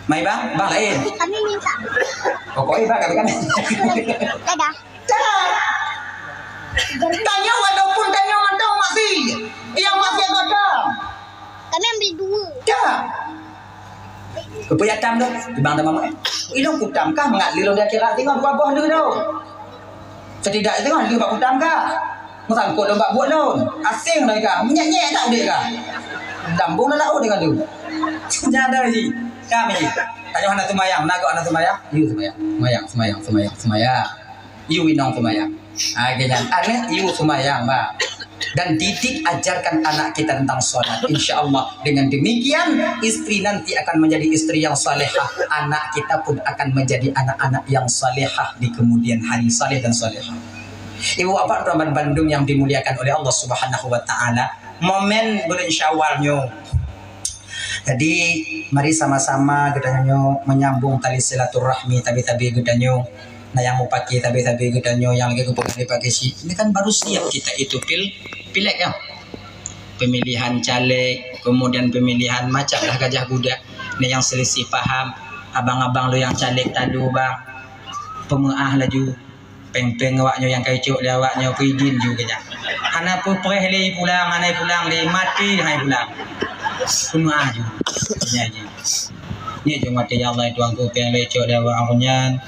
Mai bang, bang lain. Kami minta. Pokoknya bang kata kan. Dadah. Dah. Tanyoe walaupun tanyoe mantong mati, yang mati agak dam. Kami ambil dua. Dah. Keupeue jak tam tu? Bang dah mamak. Ilong kutam kah mangat lé lôn di akhirat, tengok dua boh lé tu. Setidak tengok lé bak kutam kah. Meusangkot lôn bak buet lôn. Asing dah kah. Menyek-nyek tak udeh kah. Lambung dah laut dengan tu. Senjata ji. Kami. Tanyoe hana seumayang, na gok hana seumayang. Yue seumayang. Seumayang, seumayang, seumayang, seumayang. Yue inong seumayang. Ha, geuhnyan. Aneuk yue seumayang, bah. Dan didik ajarkan anak kita tentang sholat. Insya Allah, dengan demikian, istri nanti akan menjadi istri yang salehah. Anak kita pun akan menjadi anak-anak yang salehah di kemudian hari. Saleh dan salehah. Ibu bapak teman bandum yang dimuliakan oleh Allah Subhanahu wa Ta'ala, momen bulan Syawal nyoe, jadi, mari sama-sama geutanyoe menyambung tali silaturahmi tabi-tabi geutanyoe. Na nyang mupaki tabi-tabi geutanyoe nyang lagèe geupeugah lé Pak Geuchik. Ini kan baru siap kita itu pil-, pileg, ya. Pemilihan caleg, kemudian pemilihan macam lah gajah guda. Ni nyang selisih paham, abang-abang lôn nyang caleg talu, bang. Peumeu'ah laju. Péng-péng awak nyoe nyang ka icok lé awak nyoe peuidin ju keu nyan. Hana peupreh lé pulang, hana pulang lé, maté hai pulang. Peumeu'ah ju. Nyan ji. Nyan ju maté, ya Allah, Tuhanku, péng lé icok lé awak nyan.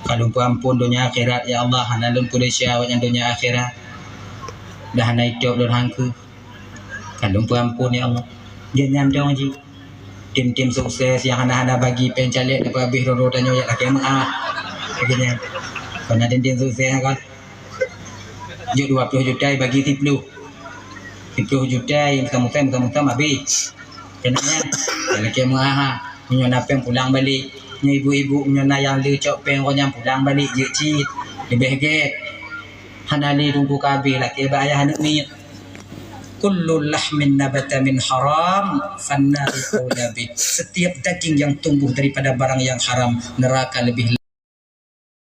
Ka lôn peuampon donya akhirat, ya Allah, hana lôn peuleueh awak nyan donya akhirat. Dah hana itôb lôn hangkeu. Ka lôn peuampon, ya Allah. Jeuet nyan dong jih. Tim-tim sukses nyang hana-hana bagi péng caleg, na peuhabéh droe-droe tanyoe jak lakèe meu'ah. Lagèe nyan. Kon na tim-tim sukses nyan kon. Jeuet dua ploh juta bagi siploh. Siploh juta, meutam-meutam, meutam-meutam habéh. Keunan nyan. Jak lakèe meu'ah. Meunyoe na péng pulang balek. Nyoe ibu-ibu, meunyoe na nyang le cok péng, roh nyan pulang balek jeuet cit. Leubeh gèt. Hana lé teungku ka habéh, lakèe bak ayah aneuk miet. Kullu lahmin nabata min haram, fannaru aula bih. Setiap daging yang tumbuh daripada barang yang haram, neraka lebih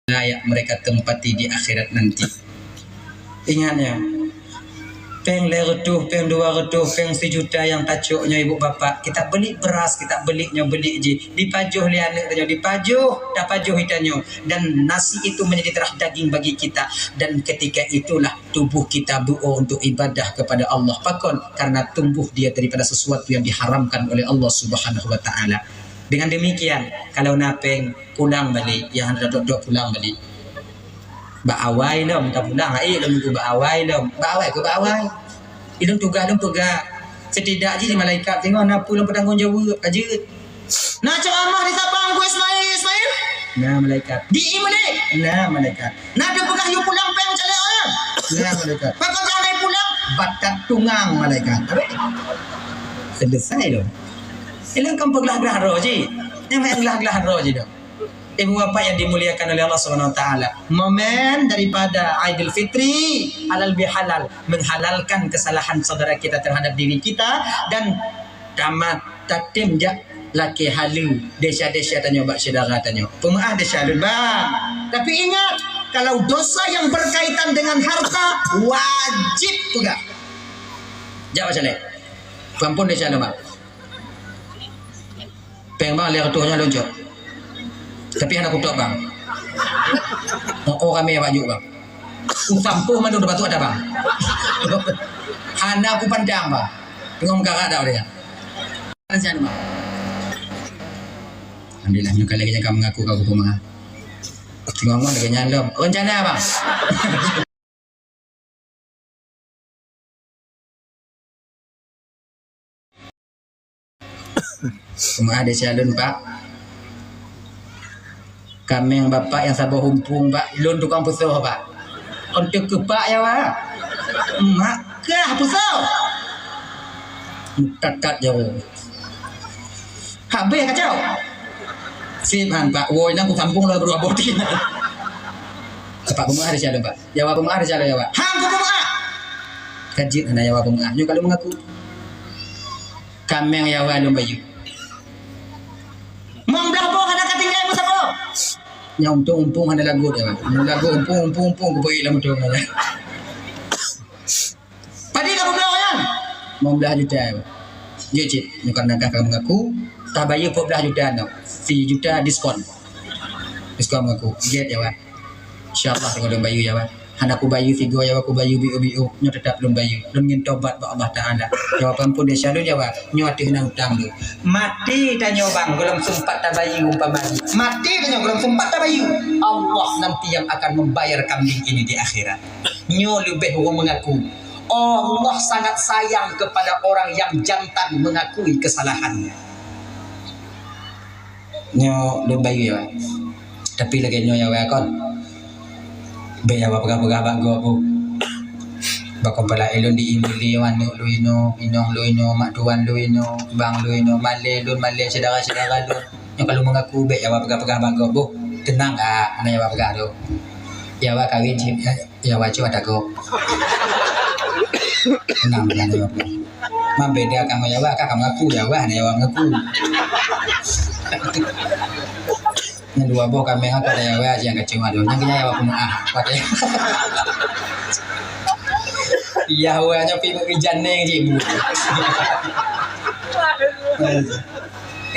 layak mereka tempati di akhirat nanti. Ingat ya, péng lhèe reutôh, péng dua reutôh, péng sijuta nyang tacok nyoe ibu bapak, kita beli beras, kita beli nyoe beli jih, dipajoh lé aneuk tanyoe, dipajoh, tapajoh itanyoe, dan nasi itu menjadi darah daging bagi kita, dan ketika itulah tubuh kita beuo untuk ibadah kepada Allah. Pakon? Karena tumbuh dia daripada sesuatu yang diharamkan oleh Allah Subhanahu wa Ta'ala. Dengan demikian, kalau na péng, pulang balek, nyang hana dok-dok pulang balek. Bak awai lom, ka pulang, hai lom nunggu bak awai lom. Bak awai keu bak awai. Ilôn tugaih lôn peugah. Setidak jih malaikat singoh na peue lôn peutanggong jaweueb, ka jeuet. Na ceuramah di Sabang keu Ismail, Ismail? Na malaikat. Di Imlek? Na malaikat. Na teupeugah yue pulang péng caleg awaknyan? Na malaikat. Pakon hana pulang? Batat tungang malaikat. Habis? Selesai lom. Ilôn kan peuglah-glah droe jih. Nyang main glah-glah droe jih dong. Ibu bapak yang dimuliakan oleh Allah Subhanahu wa Ta'ala, momen daripada Aidil Fitri halal bihalal, menghalalkan kesalahan saudara kita terhadap diri kita dan tamat tatem jak lakèe haleue desya-desya tanyoe bak syedara tanyoe. Peumeu'ah desya lôn, bang. Tapi ingat, kalau dosa yang berkaitan dengan harta, wajib peugah. Jak bak syedara. Peuampôn desya lôn, bang. Péng bang, lhèe reutôh nyan lôn cok. Tapi hana kutôb bang. Oh, oh, ramé bak jôk bang. Kusampôh mandum di batu ada bang. Hana kupandang bang. Tengok meukarat dah dia. Rencana bang. Alhamdulillah, nyoe kali nyang ka mengaku ka kupeumaha. Tengok ngon lagèe nyan lom. Rencana bang. Peumeu'ah desya lôn, Pak. Kaméng bapak nyang saboh umpung, Pak. Lôn tukang peusoh, Pak. Kon teuh keu Pak, ya, Pak. Mak kah peusoh. Tat-tat jauh. Habéh kacau. Sip han, Pak. Woi, nang kusambung lah berdua boh tin. Pak, peumeu'ah desya lôn, Pak. Yawa peumeu'ah desya lôn, yawa. Hang peumeu'ah. Ka jeuet hana yawa peumeu'ah. Nyoe ka lôn meungaku. Kaméng yawa lôn bayeue. Limong blaih boh hana ka tinggai meusaboh. Nyang untông umpung hana lagot, yawa. Lagot umpung, umpung, umpung, kupeue lam untông, yawa. Padum ka peubloe nyan? Limong blaih juta. Jeuet cit, nyoe karena ka meungaku, tabayeue peuet blaih juta nyoe. Sijuta diskon. Diskon meungaku. Jeuet, yawa. Insya Allah, lôn bayeue, yawa. Hana kubayeue sigoe, yawa, kubayeue biôh-biôh. Nyoe teutap lôn bayeue. Lôn ngieng tobat bak Allah Taala. Yawa, peuampôn desya lôn, yawa. Nyoe ateueh na utang lôn. Maté tanyoe bang, gohlom seumpat tabayeue umpama jih. Maté tanyoe gohlom seumpat tabayeue. Allah nanti yang akan membayar kambing ini di akhirat. Nyoe leubeh ureueng meungaku. Allah sangat sayang kepada orang yang jantan mengakui kesalahannya. Nyoe lôn bayeue, ya. Tapi lagèe nyoe, ya, wai kon. Bèk, ya, peugah-peugah bak gob, Bu. Bak kepala ilôn di Imili, aneuk lôn inoe, inong lôn inoe, mak tuan lôn inoe, bang lôn inoe, malèe lôn, malèe syedara-syedara lôn. Nyoe ka lôn meungaku, bèk, ya, peugah-peugah bak gob, Bu. Teunang, Kak, hana, ya, peugah tu. Ya, wa kawin cit, ya. Ya, wa cit wa tagob. Tenang, tenang, ya, wa. Mambeda kamoe ya, wa, ka kamoe aku, ya, wa, hana ya, wa, mengaku. Nyan dua boh kaméng aku ada ya, wa, yang kacau ada. Nyan kena ya, wa, peumeu'ah. Wa, ya. Ya, wa, nyoe pi meuijan neng cik bu.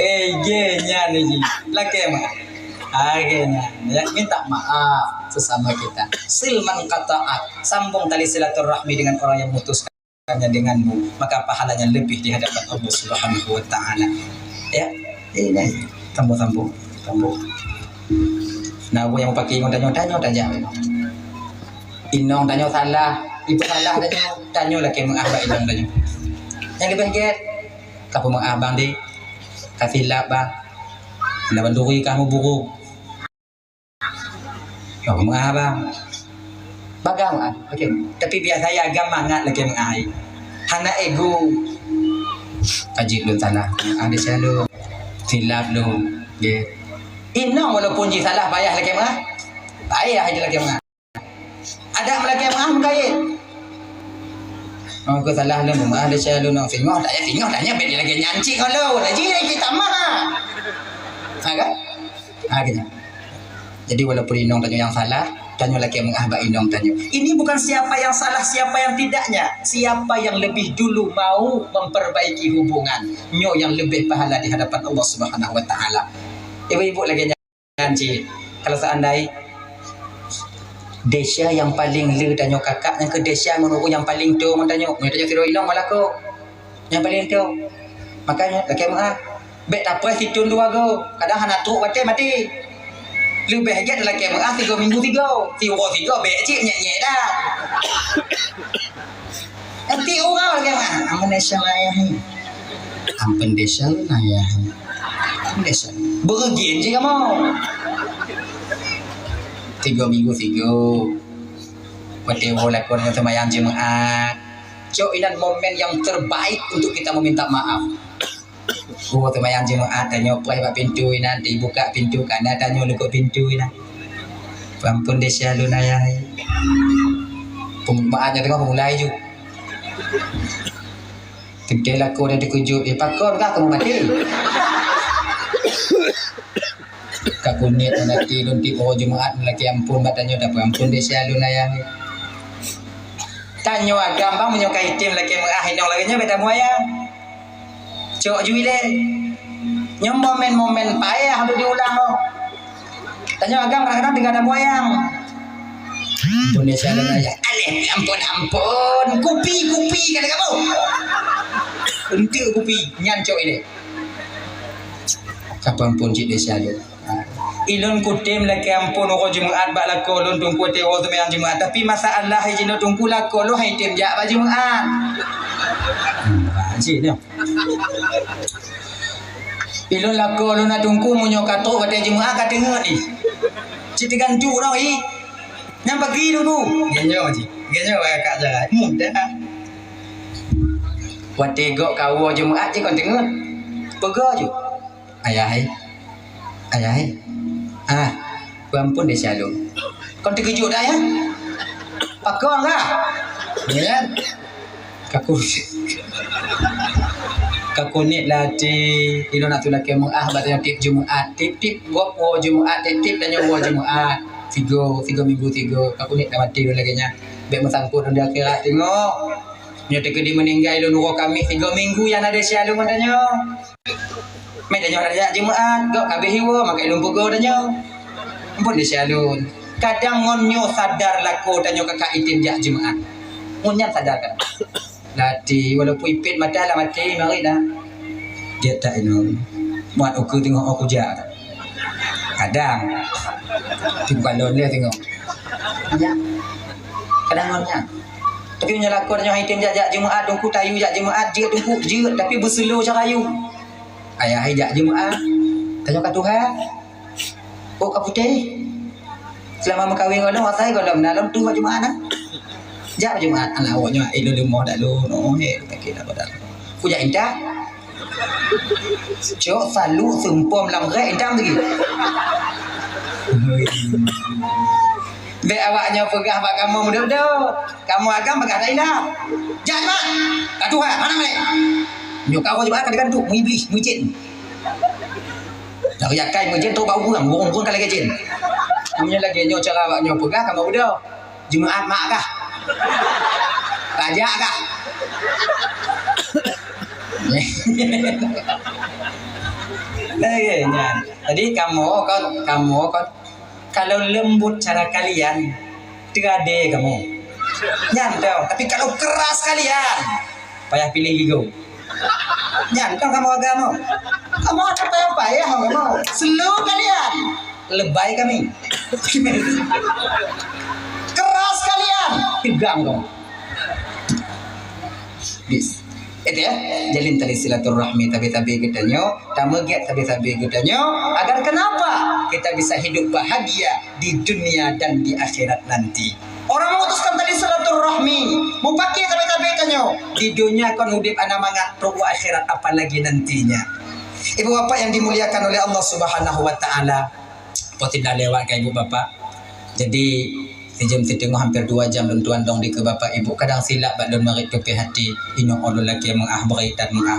Eh, ye, nyan ni, ji. Lakèe meu'ah. Akhirnya, ya, minta maaf sesama kita. Sil man qata'ak, sambung tali silaturahmi dengan orang yang memutuskannya denganmu, maka pahalanya lebih di hadapan Allah Subhanahu wa Ta'ala. Ya, ini sambung-sambung, sambung. Nah, bu yang pakai inong tanyoe, tanyoe tajak. Inong tanyoe salah, ibu salah tanyoe, tanyoe lakèe meu'ah bak inong tanyoe. Yang lebih gèt, ka peumeu'ah bang dek, ka silap bang, laban duri ka meuburuk. Ka peumeu'ah bang. Bagah meu'ah. Okey. Tapi biasa ya agam mangat lakèe meu'ah. Hana ego. Ka jeuet lôn salah. Ada salah lôn. Silap lôn. Nggih. Inong walaupun jih salah payah lakèe meu'ah. Payah jih lakèe meu'ah. Ada meulakèe meu'ah meukayen. Oh, ku salah lôn, meu'ah ada salah lôn, singoh tak ya singoh tanya bèk lagèe nyan cit ngon lôn. Haji lagi tamah. Ha kan? Ha, gitu. Jadi, walaupun inong tanyoe yang salah, tanyoe lakèe meu'ah bak inong tanyoe. Ini bukan siapa yang salah, siapa yang tidaknya. Siapa yang lebih dulu mau memperbaiki hubungan. Nyoe yang lebih pahala di hadapan Allah Subhanahu wa Ta'ala. Ibu-ibu lagèe nyan cit. Kalau seandai desya yang paling le tanyoe kakak, nyang keu desya ngon ureueng nyang paling toe ngon tanyoe. Nyoe tanyoe sidroe inong malah ko. Nyang paling teuh. Makanya, lakèe meu'ah. Bèk tapreh sithôn dua goe. Kadang hana trok watèe maté. Leubeh gèt lakèe meu'ah tiga minggu tiga. Siuroe tiga, bèk cit nyèk-nyèk dah. Nanti orang lakèe meu'ah. Ampôn desya ayah ni. Ampôn desya ayah ni. Ampôn desya. Beureugi cit kamoe. Tiga minggu tiga. Watèe woe lakoe ngon seumayang Jumat. Cok inan momen yang terbaik untuk kita meminta maaf. Oh, seumayang Jumat, tanyoe preh bak pintu inan, dibuka pintu, kana tanyoe leukoh pintu inan. Ampôn desya lôn ayah. Pembaat nyang teungoh mulai ju. Teuntèe lakoe dan teukeujot, eh, pakon kah kamoe maté? Ka kunyét ngon até lôn tiep uroe Jumat lakèe ampôn bak tanyoe, tapeuampôn desya lôn ayah. Tanyoe agam bang meunyoe ka item lakèe meu'ah inong lagèe nyoe bèk tamuayang. Cok ju ilèe. Nyoe momen-momen payah untuk diulang, oh. Tanyoe agam kadang-kadang tinggai tamuayang. Ampôn desya lôn ayah. Aléh, ampôn, ampôn. Kupi, kupi, kata kamu. Enteuk kupi, nyan cok ilèe. Ka peuampôn cit desya lôn. Ilôn kutem lakèe ampôn uroe Jumat bak lakoe lôn teungku watèe uroe seumayang Jumat. Tapi masalah jinoe teungku lakoe lôn han item jak bak Jumat. Hmm, cit nyoe. Ilôn lakoe lôn na Teungku, meunyoe ka trok watèe Jumat ka teungeut ih. Cit teugantung dah ih. Nyang pagi Teungku. Ganyoe cit. Ganyoe ka jalan. Mudah. Watèe gok ka woe Jumat cit kon teungeut. Peugah ju. Ayah hai. Ayah hai. Ah, beuampôn desya lôn. Kon teukeujot dah ya? Pakon kah? Ya kan? Kaku, kaku niet lah até, ilôn atu lakèe meu'ah bak tanyoe tiep Jumat, tiep-tiep gob woe Jumat, tiep-tiep tanyoe woe Jumat. Tiga, tiga minggu tiga, kaku niet lah até lôn lagèe nyan. Bèk meusangkot lôn di akhirat, tengok. Nyoe teukeudi meuninggai lôn uroe Kamis, tiga minggu nyang na desya lôn ngon tanyoe. Meutanyoe hana jak Jumat, gok ka habéh hiwoe, maka ilôn peugoe tanyoe. Ampôn desya lôn. Kadang ngon nyoe sadar lakoe tanyoe ka ka item jak Jumat. Ngon nyan sadar kan. Lati, walaupun ipét mata lam até, marit dah. Jeuet tak inong. Buat ukeue teungoh aku jak. Kadang. Tapi bukan lôn dia tengok. Ya. Kadang ngon nyan. Tapi meunyoe lakoe tanyoe item jak, jak Jumat, Teungku, tayue jak Jumat, jeuet Teungku, jeuet, tapi beuseulo cara yue. Ayah hai jak Jumat. Tanyoe ka tuha. Oh, ka putéh. Seulama meukawen ngon lôn, asai gohlom na lôn tuha Jumat na. Jak Jumat, alah awak nyoe ilôn leumoh dak lôn. Oh, he, sakét dak badan. Ku jak intat. Cok salu seumpom lam rek intat lagi. Bèk awak nyoe peugah bak kamoe meudok-dok. Kamoe agam peugah dak intat. Jak Jumat. Ka tuha, hana meunan. Nyoe ka Jumat ka digantung, meuiblis, meujén. Dak yakai meujén trok bak ureueng, ureueng-ureueng ka lagèe jén. Meunyoe lagèe nyoe cara awak nyoe peugah, kamoe beudôh. Jumat mak kah? Raja kah? Lagèe nyan. Jadi kamoe kon, kamoe kon, kalau leumbot cara kalian, teuadé kamoe. Nyan teuh. Tapi kalau keras kalian, payah piléh gigoe. Nyan kan kamoe agama. Kamoe ada payah-payah kamoe. Slow kalian. Lebay kami. Keras kalian. Tegang kamoe. Bis. Itu ya, jalin tali silaturahmi tabi-tabi geutanyoe, tameugiat tabi-tabi geutanyoe, agar kenapa kita bisa hidup bahagia di dunia dan di akhirat nanti. Orang memutuskan tali silaturahmi, mupaké tabi-tabi tanyoe, di dunia kon udép hana mangat, trok u akhirat apalagi nantinya. Ibu bapak yang dimuliakan oleh Allah Subhanahu wa Ta'ala, poh teudah lewat ka ibu bapak. Jadi, sijeuem siteungoh hampir dua jam lôn tuan dong dikeue bapak ibu, kadang silap bak lôn marit keu pih hati, inong ulôn lakèe meu'ah bri that meu'ah.